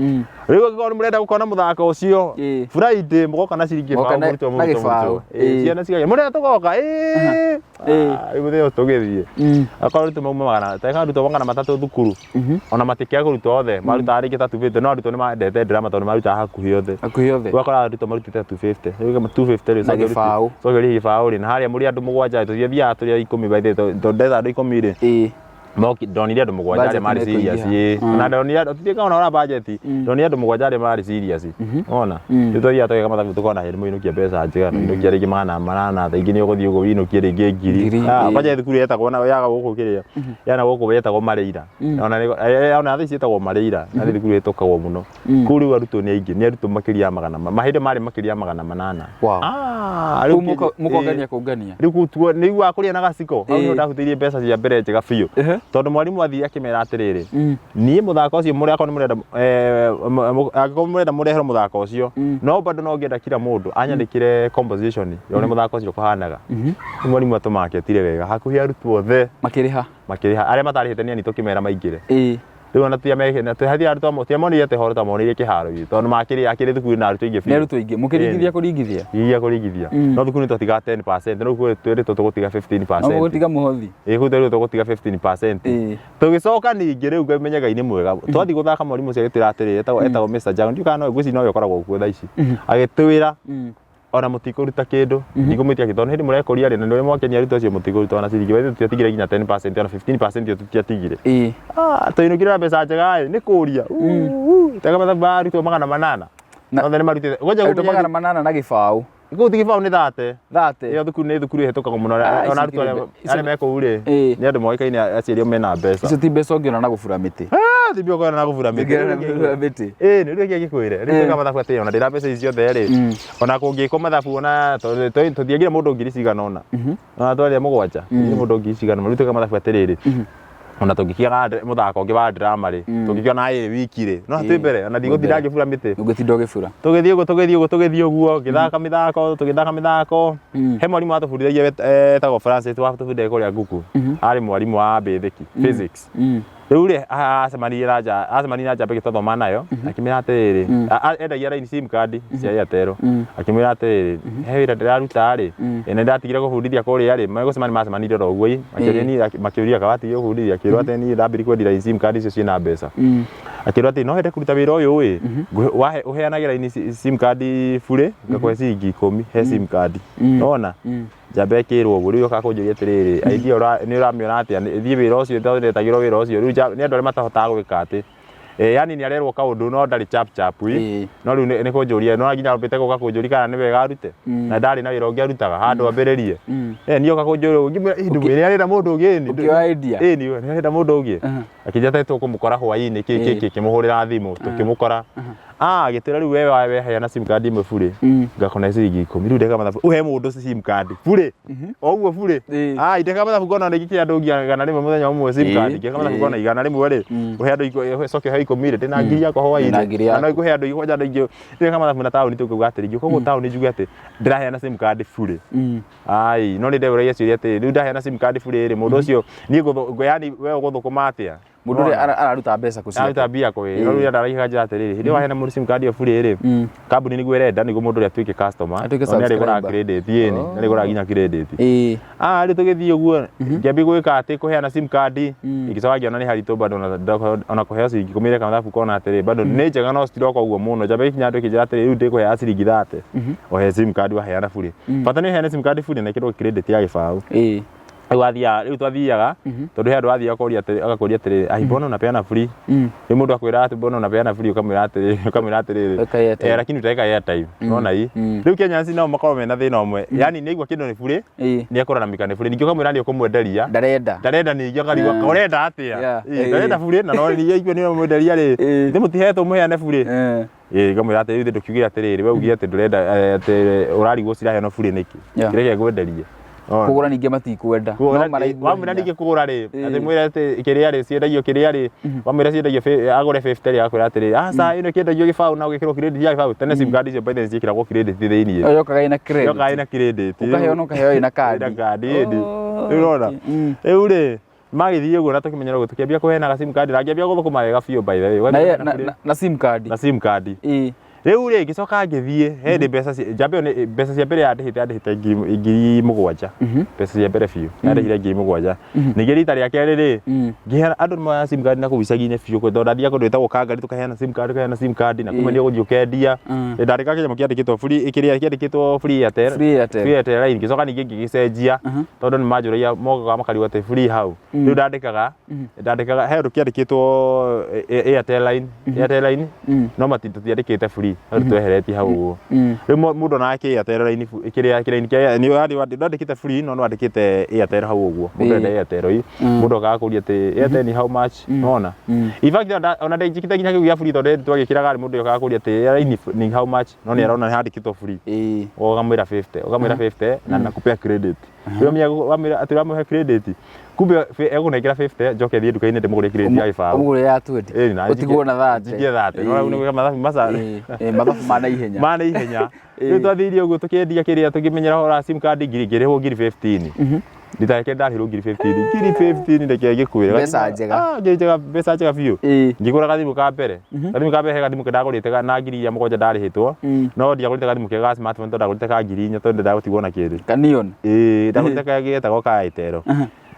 Rĩu angĩkorwo nĩ mũrenda gũkona mũthako ũcio Friday mũgoka na ciringi Mũgoka gĩbaũ mũrutwo na mũrutwo gĩbaũ. mũrutwo. Ĩ, ciana cigagĩa mũrenda tũgoka ĩ Ah, rĩu mũthenya ũcio tũgĩthiĩ akorwo arutwo mauma magana ta arutwo 300 thukuru ona matikĩaga kũrutwo othe marutaga rĩngĩ ta 250 no arutwo nĩ mandete drama tondũ nĩ marutaga hakuhĩ othe Hakuhĩ othe. ũgakora arutwo marutĩte 250 rĩu kama 250 rĩ Na gĩbaũ. coke ũrĩhe gĩbaũ rĩ na harĩa mũrĩ andũ mũgwanja rĩ tũthiathiaga tũrĩ a 10 by the way tondũ ndetha andũ 10 rĩ Moki ndonire andũ mũgwanja arĩa Budget marĩ nĩ serious ĩkũingĩha. ĩĩ na ndonire andũ tutiĩkaga ona ũrĩa budget ndonire andũ mũgwanja arĩa marĩ serious ona rĩu twathiaga tũgeka mathabu tũkona hĩndĩ mũinũkia mbeca njega na inũkia rĩngĩ 800 thaa ingĩ nĩ ũgũthiĩ ũguo wĩinũkie rĩngĩ 1000 Ngiri, Ah, ĩĩ. kwanja thukuru yetagwo na yaga gũkũ kĩrĩa yana gũkũ yetagwo Mareira ona ona thaa ici ĩtagwo Mareira na nĩ thukuru ĩtũkagwo mũno kũu rĩu arutwo nĩ aingĩ nĩ arutwo makĩria ya magana mahĩndĩ marĩ makĩria ya 800. Wow. Ah, rĩu Kũu mũkongania ĩĩ. kũngania. Rĩu kũu tuo nĩ wa kũrĩa na gaciko hau nĩho ndahutĩirie mbeca cia mbere njega biũ tondũ mwarimũ athire akĩmera atĩrĩrĩ niĩ mũthako ũcio mũrĩ akorwo nĩ mũrenda angĩkorwo mũrenda mũreherwo mũthako ũcio no bado no ngĩenda kila mũndũ anyandĩkĩre composition ya ũrĩa mũthako ũcio ũkũhanaga. Rĩu mwarimũ atũmaketire wega hakuhĩ arutwo othe Makĩrĩha. Makĩrĩha arĩa matarĩhĩte nĩ ani tũkĩmera maingĩre. Rĩu ona tiamonire atĩ horo twamonire kĩharo-inĩ tondũ makĩrĩ akĩrĩ thukuru na arutwo aingĩ Nĩ biũ. arutwo aingĩ mũkĩringithia kũringithia. Iria kũringithia. No thukuru nĩ twatigaga 10%, no kũu twĩrĩtwo tũgũtiga No 15%. mũgũtiga mũhothi. Ĩĩ kũu twĩrĩtwo tũgũtiga 15%. Tũgĩcoka ningĩ rĩu ngĩmenya Ngai nĩ mwega. Twathiĩ gũthaka mwarimũ ũcio agĩtwĩra atĩrĩrĩ, etagwo Mr. Jago, ndiũĩ kana nowe, ngwĩciria nowe ũkoragwo kuo thaa ici. Agĩtwĩra ona mũtikũruta kĩndũ, ndikũmwĩtia kĩndũ, tondũ nĩ hĩndĩ mũrekũria rĩ, na nĩ ũrĩa mwakenia arutwo acio mũtikũruta ona ciringi. By the way tũtiatigire nginya 10%, ona 15% ĩyo tũtiatigire. Ah, twainũkire na mbeca njega ĩ, nĩ kũria. Tega mathabu ma arutwo 800. Othe nĩ marutĩte. Ngoja Arutwo ngũmenye- 800 na gĩbaũ. Kũu ti gĩbaũ nĩ thate. Thate. Ĩyo thukuru nĩ thukuru ĩhĩtũkagwo mũno. Ah, ici Ona arutwo ikĩrĩ arĩa me kũu rĩ, nĩ andũ moĩkaine aciari ao mena mbeca. Icio ti mbeca ũngĩona na gũbura mĩtĩ. Ah, ti mbia ũkona na gũbura mĩtĩ. Ũngĩona na gũbura mĩtĩ. Ĩĩ, nĩ rĩu ngĩkwĩre. Rĩu twĩka mathabu atĩ ona ndĩna mbeca ici ciothe rĩ, ona kũngĩkwo mathabu ona tũtiagire mũndũ ngiri cigana ũna. Ona twarĩa mũgwanja, tũtiagire mũndũ ngiri cigana ũna. Rĩu twĩka mathabu atĩrĩrĩ, ona tũngĩkĩaga mũthako ũngĩ wa drama rĩ, tũngĩkĩona ĩrĩ wiki rĩ, no twĩ mbere, ona ndigũtinda ngĩbura mĩtĩ. Ũngĩtinda ũgĩbura. Tũgĩthiĩ ũguo, tũgĩthiĩ ũguo, tũgĩthiĩ ũguo, ngĩthaka mĩthako, tũgĩthaka mĩthako. He mwarimũ watũbundithagia etagwo Francis, watũbundithagia kũrĩa Nguku. Arĩ mwarimũ wa basic, physics. Rĩu rĩ, acemanirie na njamba ĩngĩ twathoma nayo, akĩmwĩra atĩrĩrĩ, endagia raini sim card cia Airtel. Akĩmwĩra atĩrĩrĩ, he wĩra ndĩraruta rĩ, na nĩndatigire gũbundithia kũrĩa rĩ, megũcemania macemanirie oro ũguo ĩ, makĩũria niĩ, makĩũria kana watigire gũbundithia, akĩrwo atĩ niĩ ndambirie kwendia raini sim card icio ciĩna mbeca. Akĩrwo atĩ no wende kũruta wĩra ũyũ ĩ, ũheanage raini sim card burĩ, ngakũhe ciringi 10 he sim card. Nĩwona? Njamba ĩkĩrwo ũguo, rĩu yokaga kũnjũria atĩrĩrĩ, idea nĩ ũramĩona atĩa, thiĩ wĩra ũcio tondũ ndetagĩrwo wĩra ũcio, rĩu nĩ andũ arĩa matahotaga gwĩka atĩ, yani nĩ arerwo kaũndũ no ndarĩ chap chap ĩ, no rĩu nĩ kũnjũria, no nginya ambĩte gũka kũnjũria kana nĩ wega arute, na ndarĩ na wĩra ũngĩ arutaga, handũ ambĩrĩrie. Niĩ oka kũnjũria ũguo, ngĩmwĩra ĩ ndũmwĩre arenda mũndũ ũngĩ ĩni. Ũkĩoya idea? Ĩni, nĩ arenda mũndũ ũngĩ. Akĩnjĩra atĩ tũkũmũkora hwaĩ-inĩ kĩ kĩ kĩ, ngĩmũhũrĩra thimũ, tũkĩmũkora. Ah, agĩtwĩra rĩu we weheana sim card ĩmwe burĩ, ngakũne ciringi 10. Rĩu ndeka mathabu, ũhe mũndũ sim card burĩ, o ũguo burĩ. Ah, ndeka mathabu ngona nĩ andũ 100 mũthenya ũmwe sim card, ngĩka mathabu ngona 100 rĩ, ũhe andũ coke ũhe 10 rĩ, ndĩna ngiri yakwa hwaĩ-inĩ. Na no ikũhe andũ kwanja andũ aingĩ. Ndeka mathabu na taũni tũkauga atĩrĩ, ingĩũka gũkũ taũni njuge atĩ ndĩraheana sim card burĩ. Ai, no nĩ ndeyũragia ciũria atĩrĩ, rĩu ndaheana sim card burĩ rĩ, mũndũ ũcio niĩ yani we ũgũthũkũma atĩa? Mũndũ ũrĩa araruta mbeca kũ ciake? Araruta mbia kũ ĩ? No rĩu ndaragia njĩra atĩrĩrĩ, hĩndĩ ĩyo waheana mũndũ sim card ĩyo burĩ rĩ, kambuni nĩguo ĩrenda nĩguo mũndũ ũrĩa atuĩke customer, Atuĩke tondũ nĩ arĩgũraga subscriber. credit ĩni, nĩ arĩgũraga nginya credit. Ah, rĩu tũgĩthiĩ ũguo, ngĩambia gwĩka atĩ kũheana sim card, ngĩcoka ngĩona nĩ haritũ bado ona kũheo ciringi 10 reka mathabu kona atĩrĩ, bado nĩ njega no citiroka ũguo mũno. Njamba gĩkinya handũ ĩkĩnjĩra atĩrĩ, rĩu ndĩkũheaga ciringi 30, ũhe sim card waheana burĩ. Bata nĩ ũheane sim card burĩ na ĩkĩrwo credit ya gĩbaũ. Rĩu wathiaga, rĩu twathiaga, tondũ he andũ wathiaga ũkoria atĩrĩ, agakũria atĩrĩrĩ, ai mbona unapeana free? Rĩu mũndũ akwĩra atĩ mbona unapeana free, ũkamwĩra atĩrĩrĩ, ũkamwĩra atĩrĩrĩ, Weka airtime. Lakini utaweka airtime. Unaona hii? Rĩu Kenyans nao makoragwo mena thĩna ũmwe. Yani nĩ aigua kĩndũ nĩ burĩ, nĩ ekũraramika nĩ burĩ. Ningĩ ũkamwĩra nĩ ũkũmwenderia. Ndarenda. Ndarenda ningĩ akarigwo, ũrenda atĩa? Yeah. Ndarenda burĩ, na no ningĩ aigua nĩ ũramwenderia rĩ, nĩ mũtihetwo mũheane burĩ. Ĩĩ ngamwĩra atĩrĩ, rĩu ndũkiugire atĩrĩrĩ, we ugire atĩ ndũrenda atĩ ũrarigwo ciraheanwo burĩ nĩkĩ? Kĩrĩa ngwenderie. Ona. Kũgũra ningĩ matikwenda. No Kũgũra- maraigua wamwĩra hinya. ningĩ kũgũra rĩ, atĩ mwĩre atĩ kĩrĩa rĩ ciendagio kĩrĩa rĩ, wamwĩra ciendagio agũre 50 rĩ, agakwĩra atĩrĩ, aca ĩno ĩkĩendagio gĩbaũ na ũgĩkĩrwo credit ya gĩbaũ. Tene sim card icio by the way ciĩkĩragwo credit thĩiniĩ. Ĩyo yokaga ĩna credit. Yokaga ĩna credit. Ũkaheo na ũkaheo ĩna kandi. Ĩna kandi ĩni. Oh, Rĩu ũrona? okay. Rĩu rĩ, magĩthiĩ ũguo na tũkĩmenyera ũguo tũkĩambia kũheanaga sim card na ngĩambia gũthũkũma wega biũ by the way. Na, Ũgathiĩ na, kũheana na, na sim card. na sim card. Rĩu rĩ ngĩcoka ngĩthiĩ he hĩndĩ mbeca njamba ĩyo nĩ mbeca cia mbere yandĩhĩte yandĩhĩte 7,000 mbeca cia mbere biũ yandĩhire 7,000 ningĩ rita rĩa kerĩ rĩ ngĩheana andũ nĩ moyaga sim card na kũu icagi-inĩ biũ tondũ ndathiaga kũndũ gwĩtagwo Kangari tũkaheana sim card tũkaheana sim card na kumbe nĩ ũgũthiĩ ũkendia. Ndandĩkaga kĩnyamũ kĩandĩkĩtwo free kĩrĩa kĩandĩkĩtwo free Airtel. Free Airtel. Free Airtel line ngĩcoka ningĩ ngĩgĩcenjia tondũ nĩ manjũragia mokaga makarigwo atĩ free how. Rĩu ndandĩkaga he ũndũ kĩandĩkĩtwo Airtel line, Airtel line no tũtiandĩkĩte free no tweheretie hau ũguo. Rĩu mũndũ onaga kĩ Airtel line kĩrĩa kĩraini kĩa nĩ ndwandĩkĩte free no nĩwandĩkĩte Airtel hau ũguo. Mũndũ enda Airtel ĩ mũndũ okaga kũria atĩ Airtel ni how much nĩwona. In fact ona ndĩnjĩkĩte nginya kĩu gĩa free tondũ twagĩkĩraga rĩ mũndũ okaga kũria atĩ line ni how much no nĩ arona nĩ handĩkĩtwo free. Ũkamwĩra 50, ũkamwĩra 50 na nakupea credit. Rĩu wamwĩra atĩ ũramũhe credit kumbe egũnengera 50 njoke thiĩ nduka-inĩ ndĩmũgũrĩre credit ya gĩbaũ. Ũmũgũrĩre ya 20. Ĩni, na Ũtigwo na 30. njikie 30. Nĩwona rĩu nĩ gwĩka mathabu maca Mathabu ma naihenya. ma naihenya. Rĩu twathiire ũguo tũkĩendia kĩrĩa tũkĩmenyera ũhoro wa sim card ngiri ngĩrĩhwo ngiri 15. Rita rĩake ndarĩhirwo ngiri 15, ngiri 15, reke ngĩkwĩre. Mbeca njega. Ah, ngiri njega, mbeca njega biũ. Ngĩgũra gathimũ ka mbere. Gathimũ ka mbere he gathimũ ndagũrĩte na ngiri iria mũgwanja ndarĩhĩtwo. No ndiagũrĩte gathimũ kega ga smartphone tondũ ndagũrĩte ka ngiri 4 tondũ ndendaga gũtigwo na kĩndũ. Kanion. Ĩĩ, ndagũrĩte karĩa getagwo ka Airtel.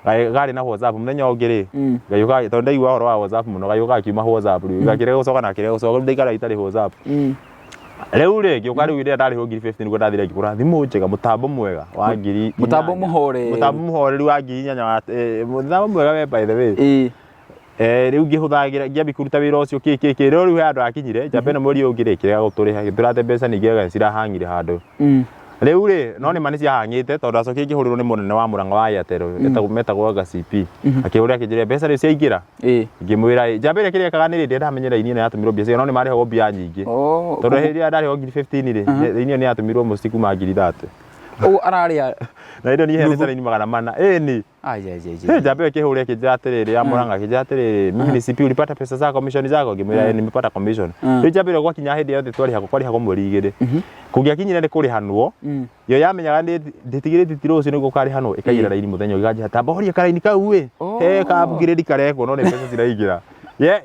Garĩ na WhatsApp mũthenya ũngĩ rĩ, gagĩũka tondũ ndaigua ũhoro wa WhatsApp mũno, gagĩũka gakiuma WhatsApp rĩu, gakĩrega gũcoka na kĩrega gũcoka, rĩu ndaikara itarĩ WhatsApp. Rĩu rĩ, ngĩũka rĩu rĩrĩa ndarĩhwo ngiri 15 nĩguo ndathire ngĩgũra thimũ njega, mũtambo mwega wa ngiri Mũtambo inyanya. mũhoreru. Mũtambo mũhoreru wa 8000 wa mũtambo mwega we by the way. Rĩu ngĩhũthagĩra ngĩambia kũruta wĩra ũcio kĩ kĩ kĩ, no rĩu he handũ hakinyire njamba ĩno mweri ũyũ ũngĩ rĩ, kĩrega gũtũrĩha gĩtũra atĩ mbeca ningĩ anga nĩcirahang'ire handũ. Rĩu rĩ, no nĩ ma nĩciahang'ĩte tondũ ndacokire ngĩhũrĩrwo nĩ mũnene wa Mũrang'a wa Airtel etagwo metagwo anga CP, akĩhũrĩra akĩnjĩra mbeca rĩu ciaingĩra, ngĩmwĩra ĩ, njamba ĩrĩa kĩrĩa ĩkaga nĩ rĩ, ndĩramenya raini ĩno yatũmirwo mbia cigana, no nĩ marĩhagwo mbia nyingĩ. Tondũ hĩndĩ ĩrĩa ndarĩhwo ngiri 15 rĩ, raini ĩyo nĩ yatũmirwo almost kuma ngiri 30. Ũguo ararĩa Na hĩndĩ ĩyo niĩ heanĩte raini 400, ĩni. Ai, ai, ai, Hey, ai. njamba ĩyo ĩkĩhũra ĩkĩnjĩra atĩrĩrĩ ya Murang'a ĩkĩnjĩra atĩrĩrĩ, mimi ni CP, ulipata pesa zako, commission zako? Ngĩmwĩra, "Eh, nimepata commission." Rĩu njamba ĩyo gwakinya hĩndĩ yothe twarĩhagwo kwarĩhagwo mweri igĩrĩ. Kũngĩakinyire nĩ kũrĩhanwo, yo yamenyaga nĩ ndĩtigĩrĩte ti rũciũ nĩguo ũkarĩhanwo, ĩkaigĩra raini mũthenya ũngĩ ĩkanjĩra tamba horia karaini kau ĩ, he ka upgrade karekwo no nĩ mbeca ciraingĩra.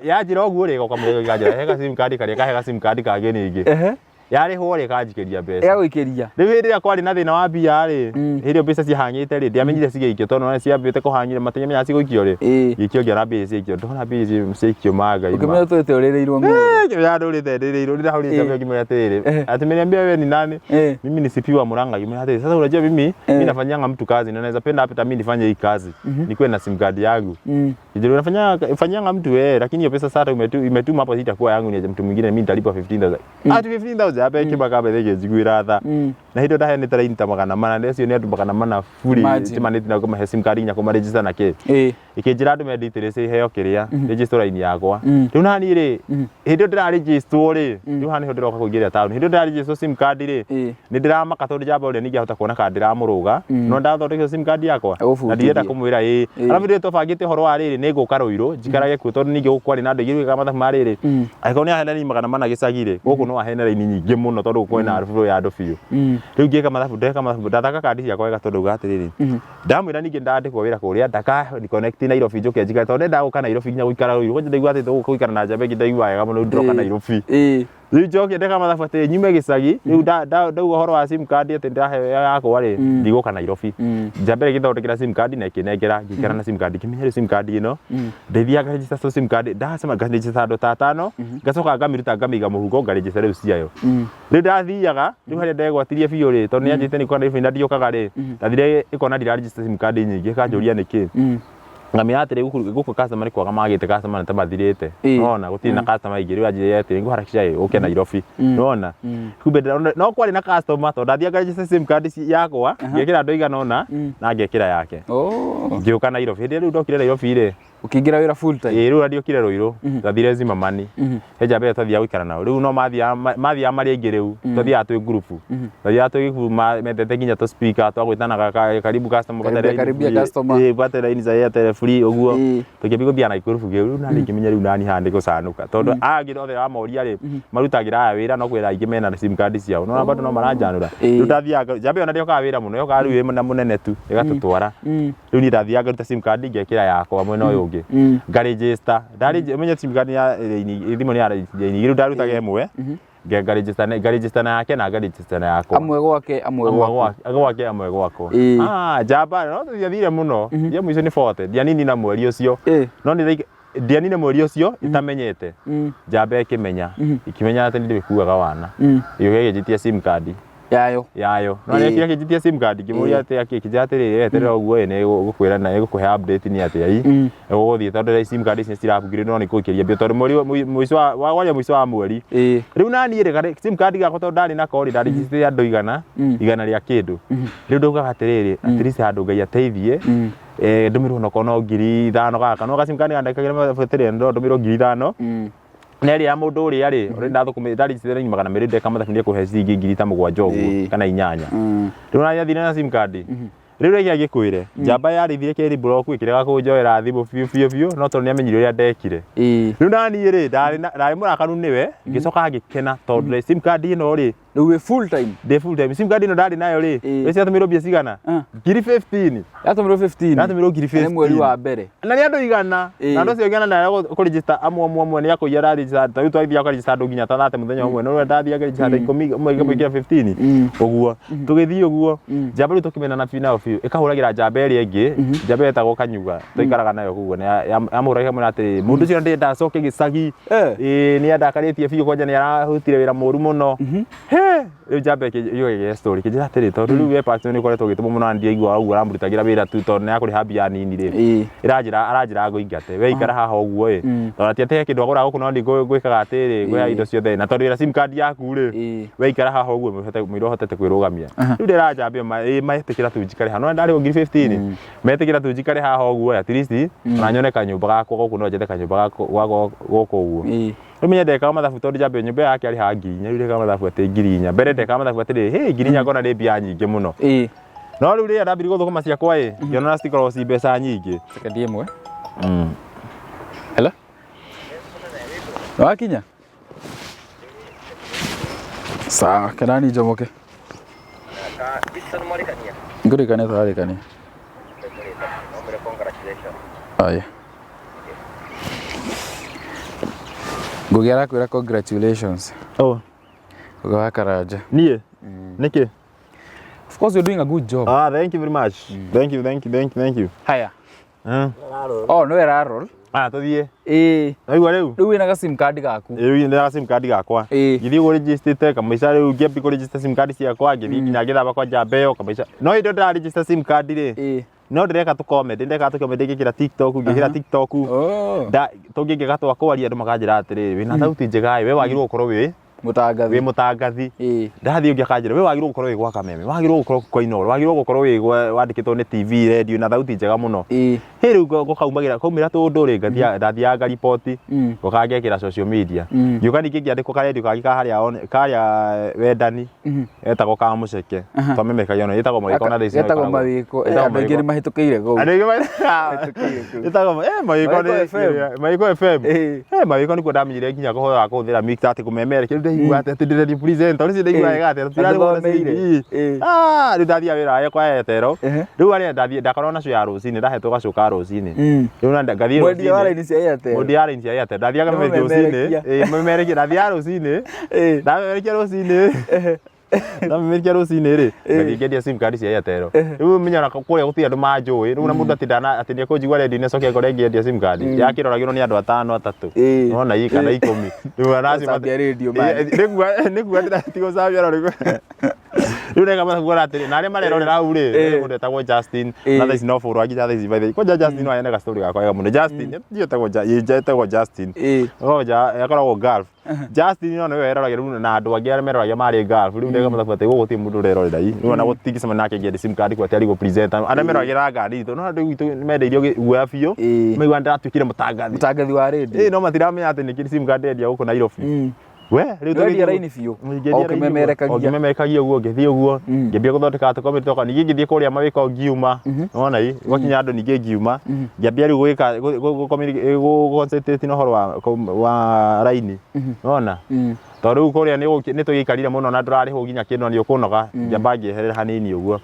Yanjĩra ũguo rĩ, ĩgoka mũthenya ũngĩ ĩkanjĩra he ga sim card karĩa kahe ga sim card kangĩ ningĩ. Yarĩhwo rĩ, ĩkanjikĩria mbeca. Ĩgagũikĩria. Rĩu hĩndĩ ĩrĩa kwarĩ na thĩna wa mbia rĩ, hĩndĩ ĩyo mbeca cihang'ĩte rĩ, ndiamenyire cigĩikio tondũ nĩ ciambĩte kũhang'ire matiamenyaga cigũikio rĩ. Ngĩikio ngĩona mbia ciaikio, ndona mbia icio ciaikio ma Ngai ma. Ũkĩmenya ũtũrĩte ũrĩrĩirwo ng'ũndũ. Ngĩmenya ndũrĩte ndĩrĩirwo, rĩrĩa hau rĩ ngĩmwĩra atĩrĩrĩ, ati ameniambia wewe ni nani? Mimi ni CP wa Murang'a. Ngĩmwĩra atĩrĩrĩ, sasa unajua mimi nafanyanga mtu kazi na naweza penda hata mimi nifanye hii kazi. Nikuwe na sim card yangu. Ndio unafanya fanyanga mtu wewe, lakini hiyo pesa sasa umetuma hapo itakuwa yangu ni ya mtu mwingine, mimi nitalipwa 15,000. Ati 15,000 hapa ikibaka bethe njiguira tha. Na hĩndĩ ĩyo ndaheanĩte raini ta 400 na ũcio nĩ andũ 400 fully Imagine. timanĩte na kũmahe sim card nginya kũmaregister na kĩ. Ĩkĩnjĩra ndũme details iheo kĩrĩa register raini yakwa. Rĩu nani rĩ, hĩndĩ ĩyo ndĩraregisterwo rĩ, rĩu haha nĩho ndĩroka kũingĩrĩra taũni. Hĩndĩ ĩyo ndĩraregisterwo sim card rĩ, nĩ ndĩramaka tondũ njamba ũrĩa ningĩahota kuona kana ndĩramũrũga, no ndathondekire sim card yakwa na ndirenda kũmwĩra ĩĩ. Arabu rĩrĩa twabangĩte ũhoro wa rĩrĩ nĩ ngũka Rũirũ njikarage kuo tondũ ningĩ gũkũ kwarĩ na andũ aingĩ rĩu mathabu ma rĩrĩ, angĩkorwo nĩ ahena raini 400 gĩcagi rĩ, gũkũ no ahene raini nyingĩ mũno tondũ gũkũ kwĩna flow ya andũ biũ. Rĩu ngĩka mathabu, ndeka mathabu, ndathaka kandi ciakwa wega tondũ ndauga atĩrĩrĩ, ndamwĩra ningĩ ndandĩkwo wĩra kũrĩa ndaka connect Nairobi njũke njikare tondũ ndendaga gũka Nairobi nginya gũikara Rũirũ, kwanja ndaigua atĩ gũka gũikara na njamba ĩngĩ ndaigua wega mũno rĩu ndĩroka Nairobi. Rĩu njoke ndeka mathabu atĩ nyume gĩcagi, rĩu ndauga ũhoro wa sim card atĩ ndaheo yakwa rĩ, ndigũka Nairobi. Njamba ĩrĩa ĩgĩthondekera sim card na ĩkĩnengera, ngĩikara na sim card, ngĩmenya rĩu sim card ĩno, ndĩthiaga ngaregister sim card, ndacema ngaregister andũ ta atano, ngacoka ngamĩruta ngamĩiga mũhuko ngaregister rĩu ciayo. Rĩu ndathiaga, rĩu harĩa ndegwatirie biũ rĩ, tondũ nĩyanjĩrĩte nĩ gũka Nairobi na ndiokaga rĩ, ndathire ĩkona ndiraregister sim card nyingĩ, ĩkanjũria nĩkĩ. Ngamĩra atĩrĩ, gũkũ gũkũ customer nĩ kwaga magĩte customer nĩ ta mathirĩte. Nĩwona gũtirĩ na customer aingĩ, rĩu anjĩrire atĩrĩ ngũharakisha ĩ ũke Nairobi. Nĩwona kumbe no kwarĩ na customer tondũ ndathiaga ngaregister sim card yakwa, ngekĩra andũ aigana ũna na ngekĩra yake. Ngĩũka Nairobi, hĩndĩ ĩrĩa rĩu ndokire Nairobi rĩ, Ũkĩingĩra wĩra full time? Ĩĩ rĩu ndiokire Rũirũ, ndathire Zimmerman. He njamba ĩrĩa twathiaga gũikara nao. Rĩu no mathiaga marĩ aingĩ rĩu, twathiaga twĩ ngurubu. Twathiaga twĩ gĩkurubu mendete nginya tũ speaker twa gwĩtanaga karibu customer upate Karibia line karibia free. customer. Ĩĩ upate line za Airtel free ũguo. Tũkĩambia gũthiaga na gĩkurubu kĩu, rĩu nani ngĩmenya rĩu nani haha nĩ gũcanũka. Tondũ aya angĩ othe wamoria rĩ, marutagĩra aya wĩra no kwĩra aingĩ mena sim card ciao. Nĩwona bado no maranjanũra. Rĩu ndathiaga, njamba ĩyo ona ndĩokaga wĩra mũno, yokaga rĩu ĩ na mũnene tu, ĩgatũtwara. Rĩu niĩ ndathiaga ngaruta sim card ngekĩra yakwa mwena ũyũ ũngĩ, ngaregister. Ũmenye sim card ya raini, thimũ nĩ ya raini igĩrĩ, rĩu ndarutaga ĩmwe ngaregister na yake na ngaregister na yakwa. Amwe gwake, amwe gwaku. Gwake, amwe gwakwa. Ah, njamba no ndiathire mũno, ya mũico nĩ 40, ndianini na mweri ũcio. No nĩ ndianine mweri ũcio itamenyete. Njamba ĩkĩmenya, ĩkĩmenya atĩ nĩ ndĩkuaga wana. Ĩgĩũka ĩkĩnjĩtia sim card Yayo. Yayo. No nĩ akĩnjĩtia sim card, ngĩmũria atĩ akĩnjĩra atĩrĩrĩ, eterera ũguo ĩ, nĩ gũkwĩra na ĩgũkũhe update nĩ atĩa ii. Ũgũthiĩ tondũ sim card ici nĩ cirabungirwo no nĩ kũikĩria mbia tondũ mweri mũico wa waria mũico wa mweri. Rĩu naniĩ rĩ, sim card gakwa tondũ ndarĩ nako rĩ, ndarĩjicitĩte andũ igana rĩa kĩndũ. Rĩu ndaugaga atĩrĩrĩ, at least handũ Ngai ateithie, ndũmĩrwo onokorwo no 5,000 gaka. No ga sim card gandekagĩra atĩrĩrĩ, no ndũmĩrwo 5,000. Na ĩrĩa ya mũndũ ũrĩa rĩ, ũrĩa ndathũkũmĩte ndarĩjicitĩte raini 200 ndeka mathabu nĩekũhe ciringi ngiri ta mũgwanja ũguo kana inyanya. Rĩu ona nĩathire na sim card. Rĩu reke ngĩkwĩre, njamba yarĩithire keri block ĩkĩrega kũnjoera thimũ biũ biũ biũ, no tondũ nĩamenyire ũrĩa ndekire. Rĩu naniĩ rĩ, ndarĩ mũrakaru nĩwe, ngĩcoka ngĩkena tondũ sim card ĩno rĩ, Rĩu wĩ full time. Ndĩ full time. Sim card ĩno ndarĩ nayo rĩ, Ĩĩ. wĩ ciatũmĩrwo mbia cigana? Ah. 15,000. Yatũmĩrwo 15. Yatũmĩrwo ngiri Na nĩ mweri 15. wa mbere. Na nĩ andũ igana. Ĩĩ. Na andũ acio igana na kũ register amwe amwe amwe nĩ akũiya ra register. Ta rĩu twathiaga kũ register andũ nginya ta 30 mũthenya ũmwe. No ndathiaga register andũ 10 ũmwe ĩkamwĩkĩra 15. Ũguo. Tũgĩthiĩ ũguo. Njamba rĩu tũkĩmenana biũ nayo biũ. Ĩkahũragĩra njamba ĩrĩa ĩngĩ. Njamba ĩyo ĩtagwo Kanyuga. Twaikaraga nayo kũu ũguo. Na yamũhũragĩra ĩkamwĩra atĩrĩ, mũndũ ũcio ndĩrenda acoke gĩcagi. Eh. Ĩĩ nĩ andakarĩtie biũ kwanja nĩ ararutire wĩra mũru mũno. He, rĩu njamba ĩkĩigua gĩgĩa story kĩnjĩra atĩrĩ tondũ rĩu we pastor nĩ ũkoretwo ũgĩtũmwo mũno na ndiaigua ũguo aramũrutagĩra wĩra tu tondũ nĩ akũrĩha mbia nini rĩ. Ĩĩ. Ĩranjĩra aranjĩra ngũingate we ikara haha ũguo ĩ. Tondũ ati atĩ he kĩndũ agũraga gũkũ no ndi ngwĩkaga atĩrĩ ngũheaga indo ciothe na tondũ wĩna sim card yaku rĩ. Ĩĩ. We ikara haha ũguo mũira ũhotete kwĩrũgamia. Rĩu ndĩra njamba ĩyo metĩkĩra tu njikare haha. No ndarĩhwo ngiri 15. Metĩkĩra tu njikare haha ũguo at least ona nyone kanyũmba gakwa gũkũ no njethe kanyũmba gakwa gakwa gũkũ ũguo. Ĩĩ. Rĩu menye ndekaga mathabu tondũ njambe nyũmba ĩyo yake arĩhaga 4,000 rĩu ndekaga mathabu atĩ 4,000 mbere ndekaga mathabu atĩrĩ hĩ 4,000 ngona nĩ mbia nyingĩ mũno. Ĩĩ. No rĩu rĩrĩa ndambirie gũthũkũma ciakwa ĩ ngĩona citikoragwo ci mbeca nyingĩ. Sekondi ĩmwe. Hello? Wakinya? Sawa, kenani njomoke. Ngũrĩkania tũrarĩkania. Aya. Ngũgĩ arakwĩra congratulations. Oh, Ngũgĩ wa Karanja. niĩ? Nĩkĩ? Of course you're doing a good job. Ah, thank you very much. Thank you, thank you, thank you, thank you. Haya. Mm. Oh, nĩwe rarol. Ah, tũthiĩ. Ĩĩ. Waigua rĩu? Rĩu wĩna ga sim card gaku. Rĩu ndĩna sim card gakwa. Ĩĩ. Ngĩthiĩ kũ register kamaica rĩu ngĩambia kũ register sim card ciakwa ngĩthiĩ nginya ngĩthama kwa njamba ĩyo kamaica. No hĩndĩ ĩyo ndĩra register sim card rĩ. Ĩĩ. No ndĩreka tũ comedy, ndĩreka tũ comedy ngĩkĩra TikTok, ngĩkĩra TikTok. Oh. Nda tũngĩngĩka twa kwaria andũ makanjĩra atĩrĩrĩ wĩna thauti njega ĩ we wagĩrĩirwo gũkorwo wĩ Mũtangathi. wĩ mũtangathi. Ĩĩ. Ndathiĩ ũngĩ akanjĩra we wagĩrĩirwo gũkorwo wĩ gwa Kameme, wagĩrĩirwo gũkorwo kwa Inooro, wagĩrĩirwo gũkorwo wĩ wandĩkĩtwo nĩ TV, radio na thauti njega mũno. Ĩĩ. Hĩ rĩu gũkaumagĩra kaumĩra tũndũ rĩ ngathiaga ndathiaga ngariboti ngoka ngekĩra social media. Ngĩũka ningĩ ngĩandĩkwo karendio kangĩ ka harĩa karĩa Wendani getagwo ka Mũceke twamemekagia ona ĩtagwo Mawĩko na thaa ici no Getagwo ĩkoragwo. Mawĩko. Ĩtagwo Andũ aingĩ Mawĩko. nĩ mahĩtũkĩire kũu. Andũ aingĩ Mahĩtũkĩire kũu. ĩtagwo Mawĩko Mawĩko nĩ FM. Mawĩko FM. Ĩĩ. Mawĩko nĩkuo ndamenyire nginya kũhota wa kũhũthĩra mixer atĩ kũmemerekia rĩu ndaigua atĩ atĩ ndĩ presenter rĩu ndaigua wega atĩ tũtirarĩhwo na Athomeire. ciringi. Ah, rĩu ndathiaga wĩra kwa Airtel. Rĩu arĩa ndathiĩ ndakoragwo na show ya rũcinĩ ndahetwo gacũ ka rũcinĩ. Rĩu na ngathiĩ Mwendia wa rũcinĩ. raini cia Airtel. Mwendia wa raini cia Airtel. Ndathiaga Nĩ rũcinĩ. mũmemerekia. Ĩĩ mũmemerekia ndathiaga rũcinĩ. Ndamemerekia rũcinĩ. Ndamemerekia rũcinĩ rĩ ngathiĩ ngendia sim card cia Airtel. Rĩu menya ona kũrĩa gũtirĩ andũ manjũĩ. Rĩu ona mũndũ atĩ ndana atĩ nĩekũnjigua redio-inĩ acoke ngore ngĩendia sim card. Yakĩroragĩrwo nĩ andũ atano atatũ. Nona ii kana 10. Rĩu ona acio Gũcambia radio, man. Nĩkuga ndĩratigũcambia no nĩkuga. Rĩu ndeka mathabu atĩrĩ na arĩa marerorera hau rĩ he mũndũ etagwo Justin na thaa ici no bũrũ nginya thaa ici by the way. Kwanja Justin no aheane ga story gakwa wega mũno. Justin etagwo Justin. Akoragwo Gulf. Justin no nĩwe weroragĩra rĩu na andũ angĩ arĩa meroragia marĩ Gulf. Rĩu ndeka mathabu atĩ gũkũ gũtirĩ mũndũ ũrerorera ii. Rĩu ona gũtingĩcemania nake ngĩendia sim card kwa atĩ arigwo presenter. Arĩa meroragĩra ngari itũ no andũ gwitũ nĩmendeirio guoya biũ. Maigua nĩndĩratuĩkire mũtangathi. Mũtangathi wa radio. Ĩĩ no matiramenya atĩ nĩkĩ sim card ndendia gũkũ Nairobi. We rĩu Wendia raini biũ. Ngĩendia O raini ũkĩmemerekagia. ũguo, ũkĩmemerekagia ũguo ngĩthiĩ ũguo ngĩambia gũthondeka tũkomenti twakwa ningĩ ngĩthiĩ kũrĩa mawĩko ngiuma nĩwona ĩ gwakinya andũ ningĩ ngiuma ngĩambia rĩu gwĩka gũ concentrate na ũhoro wa raini nĩwona tondũ rĩu kũrĩa nĩ tũgĩikarire mũno na ndũrarĩhwo nginya kĩndũ na nĩ ũkũnoga ngĩamba ngĩeherera hanini ũguo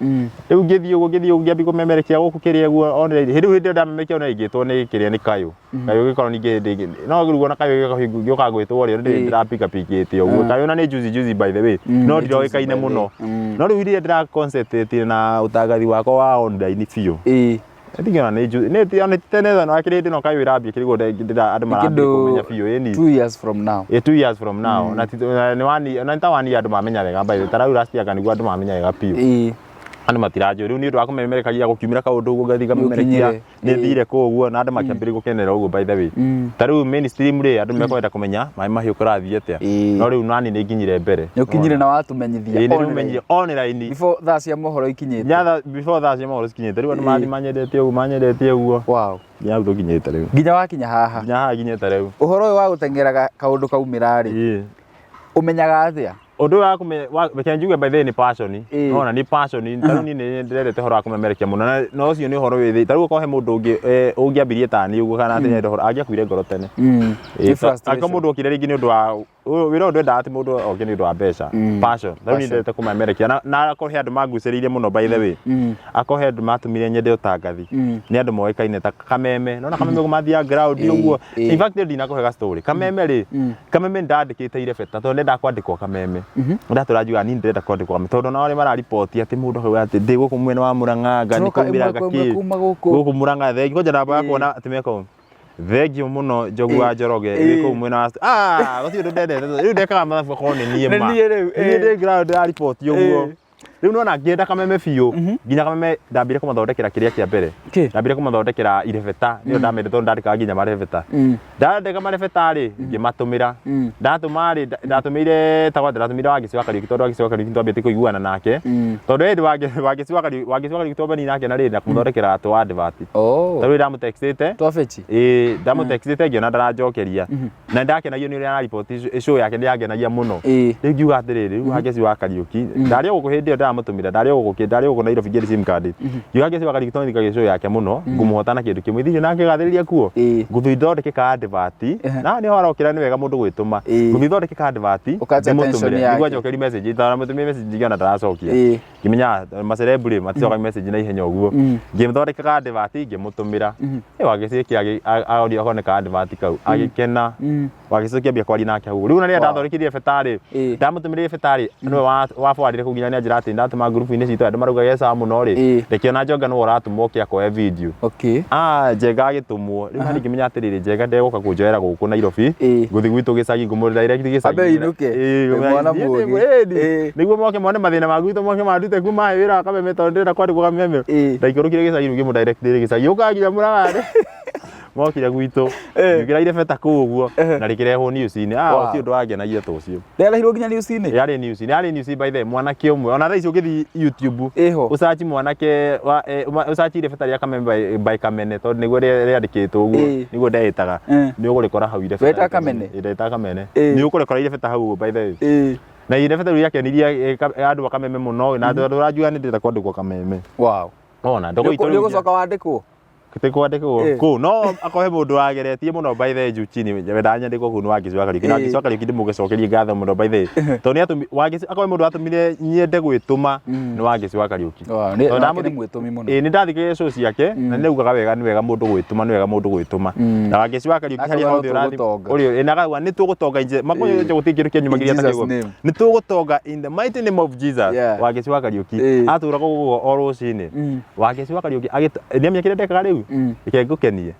rĩu ngĩthiĩ ũguo ngĩthiĩ ũguo ngĩambia kũmemerekia gũkũ kĩrĩa ũguo online rĩu hĩndĩ ĩyo ndamemerekia online ngĩtwo nĩ kĩrĩa nĩ kayũ kayũ gĩkorwo ningĩ hĩndĩ ĩngĩ no rĩu ona kayũ gĩũka gwĩtwo rĩ ndĩ ndĩrapika pikĩte ũguo kayũ na nĩ juzi juzi by the way no nĩ juzi ndiroĩkaine by the mũno way. No rĩu iria ndĩra concentrate na ũtangathi wakwa wa online biũ ndigĩona nĩ juzi nĩ ona ti tene no akĩrĩ hĩndĩ no kayũ ĩrambia kĩrĩguo ndĩra andũ marambia kũmenya biũ ĩni 2 years from now. 2 years from now na nĩ wani na nĩ ta wani andũ mamenya wega by the way ta rĩu last year nĩguo andũ mamenya wega biũ andũ matiranjũĩ rĩu nĩ ũndũ wa kũmemerekagia gũkiumĩra kaũndũ ũguo ngathiĩ ngamemerekia Nĩũkinyire. nĩ thire kũu ũguo na andũ makĩambĩrĩria gũkenerera ũguo by the way ta rĩu mainstream rĩ andũ mekwenda kũmenya maĩ mahiũ kũrathiĩ atĩa no rĩu nani nĩ nginyire mbere Nĩ ũkinyire na watũmenyithia. Ĩĩ, nĩ online. ũmenyire online Before thaa cia mohoro ikinyĩte. nyatha before thaa cia mohoro cikinyĩte rĩu andũ marathiĩ manyendete ũguo manyendete ũguo Wow. nginya hau tũkinyĩte rĩu Nginya wakinya haha. nginya haha nginyĩte rĩu Ũhoro ũyũ wa gũteng'eraga kaũndũ kaumĩra rĩ, ũmenyaga atĩa? Ũndũ ũyũ wa kũme reke njuge by the way nĩ passion Ĩĩ. nona nĩ passion ta rĩu niĩ nĩ ndĩrendete ũhoro wa kũmemerekia mũno na ũcio nĩ ũhoro wĩ thĩ ta rĩu okorwo he mũndũ ũngĩ ũngĩambirie ta niĩ ũguo kana atĩ nĩarenda ũhoro angĩakuire ngoro tene. Nĩ Ĩĩ, frustration. angĩkorwo mũndũ okire rĩngĩ nĩ ũndũ wa Wĩra ũyũ ndwendaga atĩ mũndũ oke nĩ ũndũ wa mbeca. Passion. Rĩu niĩ Passion. ndendete kũmemerekia na akorwo he andũ mangucĩrĩirie mũno, by the way, akorwo he andũ matũmire nyende ũtangathi, nĩ andũ moĩkaine ta Kameme. Nona Kameme ũguo mathiaga ground ũguo. In fact, ndinakũhe ga story. Kameme rĩ, Kameme ndandĩkĩte irebeta tondũ ndendaga kwandĩkwo Kameme. Ndatũra njugaga niĩ ndĩrenda kwandĩkwo Kameme tondũ nao arĩa marariboti atĩ mũndũ akauga atĩ ndĩ gũkũ mwena wa Murang'a nga nĩ Tũroka ĩmwe kũmĩranga kwa ĩmwe kĩ kuma gũkũ. Gũkũ Murang'a. Thengi kwanja ndambaga kuona atĩ meko thengio mũno Njogu wa Njoroge wĩ kũu mwena wa gũtirĩ ũndũ ndendete rĩu ndekaga mathabu akorwo nĩ niĩ Nĩ ma niĩ rĩu, niĩ ndĩ ground ya riboti ũguo. Rĩu nona ngĩenda Kameme biũ nginya Kameme ndambire kũmathondekera kĩrĩa kĩa mbere. Kĩ? Ndambire kũmathondekera irebeta nĩyo ndamendete tondũ ndandĩkaga nginya marebeta. Ndandĩka marebeta rĩ, ngĩmatũmĩra. Ndatũma rĩ, ndatũmĩire ta gwata ndatũmĩire Wangeci wa Kariũki tondũ Wangeci wa Kariũki nĩtwambĩtie kũiguana nake. Tondũ hĩndĩ Wangeci wa Kariũki twambanie nake na rĩ na kũmũthondekera tũ advert. Oh. Tondũ ndamũtextĩte. Twa feci. Ĩĩ, ndamũtextĩte ngĩona ndaranjokeria. Na nĩndakenagio nĩ ũrĩa arariboti show yake nĩyangenagia mũno. Rĩu ngiuga atĩrĩrĩ, rĩu Wangeci wa Kariũki, ndarĩ o gũkũ hĩndĩ ĩyo ndĩramũtũmĩra, ndarĩ o gũkũ, ndarĩ o gũkũ Nairobi ngĩrĩ sim card. Ngiuga Wangeci wa Kariũki tondũ nĩthikagĩrĩria show yake mũno, ngũmũhota na kĩndũ kĩmwe. Ithe nake gathĩrĩria kuo. Ngũthiĩ thondeke ka advert, na nĩho harokĩra nĩ wega mũndũ gwĩtũma. Ngũthiĩ thondeke ka advert, Ũkacha attention ndĩmũtũmĩre. yake. Nĩguo anjokerie message, ndamũtũmĩire message ngĩona ndaracokia. Ngĩmenya macerebu rĩ maticokagia message na ihenya ũguo. Ngĩmũthondeka ka advert ngĩmũtũmĩra. Wangeci aoria okorwo nĩ ka advert kau agĩkena. Wangeci tũkĩambia kwaria nake hau. Rĩu na rĩrĩa ndathondekire ibeta rĩ, ndamũtũmĩire ibeta rĩ, nĩwe waforwardire kũu nginya nĩanjĩra atĩ ndatũma ngurubu-inĩ citũ andũ marauga ge sawa mũno rĩ, reke ona Njonga nĩwe ũratũmwo oke akoe video. Njenga agĩtũmwo. Rĩu naniĩ ngĩmenya atĩrĩrĩ, Njenga ndegũka kũnjoera gũkũ Nairobi, ngũthiĩ gwitũ gĩcagi ngũmũ direct gĩcagi. Ambe ainũke. Ĩĩ, Mwana ngũmũ- mũũgĩ. Ĩĩ, nĩguo moke mone mathĩna ma gwitũ moke mandute kuma he wĩra wa Kameme tondũ ndĩrenda kwandĩkwo Kameme. Ndaikũrũkire gĩcagi rĩu ngĩmũ direct gĩcagi ũka nginya Mũrang'a. Mokire gwitũ ngĩkĩra irebeta kũu ũguo na rĩkĩrehwo news-inĩ. Gũtirĩ ũndũ wangenagia ta ũcio. Rĩarehirwo nginya news-inĩ? Yarĩ news, yarĩ news by the way, mwanake ũmwe ona thaa ici ũngĩthiĩ YouTube Ĩho. ũcaci mwanake wa ũcaci irebeta rĩa Kameme by Kamene tondũ nĩguo rĩandĩkĩtwo ũguo, nĩguo ndeĩtaga, nĩ ũgũrĩkora hau irebeta. Wetaga Kamene? Ĩĩ, ndetaga Kamene. Nĩ ũkũrĩkora irebeta hau ũguo by the way. Na irebeta rĩu rĩakenirie andũ a Kameme mũno na andũ ũranjua nĩ ndĩrenda kwandĩkwo Kameme. Wow. Ona ndogo itũ Nĩ ũgũcoka wandĩkwo? Ti kwandĩkwo kũu no akorwo he mũndũ wageretie mũno by the way juu chini wendaga nyandĩkwo kũu nĩ Wangeci wa Kariũki. Na Wangeci wa Kariũki ndĩmũgĩcokerie ngatho mũno by the way tondũ nĩ atũmi Wangeci akorwo he mũndũ watũmire nyende gwĩtũma nĩ Wangeci wa Kariũki. Wow, nĩ Tondũ nake nĩ mwĩtũmi mũno. Ĩĩ, nĩ ndathikĩrĩria show ciake na nĩ augaga wega nĩ wega mũndũ gwĩtũma, nĩ wega mũndũ gwĩtũma. Na Wangeci wa Kariũki Akauga harĩa no hothe ũrathiĩ tũgũtonga. ũrĩ na akauga nĩ tũgũtonga inje makonya gũtirĩ kĩndũ kĩanyumagĩria In ta Jesus' kĩu. name. Nĩ tũgũtonga in the mighty name of Jesus. Wangeci wa Kariũki atũraga ũguo o rũcinĩ. Wangeci wa Kariũki nĩamenya kĩrĩa ndekaga rĩu. Reke ngũkenie.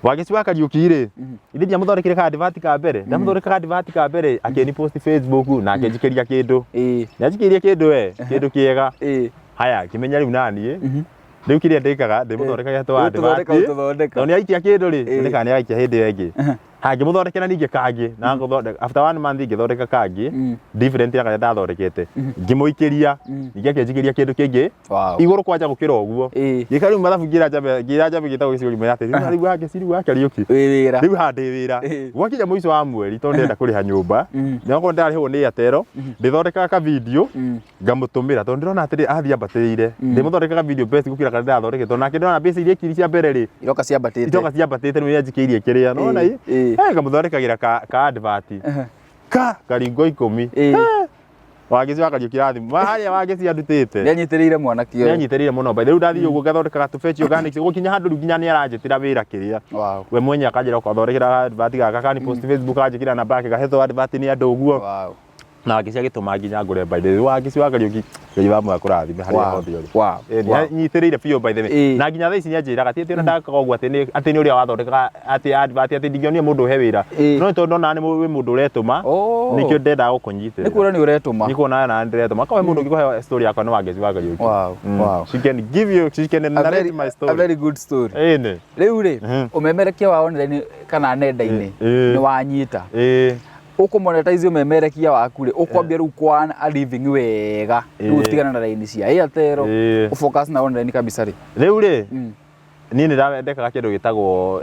Wangeci wa Kariũki rĩ, ithe ndiamũthondekire ka advert ka mbere, ndamũthondeka ka advert ka mbere akĩni post Facebook na akĩnjikĩria kĩndũ. Nĩanjikĩirie kĩndũ we, kĩndũ kĩega. Haya, ngĩmenya rĩu naniĩ rĩu kĩrĩa ndĩkaga ndĩmũthondekagia tũ advert. Ũtũthondeka, ũtũthondeka. Tondũ nĩaikia kĩndũ rĩ, nĩ kana nĩagaikia hĩndĩ ĩyo ĩngĩ. Haya, ngĩmũthondekera ningĩ kangĩ na ngũthondeka after one month ngĩthondeka kangĩ different ya karĩa ndathondekete, ngĩmũikĩria ningĩ akĩnjikĩria kĩndũ kĩngĩ igũrũ kwanja gũkĩra ũguo. Ngĩka rĩu mathabu ngĩra Njambe, ngĩra Njambe gĩtagwo gĩcigo gĩmwe atĩ rĩu rĩu wake rĩu wake Kariũki Wĩ wĩra. Rĩu haha ndĩ wĩra. Gwakinya mũico wa mweri tondũ ndĩrenda kũrĩha nyũmba na okorwo ndarĩhwo nĩ Airtel ndĩthondekaga ka video ngamũtũmĩra tondũ ndĩrona atĩrĩ athiĩ ambatĩrĩire ndĩmũthondekaga video best gũkĩra karĩa ndĩrathondekete tondũ nake ndĩrona mbeca iria ekiri cia mbere rĩ Iroka ciambatĩte. Iroka ciambatĩte nĩ anjikĩirie kĩrĩa nona ĩ. Ngamũthondekagĩra ka advert ka karingo 10. Wangeci wa Kariũki rathimo harĩa Wangeci andutĩte. Nĩanyitĩrĩire mwanake ũyũ. Nĩanyitĩrĩire mũno by the way. Rĩu ndathiĩ ũguo ngathondekaga tũbeci organics gũkinya handũ rĩu nginya nĩaranjĩtĩra wĩra kĩrĩa. We mwenye akanjĩra ũkathondekera advert gaka kani post Facebook akanjĩkĩra namba yake gahetwo advert nĩ andũ ũguo. Na Wangeci agĩtũma nginya ngũre by the way. Wangeci wa Kariũki Ngai wa muoyo akũrathime harĩa hothe ũrĩ. Nĩanyitĩrĩire biũ by the way. Na nginya thaa ici nĩanjĩraga ti atĩ ona ndakaga ũguo atĩ nĩ atĩ nĩ ũrĩa wathondekaga atĩ advert atĩ ndingĩonire mũndũ ũhe wĩra. No nĩ tondũ ndonaga nĩ wĩ mũndũ ũretũma nĩkĩo ndendaga gũkũnyitĩrĩra. Nĩ kuona nĩ ũretũma. Nĩ kuona na ndĩretũma. Akorwo he mũndũ ũngĩkũhe story yakwa nĩ Wangeci wa Kariũki. She can give you, she can narrate my A story. very good story. Ĩĩ. Rĩu rĩ, ũmemerekia wa online kana nenda-inĩ nĩ wanyita. Ũkũ monetize ũmemerekia waku rĩ, ũkwambia rĩu kũ earn a living wega rĩu, ũtigane na raini cia Airtel, ũfocus na online kabisa rĩ? Rĩu rĩ, Niĩ nĩ ndekaga kĩndũ gĩtagwo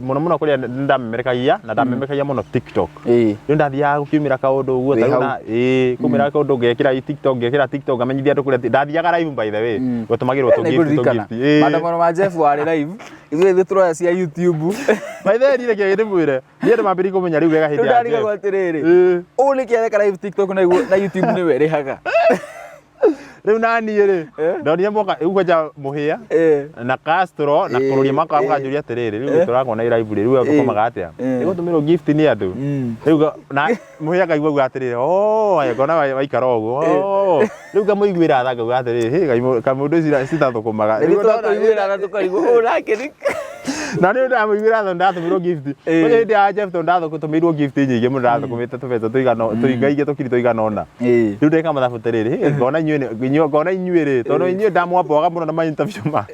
mũno mũno kũrĩa nĩ ndamemerekagia na ndamemerekagia mũno TikTok. Rĩu ndathiaga gũkiumĩra kaũndũ ũguo Wĩ ta rĩu hau. na ĩĩ kumĩra kaũndũ ngekĩra i TikTok, ngekĩra TikTok ngamenyithia andũ kũrĩa ndathiaga live, by the way, gũtũmagĩrwo tũ gift tũ Nĩngũririkana. gift. Ĩĩ. Maandamano ma Jeff warĩ live, ithuĩ ithuĩ tũroya cia YouTube. By the way, niĩ reke ndĩmwĩre, niĩ andũ mambĩrĩria kũmenya rĩu wega Rĩu hĩndĩ ya Jeff. ndarigagwo atĩrĩrĩ, Ĩĩ. ũũ nĩkĩ areka live TikTok na na YouTube nĩwe ĩrĩhaga? Rĩu naniĩ rĩ, ndonire moka rĩu kwanja Mũhĩa na Castro na kũrũria maka makanjũria atĩrĩrĩ, rĩu tũrakona i live rĩ, rĩu ũtũmaga atĩa ĩgũtũmĩrwo gift nĩ andũ rĩu na Mũhĩa ngaigua uga atĩrĩrĩ, oh aya ngona waikara ũguo, oh rĩu ngamũiguĩra tha, ngauga atĩrĩrĩ, hĩ kamũndũ ici citathũkũmaga. Rĩu twakũiguĩra tha tũkarigwo ũũ nake nĩ Na nĩ ndamũiguĩra tha, ndatũmĩrwo gift kwanja hĩndĩ ya Jeff tondũ ndathũkũtũmĩirwo gift nyingĩ mũno, ndathũkũmĩte tũbeca tũigana tũingaingĩ tũkiri tũigana ũna. Rĩu ndeka mathabu atĩrĩrĩ, hĩ, ngona inyuĩ ngona inyuĩ rĩ, tondũ inyuĩ ndamwamboaga mũno na ma interview ma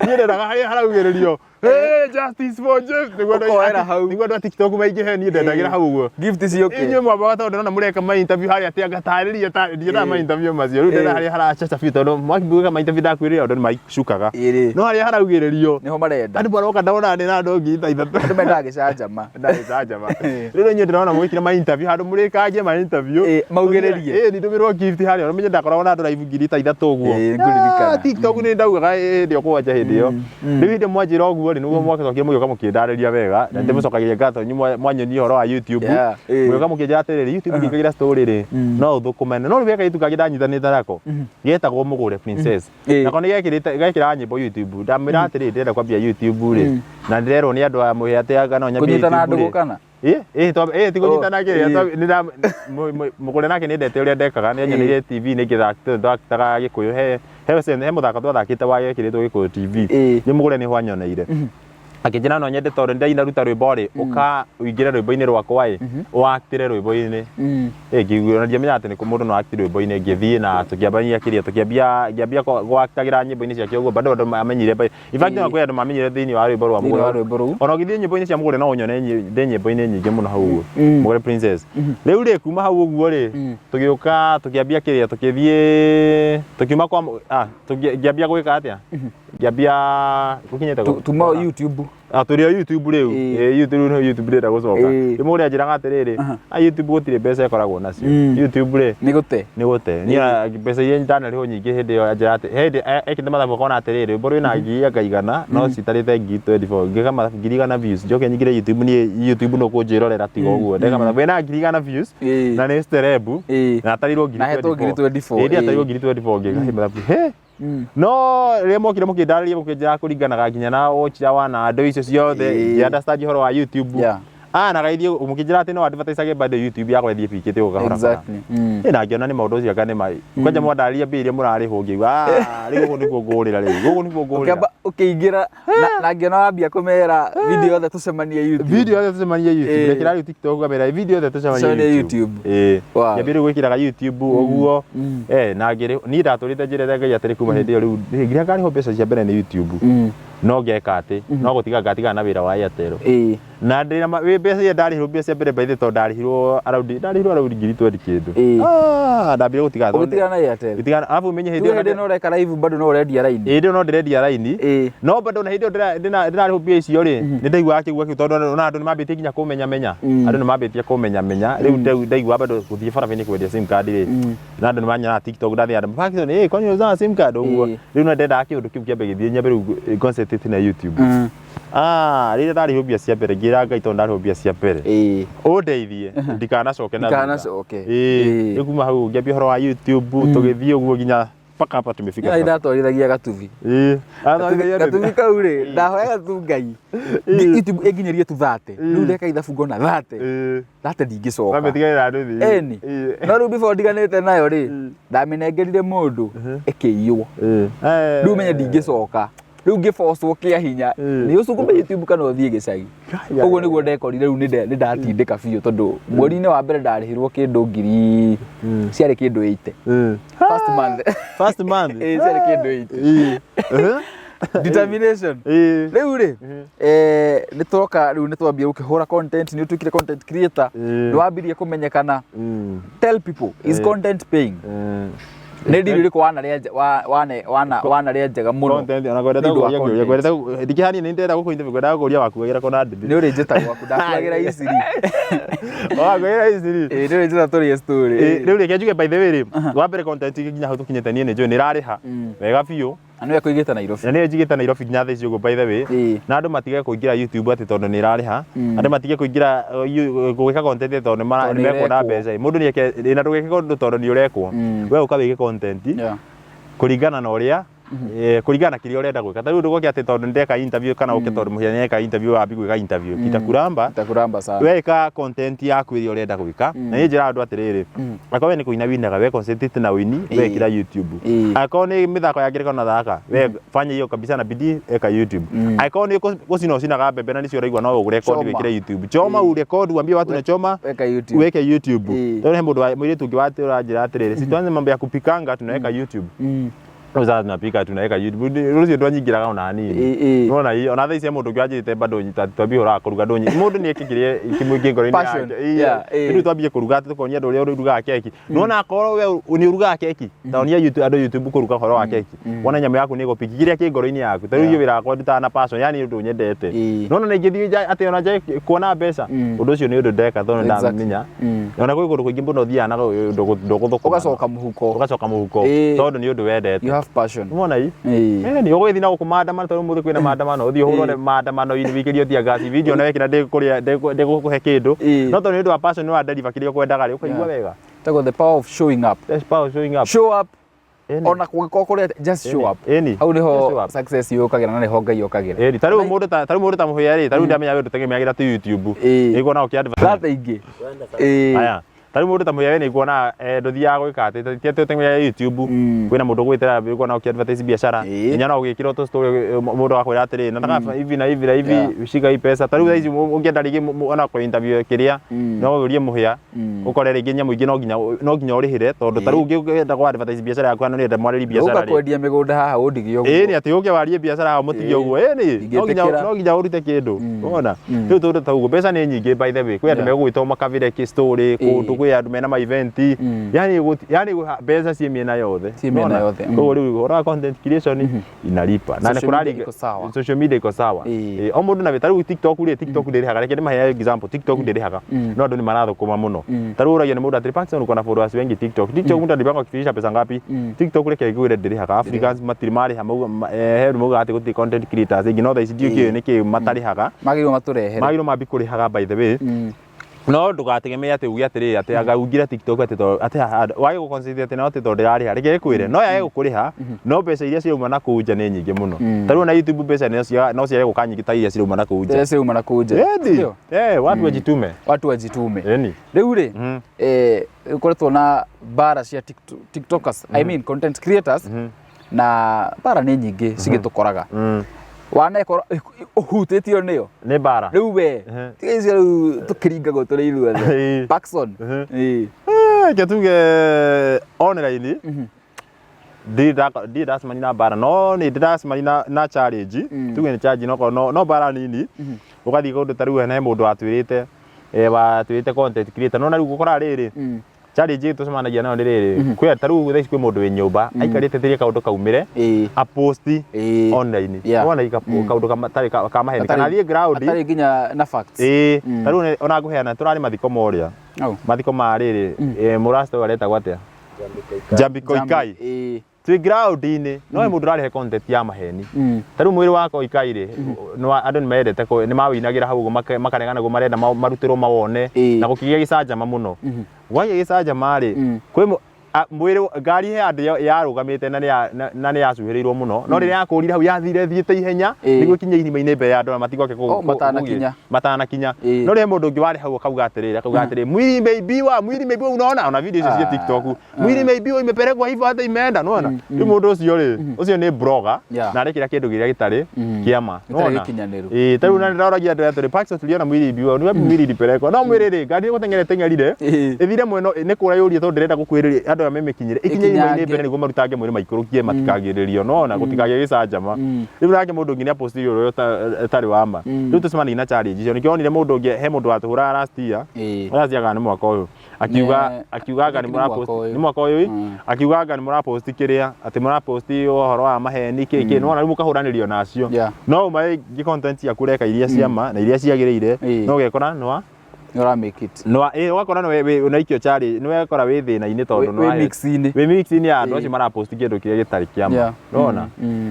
niĩ ndendaga harĩa haraugĩrĩrio, "Hey, justice for Jeff," nĩguo andũ Ũkoera hau. Nĩguo andũ a TikTok maingĩhe, niĩ ndendagĩra hau ũguo. Gift ciũke. Inyuĩ mwambaga tondũ ndĩrona mũreka ma interview harĩa atĩ ngatarĩria ta ndiendaga ma interview macio. Rĩu ndĩrenda harĩa haracaca biũ tondũ mwakĩmbuga ma interview ndakwĩrĩra andũ nĩ macukaga. No harĩa haraugĩrĩrio Nĩho marenda. Andũ maroka ndona ndĩ na andũ 3000. Andũ mendaga gĩcanjama. Ndagĩcanjama. Rĩu inyuĩ ndĩrona mwĩkire ma interview handũ mũrĩkangie ma interview. Maugĩrĩrie. Ĩĩ, nĩndũmĩrwo gift harĩa ũmenye ndakoragwo na andũ live 3000 ũguo. Ĩĩ, ngũririkana. Ah, TikTok nĩ ndaugaga hĩndĩ ĩyo kwanja hĩndĩ ĩyo. Rĩu hĩndĩ mwanjĩra ũguo rĩ, nĩguo mwacokire mũgĩũka mũkĩndarĩria wega na ndĩmũcokagia ngatho inyuĩ mwanyonia ũhoro wa YouTube. Yeah, ĩĩ. Mũgĩũka mũkĩnjĩra atĩrĩrĩ, YouTube ngĩkĩra story rĩ, no ũthũkũme. No rĩu geka YouTube kangĩ ndanyitanĩte nako getagwo Mũgũre Princess. Nako nĩ gekĩrĩte gekĩraga nyĩmbo YouTube. Ndamwĩra atĩrĩrĩ, ndĩrenda kwambia YouTube rĩ, na ndĩrerwo nĩ andũ a mũhĩa atĩ anga no nyambie Kũnyitana YouTube ndũgũ rĩ. kana? Ĩĩ, ĩĩ, ti kũnyitana kĩrĩa, Ĩĩ. Mũgũre nake nĩ ndete ũrĩa ndekaga, nĩ anyoneire TV nĩ ngĩthakaga Gĩkũyũ, he mũthako twathakĩte wa gekĩrĩtwo Gĩkũyũ TV. Nĩ Mũgũre nĩho anyoneire. Akĩnjĩra no nyende tondũ ndaina ruta rwĩmbo rĩ, ũka ũingĩre rwĩmbo-inĩ rwakwa ĩ, ũaktĩre rwĩmbo-inĩ. Ĩ, ngĩigua na ndiamenyaga atĩ nĩ mũndũ no act rwĩmbo-inĩ, ngĩthiĩ na tũkĩambania kĩrĩa, tũkĩambia ngĩambia gwaktagĩra nyĩmbo-inĩ ciake ũguo, bado andũ mamenyire, in fact no kwĩ andũ mamenyire thĩinĩ wa rwĩmbo rwa Thĩinĩ wa Mũgũre. rwĩmbo rũu. Ona ũgĩthiĩ nyĩmbo-inĩ cia Mũgũre no ũnyone ndĩ nyĩmbo-inĩ nyingĩ mũno hau ũguo. Mũgũre Princess. Rĩu rĩ, kuma hau ũguo rĩ, tũgĩũka tũkĩambia kĩrĩa, tũkĩthiĩ tũkiuma kwa ngĩambia gwĩka atĩa? Ngĩambia gũkinyĩte Tuma YouTube. Ah, tũrĩ o YouTube rĩu. Ĩĩ. Ĩĩ, YouTube rĩu nĩho YouTube ndĩrenda gũcoka. Rĩu mũgũre anjĩraga atĩrĩrĩ, ah, YouTube gũtirĩ mbeca ĩkoragwo nacio. YouTube rĩ, Nĩ gũte. Nĩ gũte. Niĩ mbeca iria ndanarĩhwo nyingĩ hĩndĩ ĩyo anjĩra atĩ hĩndĩ ekĩte mathabu akona atĩrĩrĩ, rwĩmbo rwĩna ngiri anga igana no citarĩte 24,000, ngĩka mathabu 100,000 views njoke nyingĩre YouTube, niĩ YouTube no kũnjĩrorera tiga ũguo, ndeka mathabu ĩna 100,000 views na nĩ celeb na atarirwo ngiri Na hetwo ngiri 24, 24. Ĩĩ, atarirwo 24,000, ngĩka mathabu he no rĩrĩa mokire mũkĩndarĩria mũkĩnjĩra kũringanaga nginya na watch hour na andũ icio ciothe, ngĩ understand ũhoro wa YouTube. Ah, na gaithie mũkĩnjĩra atĩ no advertise bado YouTube yakwa ĩthiĩ pikĩte ũguo kahora kahora. Ĩ, na ngĩona nĩ maũndũ ũcio anga nĩ ma kwanja mwandarĩria mbia iria mũrarĩhwo, ngĩigua, ah, rĩu gũkũ nĩkuo ngũrĩra, rĩu gũkũ nĩkuo ngũrĩra. Ũkĩamba ũkĩingĩra na ngĩona wambia kũmera video yothe tũcemanie YouTube. Video yothe tũcemanie YouTube. Rekera rĩu TikTok ngamera video yothe tũcemanie Tũcemanie YouTube. YouTube. Ĩĩ. Ngĩambia rĩu gwĩkĩraga YouTube ũguo. Na ngĩrĩ niĩ ndatũrĩte njĩrĩte Ngai atĩrĩ kuma hĩndĩ ĩyo rĩu nginya ngarĩhwo mbeca cia mbere nĩ YouTube. No ngeka atĩ no gũtiga ngatigana na wĩra wa Airtel. Na ndĩna wĩ mbeca iria ndarĩhirwo mbia cia mbere by the way, tondũ ndarĩhirwo around 20 kĩndũ. Ah, ndambire gũtiga Ũgĩtigana na Airtel. Gũtigana alafu umenye hĩndĩ Tuge ĩyo hĩndĩ ĩno ũreka live bado no ũrendia raini. Hĩndĩ ĩyo no ndĩrendia raini. No bado na hĩndĩ ĩyo ndĩrarĩhwo mbia icio rĩ, nĩ ndaiguaga kĩgua kĩu tondũ ona andũ nĩ mambĩtie nginya kũmenya menya. Andũ nĩ mambĩtie kũmenya menya. Rĩu ndaiguaga bado gũthiĩ barabara-inĩ kwendia sim card rĩ, na andũ nĩ manyonaga TikTok ndathiĩ andũ Pakistan, "Eh, kwani unauza sim card?" ũguo. Rĩu no ndendaga kĩũndũ kĩu kĩambe gĩthiĩ nyambe rĩu concentrate na YouTube. Ah, rĩrĩa ndarĩhwo mbia cia mbere ngĩra Ngai tondũ ndarĩhwo mbia cia mbere ũndeithie ndikanacoke na thutha. Ndikanacoke. Ĩĩ. Rĩu kuma hau ngĩambia ũhoro wa YouTube, tũgĩthiĩ ũguo nginya mpaka hapa tumefika Niĩ sasa. ndatwarithagia gatubi. Ĩĩ. Atwarithagia Gatubi kau rĩ, ndahoyaga tu Ngai YouTube ĩnginyĩrie tu 30. Rĩu ndeka ithabu ngona 30. 30 ndingĩcoka. Wamĩtiganĩra nduthi. Ĩni. No rĩu before ndiganĩte nayo rĩ, ndamĩnengerire mũndũ ĩkĩiywo. Rĩu menye ndingĩcoka. Rĩu ngĩbocwo kĩa hinya nĩ ũcukume YouTube kana ũthiĩ gĩcagi. Ũguo nĩguo ndekorire rĩu nĩ ndatindĩka biũ tondũ mweri-inĩ wa mbere ndarĩhirwo kĩndũ ngiri ciarĩ kĩndũ 80. First month. First month. Ĩĩ, ciarĩ kĩndũ 80. Determination. Rĩu rĩ, nĩ twoka rĩu nĩ twambia gũkĩhũra content, nĩ ũtuĩkire content creator, nĩ wambirie kũmenyekana. Tell people, is content paying? Nĩ ndiri ĩrĩkũ wanarĩa wanarĩa njega mũno? Content ona kwendete Nĩ ũndũ wa gũkũria kĩũria, content. kwendete ndikĩhanie nĩ ndĩrenda gũkũ interview, kwendaga gũkũria wakuagĩra kũna ndĩthĩ. Nĩ ũrĩnjĩta gwaku ndakuagĩra iciri. Wakuagĩra iciri. Ĩĩ, nĩ ũrĩnjĩta tũrĩe story. Ĩ, rĩu reke njuge by the way rĩ, wa mbere content nginya hau tũkinyĩte niĩ nĩ njũĩ nĩ ĩrarĩha wega biũ. Na nĩwe kũigĩte Nairobi. Na nĩyo njigĩte Nairobi nginya thaa ici ũguo by the way. Ĩĩ. Na andũ matige kũingĩra YouTube atĩ tondũ nĩ ĩrarĩha. Andũ matige kũingĩra gwĩka content tondũ nĩ Tondũ nĩ mekuona nĩ ĩrekwo. mbeca. Mũndũ nĩ eke na ndũgeke ũndũ tondũ nĩ ũrekwo. We ũka wĩke content kũringana na ũrĩa kũringana na kĩrĩa ũrenda gwĩka. Ta rĩu ndũgoke atĩ tondũ nĩndeka interview kana ũke tondũ mũhĩa nĩeka interview wambie gwĩka interview. Kitakuramba. Itakuramba sana. Weka content yaku ĩrĩa ũrenda gwĩka. Na niĩ njĩraga andũ atĩrĩrĩ, akorwo we nĩ kũina winaga we concentrate na ũini we ĩkĩra YouTube. Akorwo nĩ mĩthako ya ngerekano thaka we fanya hiyo kabisa na bidii eka YouTube. Akorwo nĩ gũcina ũcinaga mbembe na nĩcio ũraigua no ũrekondi Choma. wĩkĩre YouTube. Choma urekodi uambie watu nachoma Weka YouTube. weke YouTube. Tondũ he mũndũ mũirĩtu ũngĩ watũranjĩra atĩrĩrĩ, si tuanze mambo ya kupikanga tunaweka YouTube. Rĩu sasa tunapika tunaweka YouTube. Rũciũ ndwanyingĩraga ona nini. Nĩwona ona thaa ici he mũndũ ũngĩ wanjĩrĩte bado twambie ũhoro wa kũruga ndũnyi. Mũndũ nĩ eke kĩrĩa kĩmũingĩ ngoro-inĩ Passion. yake. Ĩĩ. Yeah, ĩĩ. Rĩu twambie kũruga tũkonia andũ ũrĩa ũrugaga keki. Nĩwona akorwo we nĩ ũrugaga keki, ta onia YouTube andũ YouTube kũruga ũhoro wa keki. Wona nyamũ yaku nĩ ĩgũpiki kĩrĩa kĩ ngoro-inĩ yaku. Ta rĩu Yeah. niĩ wĩra wakwa ndutaga na passion, yani ũndũ nyendete. Nĩwona ona ingĩthiĩ nja atĩ ona njae kuona mbeca, ũndũ ũcio nĩ ũndũ ndeka tondũ ndamenya. Ona gwĩ kũndũ kũingĩ mũno ũthiaga na ndũgũthũkũma. Ũgacoka mũhuko. Ũgacoka mũhuko tondũ nĩ ũndũ wendete. You have passion. Nĩwona ii? Ĩĩ nĩ ũgũgĩthiĩ na gũkũ maandamano tondũ ũmũthĩ kwĩna maandamano ũthiĩ ũhũrwo maandamano-inĩ wĩikĩrio tear gas video na wekĩra ndĩkũrĩa ndĩgũkũhe kĩndũ no tondũ nĩ ũndũ wa passion nĩ wa deliver kĩrĩa ũkwendaga rĩ ũkaigua wega. Tagwo the power of showing up. Yes, power of showing up. Show up. Ona kũngĩkorwo kũrĩ atĩa, just show up. Ĩni. Hau Just show nĩho up. success yũkagĩra na nĩho Ngai okagĩra. Ĩni, ta rĩu mũndũ ta rĩu mũndũ ta Mũhĩa rĩ, ta rĩu ndamenya we ndũtegemeagĩra tu YouTube. Nĩguo ũkĩ advertise. Rata ingĩ. Aya. Ta rĩu mũndũ ta Mũhĩa we nĩnguona ndũthiaga gwĩka atĩ ti atĩ ũtegemeaga YouTube. Kwĩna mũndũ ũgwĩtĩra ũkona ũkĩ advertise biacara. Nginya no ũgĩkĩrwo tũ story mũndũ akwĩra atĩrĩ nataka hivi na hivi na hivi shika hii pesa. Ta rĩu thaa ici ũngĩenda rĩngĩ ona kũ interview kĩrĩa no ũrie Mũhĩa ũkore rĩngĩ nyamũ ingĩ no nginya ũrĩhĩre tondũ ta rĩu ũngĩenda kũ advertise biacara yaku hano nĩenda mwarĩrie biacara Ũka rĩ. kwendia mĩgũnda haha ũndige ũguo. Ĩĩ nĩ atĩ ũke warie biacara haha ũmũtige ũguo. Ĩĩ nĩ no nginya ũrute kĩndũ. Ũrona? Rĩu tũndũ ta ũguo mbeca nĩ nyingĩ by the way. Kwĩ andũ megũgwĩta ũmakabĩre kĩ story kũndũ kwĩ andũ mena ma event. Yani yani mbeca ciĩ mĩena yothe. Ciĩ mĩena yothe. Koguo rĩu ũhoro wa content creation inalipa. Na nĩ kũrari iko sawa. Social media iko sawa. O mũndũ na ta rĩu TikTok rĩ, TikTok ndĩrĩhaga. Reke ndĩmahe example, TikTok ndĩrĩhaga. No andũ nĩ marathũkũma mũno. Ta rĩu ũragio nĩ mũndũ atĩrĩ, Paxson uko na followers wengi TikTok. TikTok mtu analipanga akifikisha pesa ngapi? TikTok reke ngwĩre ndĩrĩhaga. Africans matirĩ marĩha mauga he andũ maugaga atĩ gũtirĩ content creators aingĩ no thaa ici ndiũĩ nĩkĩ matarĩhaga. Magĩrĩirwo matũrehere. Magĩrĩirwo mambie kũrĩhaga by the way. No ndũgategemee atĩ uge atĩrĩrĩ atĩ anga ũingĩre TikTok atĩ tondũ atĩ haha wage gũ concentrate atĩ no atĩ tondũ ndĩrarĩha reke ngwĩre no yage gũkũrĩha no mbeca iria cirauma na kũu nja nĩ nyingĩ mũno. Ta rĩu ona YouTube mbeca no ciage gũka nyingĩ ta iria cirauma na kũu nja. Iria cirauma na kũu nja. Ĩni. Watu wajitume. Watu wajitume. Ĩni. Rĩu rĩ, ũkoretwo na mbara cia TikTokers, I mean content creators, na mbara nĩ nyingĩ cigĩtũkoraga. Wanekora ũhutĩtio nĩyo. Nĩ mbara. Rĩu we, tiga icio rĩu tũkĩringagwo tũrĩ ithuothe. Paxson. Reke tuge online ndirĩ ndacemania na mbara no nĩ ndĩracemania na challenge tuge nĩ challenge no no mbara nini ũgathiĩ kũndũ ta rĩu he mũndũ watwĩrĩte watwĩrĩte content creator no na rĩu ũkoraga rĩrĩ challenge ĩrĩa tũcemanagia nayo nĩ rĩrĩ kwĩ ta rĩu thaa ici kwĩ mũndũ wĩ nyũmba aikarĩte tĩria kaũndũ kaumĩre aposti online wona kaũndũ gatarĩ ka maheni kana athiĩ ground atarĩ nginya na facts. Ĩĩ ta rĩu ona ngũheana tũrarĩ mathiko ma ũrĩa mathiko ma rĩrĩ mũrasta ũyũ aretagwo atĩa Njambi Koikai twĩ ground-inĩ no he mũndũ ũrarehe content ya maheni ta rĩu mwĩrĩ wa Koikai rĩ andũ nĩ mendete nĩ mawĩinagĩra hau ũguo makaregana naguo marenda marutĩrwo mawone na gũkĩgĩa gĩcanjama mũno gwagĩa gĩcanjama rĩ kwĩ mwĩrĩ ngari he handũ yarũgamĩte na nĩ yacuhĩrĩirwo mũno no rĩrĩa yakũrire hau yathire ĩthiĩte ihenya nĩguo ĩkinye irima-inĩ mbere ya andũ na matigoke matanakinya no rĩrĩa mũndũ ũngĩ warĩ hau akauga atĩrĩrĩ akauga atĩrĩ mwili imeibiwa mwili imeibiwa unaona ona video icio cia TikTok mwili imeibiwa imepelekwa hivyo hata imeenda nĩwona rĩu mũndũ ũcio rĩ ũcio nĩ blogger na arekĩra kĩndũ kĩrĩa gĩtarĩ kĩa ma nĩwona ĩĩ ta rĩu na ndĩroragia andũ atĩrĩ Paxson tuliona mwili ibiwa ni wapi mwili ilipelekwa no mwĩrĩ rĩ ngari nĩ gũteng'era ĩteng'erire ĩthire mwena nĩ kũra yũrie tondũ ndĩrenda gũkuhĩrĩria andũ ĩyo mĩmĩkinyĩre ikinye irima-inĩ Ĩkinyange. mbere nĩguo marutange mwĩrĩ maikũrũkie matikagirĩrio nona gũtikagĩe gĩcanjama. Rĩu nake mũndũ ũngĩ nĩ apostire ũrĩa ũtarĩ wa ma. Rĩu tũcemanagia na challenge icio. Nĩkĩo wonire mũndũ ũngĩ, he mũndũ watũhũraga last year, last year kana nĩ mwaka ũyũ, akiuga Ne- akiuga anga nĩ nĩ mwaka mũrapost ũyũ. nĩ mwaka ũyũ ĩ? Akiuga anga nĩ mũrapost kĩrĩa atĩ mũrapost ũhoro wa maheni kĩ kĩ, nĩwona rĩu mũkahũranĩrio nacio. No ũma ĩngĩ content ciaku ũreka iria cia ma na iria ciagĩrĩire, no ũgekora nĩwa Nĩ ũra make it. Nĩwa ĩ ũgakora nĩ wĩ ũnaikio challenge, nĩ wekora wĩ thĩna-inĩ tondũ Wĩ mix-inĩ. Wĩ mix-inĩ ya andũ acio marapost kĩndũ kĩrĩa gĩtarĩ kĩa ma. Nĩwona?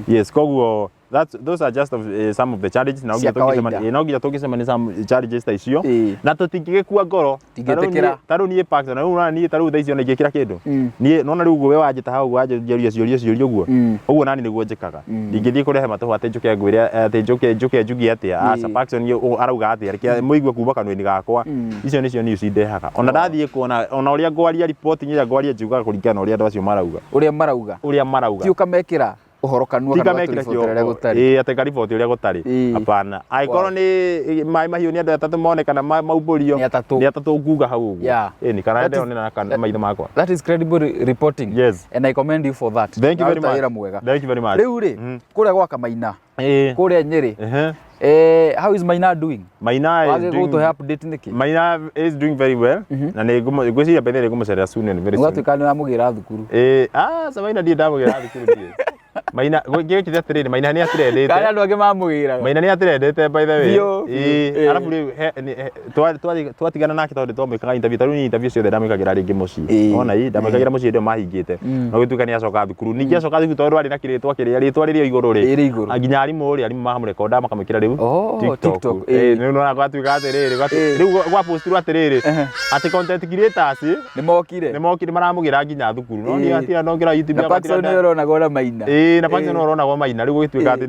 Yes, koguo that's those are just of, some of the challenges na Cia nginya tũngĩcemania kawaida. no nginya tũngĩcemania some challenges ta icio na tũtingĩgĩkua ngoro. Tingĩtĩkĩra. Ta rĩu niĩ Paxson, na rĩu ũrona niĩ ta rĩu thaa ici ona ingĩkĩra kĩndũ niĩ nona rĩu ũguo we wanjĩta hau ũguo wanjĩria ciũria ciũria ũguo ũguo nani nĩguo njĩkaga. Ndingĩthiĩ kũrehe matũhũ atĩ njũke ngwĩre atĩ njũke njũke njugie atĩa, aca. Paxson arauga atĩa, reke mũigue kuma kanua-inĩ gakwa. Icio nĩcio news ndehaga ona ndathiĩ kuona ona ũrĩa ngwaria reporting ĩrĩa ngwaria njugaga kũringana na ũrĩa andũ acio marauga. Ũrĩa marauga. Ũrĩa marauga. Ti ũkamekĩra ũhoro kanua kana Tikamekĩra ũgatũribotera ũrĩa kĩongo gũtarĩ. Ĩĩ, atĩ ngariboti ũrĩa gũtarĩ. Hapana, angĩkorwo nĩ maĩ mahiũ nĩ andũ atatũ monekana maumbũrio. Nĩ atatũ. Nĩ atatũ nguga hau ũguo. Ĩni kana ndeyonera na maitho makwa. That is credible reporting. And I commend you for that. Thank you very Ũraruta much. wĩra mwega. Thank you very much. Rĩu rĩ, kũrĩa gwa Kamaina, kũrĩa Nyĩrĩ, how is Maina doing? Maina is Wagä doing gũtũhe update nĩkĩ? Maina is doing very well na nĩ ngwĩciria mbere nĩ ngũmũcerera soon and very soon. Ũgatuĩka nĩ ũramũgĩra thukuru. Ah, sa Maina ndirĩ ndamũgĩra thukuru niĩ. Maina ngĩkire atĩrĩrĩ, Maina nĩ atĩrendete. Kana andũ angĩ mamũgĩraga. Maina nĩ atĩrendete by the way. Biũ, biũ. Arabu rĩu twatigana nake tondũ twamwĩkaga interview, ta rĩu niĩ interview ciothe ndamwĩkagĩra rĩngĩ mũciĩ. Wona ĩ, ndamwĩkagĩra mũciĩ hĩndĩ ĩyo mahingĩte. No gũtuĩka nĩ acoka thukuru. Ningĩ acoka thukuru tondũ arĩ na kĩrĩtwa kĩrĩa, rĩtwa rĩrĩ o igũrũ rĩ. Rĩrĩ igũrũ. Nginya arimũ rĩ, arimũ makamũrekonda makamwĩkĩra rĩu Oh, TikTok. TikTok, ĩĩ. Rĩu nĩwona gwatuĩka atĩrĩrĩ, rĩu gwapostirwo atĩrĩrĩ, atĩ content creators Nĩ mokire. Nĩ mokire maramũgĩra nginya thukuru. No niĩ hatirĩ ndongera YouTube Na yakwa Paxson hatirĩ nĩ ũronagwo na Maina. Ĩĩ, na Paxson nĩ ũronagwo Maina. Rĩu gũgĩtuĩka atĩ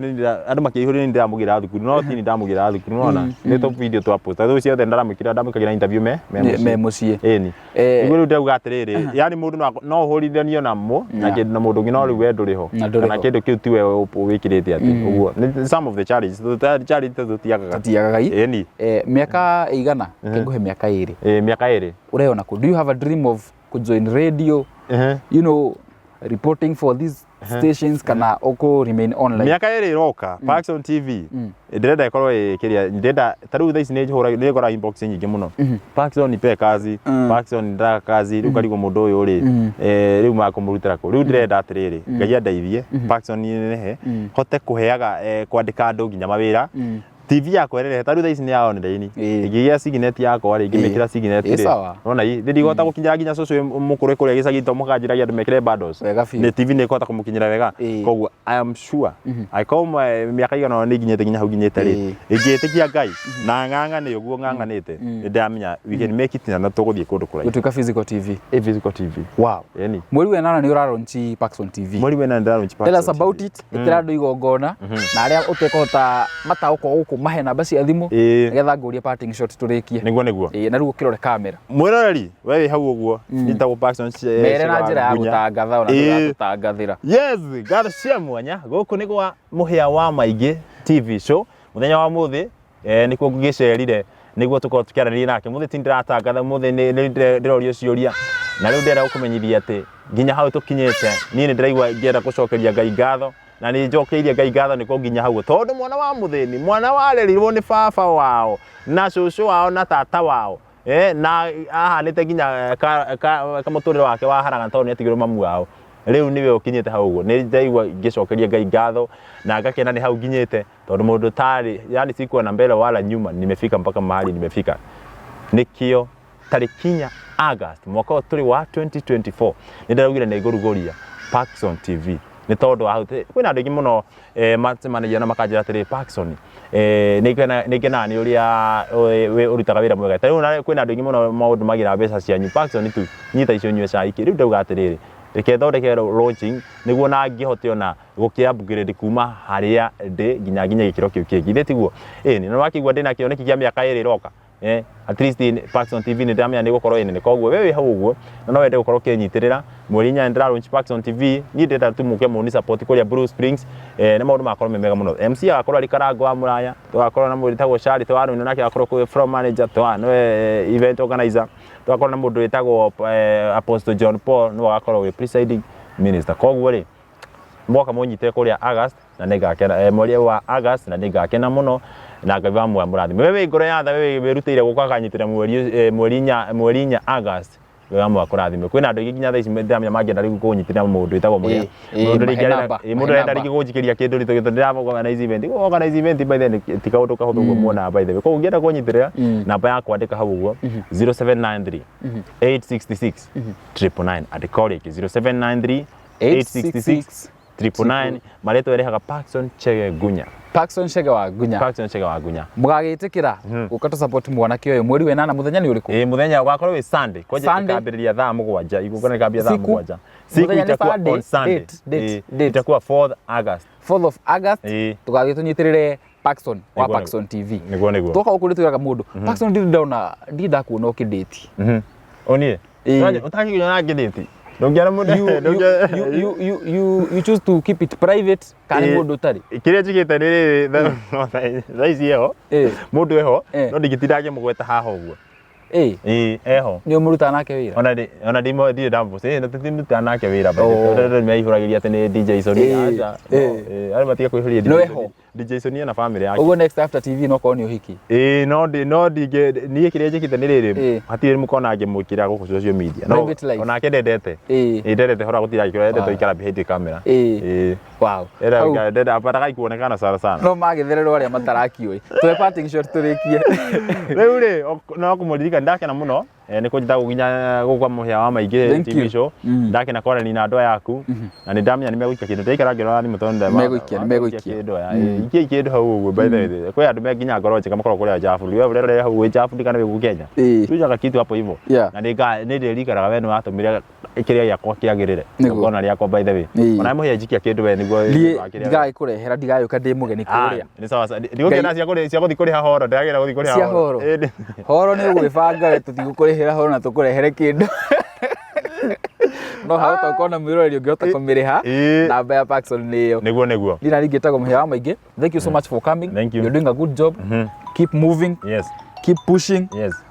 andũ makĩihũrĩra nĩ ndĩramũgĩra thukuru, no ti nĩ ndamũgĩra thukuru, nĩwona? Nĩ tũ video twa post. Rĩu ciothe ndaramwĩkĩra ndamwĩkagĩra interview me mũciĩ. Me mũciĩ. Ĩni. Nĩguo rĩu ndĩrauga atĩrĩrĩ, yani mũndũ no ũhũrithanio namo na kĩndũ na mũndũ ũngĩ, no rĩu we ndũrĩ ho. Na ndũrĩ Kana ho. kĩndũ kĩu tiwe wĩkĩrĩte atĩ ũguo. Nĩ some of the challenges, challenge tũtiagaga. Tũtiagaga i. Ĩni. Mĩaka ĩigana? Reke ngũhe mĩaka 2. Ĩĩ, mĩaka 2. Ũreyona kũ? Do you have a dream of kũjoin radio? Reporting for these stations kana ũkũ remain online? Mĩaka 2 ĩroka, Paxson TV ndĩrenda ĩkorwo ĩ kĩrĩa ndĩrenda. Ta rĩu thaa ici nĩ hũra nĩ ngora inbox nyingĩ mũno, "Paxson nipe kazi, Paxson ndĩraga kazi." Rĩu karigwo mũndũ ũyũ rĩ, rĩu makũmũrutĩra kũ? Rĩu ndĩrenda atĩrĩrĩ, Ngai andeithie, Paxson nenehe, hote kũheaga kwandĩka andũ nginya mawĩra, TV yakwa ĩrerehe. Ta rĩu thaa ici nĩ ya online. Ĩngĩgĩa signet yakwa rĩ, ingĩmĩkĩra signet rĩ, Sawa. Nona ĩ ndigũhota gũkinyĩra nginya cũcũ wĩ mũkũrũ kũrĩa gĩcagi to mũkanjĩragia andũ mekĩre bundles. Wega biũ. Nĩ TV nĩ ĩkũhota kũmũkinyĩra wega. Koguo I am sure angĩkorwo mĩaka igana ũna nĩ nginyĩte nginya hau nginyĩte rĩ, ingĩtĩkia Ngai na ng'ang'ane ũguo ng'ang'anĩte, nĩ ndĩramenya we can make it na tũgũthiĩ kũndũ kũraihu. Gũtuĩka physical TV. Ĩ, physical TV. Ĩni. Mweri wa ĩnana nĩ ũralaunch Paxson TV. Mweri wa ĩnana ndĩralaunch Tell us Paxson about TV. it. Ĩkĩra andũ igongona na arĩa ũtekũhota mataũkwo gũkũ mahe namba cia thimũ nĩgetha ngũrie parting shot tũrĩkie. Nĩguo nĩguo. Ĩĩ, na rĩu ũkĩrore kamera. Mwĩroreri we wĩ hau ũguo, njĩtagwo Paxson Mere na njĩra ya Gunya. gũtangatha ona ndũratũtangathĩra. Yes, ngatho cia mwanya gũkũ nĩ gwa Mũhĩa wa Maingĩ TV show. Mũthenya wa mũthĩ nĩkuo ngũgĩcerire nĩguo tũkorwo tũkĩaranĩria nake. Mũthĩ ti ndĩratangatha, mũthĩ nĩ ndĩrorio ciũria na rĩu ndĩrenda gũkũmenyithia atĩ nginya hau tũkinyĩte niĩ nĩ ndĩraigua ngĩenda gũcokeria Ngai ngatho na nĩ njokeirie Ngai ngatho nĩkuo nginya hau, tondũ mwana wa mũthĩni, mwana warerirwo nĩ baba wao na cũcũ wao na tata wao, na ahanĩte nginya kamũtũrĩre wake waharaga tondũ nĩ atigirwo mamu wao, rĩu nĩwe ũkinyĩte hau ũguo. Nĩ ndaigua ngĩcokeria Ngai ngatho na ngakena nĩ hau nginyĩte, tondũ mũndũ tarĩ yani sikuwa na mbele wala nyuma, nimefika mpaka mahali nimefika. Nĩkĩo tarĩki 4 August mwaka ũyũ tũrĩ wa 2024 nĩ ndĩraugire nĩ ngũrugũria Paxson TV, nĩ tondũ wa hau kwĩna andũ aingĩ mũno macemanagia na makanjĩra atĩrĩ, "Paxson, nĩ ngenaga nĩ ũrĩa ũrutaga wĩra mwega." Ta rĩu kwĩna andũ aingĩ mũno maũndũ magĩra mbeca cianyu, "Paxson tu nyita icio ũnyue cai." Rĩu ndauga atĩrĩrĩ, reke thondeke launching nĩguo na ngĩhote ona gũkĩ upgrade kuma harĩa ndĩ nginya nginya gĩkĩro kĩu kĩngĩ. Ithe tiguo? Ĩni, na wakĩigua ndĩna kĩoneki kĩa mĩaka 2 ĩroka. At least Paxson TV nĩ ndĩramenya nĩ gũkorwo ĩ nene, koguo we wĩ hau ũguo na no wende gũkorwo ũkĩnyitĩrĩra mweri 8 nĩ ndĩra launch Paxson TV. Niĩ ndĩrenda tu mũke mũni support kũrĩa Blue Springs, nĩ maũndũ magakorwo me mega mũno. MC agakorwo arĩ Karango wa Mũraya, tũgakorwo na mũndũ wĩtagwo Charity wa Rũinũ, nake agakorwo kwĩ floor manager, nĩwe event organizer. Tũgakorwo na mũndũ wĩtagwo Apostle John Paul, nĩwe agakorwo wĩ presiding minister. Koguo rĩ, mwoka mũnyite kũrĩa August na nĩngakena, mweri wa August na nĩngakena mũno, na Ngai wa muoyo amũrathime. We wĩ ngoro ya tha, we wĩrutĩire gũka akanyitĩra mweri 4 August, Ngai wa muoyo akũrathime. Kwĩna andũ aingĩ nginya thaa ici ndĩramenya mangĩenda rĩu kũnyitĩrĩra mũndũ wĩtagwo Mũrĩa. Mũndũ mahe rĩngĩ arenda namba, mũndũ mahe arenda namba. rĩngĩ kũnjikĩria kĩndũ rĩ, tondũ ndĩra organize event. Organize event by then ti kaũndũ kahũthũ ũguo muonaga by the way. Koguo ũngĩenda kũnyitĩrĩra, namba ya kwandĩka hau ũguo 0793 866 999. Andĩka o rĩngĩ 0793 866 999. Marĩtwa ĩrĩhaga Paxson Chege Gunya. Paxson Chege wa Gunya. Paxson Chege wa Gunya. Mũgagĩtĩkĩra gũka tũ support mwanake ũyũ mweri wa 8, mũthenya nĩ ũrĩkũ? Ĩ, mũthenya ũgakorwo wĩ Sunday. Kwanja Sunday. ĩkambĩrĩria thaa 7, igongona rĩkambia thaa Siku. 7. Siku Mũthenya nĩ itakuwa Sunday. on Sunday. Date, date, date. Itakuwa 4th August. 4th of August. Tũgathiĩ tũnyitĩrĩre Paxson wa Nĩguo, Paxson TV. Nĩguo nĩguo. Twoka gũkũ nĩ twĩraga mũndũ Paxson, ndirĩ ndona, ndirĩ ndakuona ũkĩndĩti. Ũniĩ ũtakĩona ngĩthĩti ndũngĩona mũndũ. You choose to keep it private kana nĩ mũndũ ũtarĩ? Kĩrĩa njigĩte nĩ rĩrĩ, no thaa ici eho mũndũ eho, no ndingĩtinda ngĩmũgweta haha ũguo. Ĩĩ, eho. Nĩ ũmũrutaga nake wĩra? Ona ndimo ndirĩ ndamũpost, na tũtirutaga nake wĩra by the way. Tondũ andũ nĩmeihũragĩria atĩ nĩ DJ Sony. Aca, no, andũ matige kũihũria No DJ eho. Sony. DJ Sony ena family yake. Ũguo next after TV no korwo nĩ ũhiki. Ĩĩ, no ndingĩ, niĩ kĩrĩa njĩkĩte nĩ rĩrĩ, hatirĩ mũkona ngĩmwĩkĩra gũkũ social media. No Private life. onake ndendete. Ĩĩ, ndendete hora gũtinda agĩkĩra, endete gũikara behind the camera. Ĩĩ. Wow. Hau Ndenda bataga kuonekana sana sana. No magĩthererwo arĩa matarakĩũĩ. Tũhe parting shot tũrĩkie. Rĩu rĩ, no kũmũririkana, ndakena mũno nĩ kũnjĩta gũkinya gũkwa Mũhĩa wa Maingĩ Thank TV you. show. Ndakena kwaranĩria na andũ aya aku, na nĩ ndamenya nĩ megũikia kĩndũ, ndaikara ngĩrora thimũ tondũ Megũikia, nĩ megũikia. Kĩndũ aya. Ikiai kĩndũ hau ũguo. By the way, kwĩ andũ me nginya ngoro njega makoragwo kũrĩa nja wa bũrũri. We ũrerorera hau wĩ nja wa bũrũri kana wĩ gũkũ Kenya, tujaga kitu hapo hivyo. Na nĩ ndĩrikaraga we nĩ watũmire kĩrĩa gĩakwa kĩagĩrĩre. Igongona rĩakwa, by the way, ona Mũhĩa njikia kĩndũ we nĩguo Niĩ wakĩrĩa. Ndigagĩkũrehera, ndigagĩũka ndĩ mũgeni kũrĩa. Nĩ sawa sawa. Ndigũkĩona cia gũthiĩ kũrĩha horo, ndĩragĩra gũthiĩ kũrĩha. Cia horo? Ĩĩ. Horo nĩ ũgwĩbanga we, tũtigũkũrĩhĩra horo na tũkũrehere kĩndũ. No hahota ũkorwo na mwĩroreri ũngĩhota kũmĩrĩha. Namba ya Paxson nĩ ĩyo. Nĩguo nĩguo. Ndina rĩngĩ ĩtagwo Mũhĩa wa Maingĩ. Thank you so much for coming. Thank you. You're doing a good job. Keep moving. Keep pushing.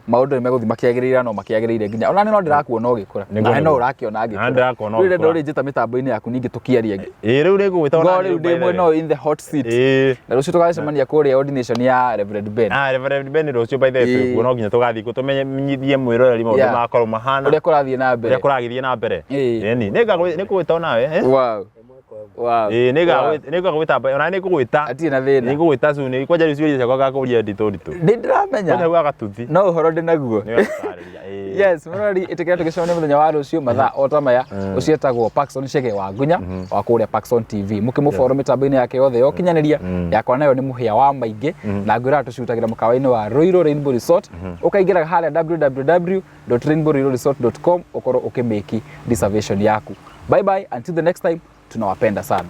Maũndũ nĩ megũthiĩ makĩagĩrĩire, no makĩagĩrĩire nginya ona nĩ no ndĩrakuona ũgĩkũra. Nawe no ũrakĩona Na ndĩrakuona ngĩkũra. Rĩu ũgĩkũra. ndũrĩ njĩta mĩtambo-inĩ yaku ningĩ tũkĩaria ĩngĩ. Ĩĩ, rĩu nĩ ngũgwĩta ona Ngo rĩu ndĩ mwena ũyũ in the hot seat. Na rũciũ tũgacemania kũrĩa ordination ya Reverend Ben. Ah, Reverend Ben rũciũ by the way twĩkuo, no nginya tũgathiĩ kuo tũmenyithie mwĩroreri maũndũ magakorwo mahana ũrĩa kũrathiĩ na mbere. Ũrĩa kũragĩthiĩ na mbere. Ĩni nĩ ngũgwĩta onawe, eh? Wow. Ĩĩ, nĩ ngagwĩta, ona nĩ ngũgwĩta. Hatirĩ na thĩna. Nĩ ngũgwĩta soon. Kwanja rĩu ciũria ciakwa ngakũria nditũ nditũ. Nĩ ndĩramenya. Kwanja hau agatuthi. No ũhoro ndĩ naguo. Nĩ ũgũtarĩria, ĩĩ. Yes, mũrori, ĩtĩkĩra tũgĩcemania mũthenya wa rũciũ mathaa o ta maya. Ũcio etagwo Paxson Chege wa Ngunya wa kũrĩa Paxson TV. Mũkĩmũboro mĩtambo-inĩ yake yothe ya ũkinyanĩria. Yakwa nayo nĩ Mũhĩa wa Maingĩ, na ngwĩraga tũcutagĩra mũkawa-inĩ wa Ruiru Rainbow Resort. Ũkaingĩraga harĩa www.rainbowruiruresort.com ũkorwo ũkĩmĩki reservation yaku. Bye bye until the next time, tunawapenda sana.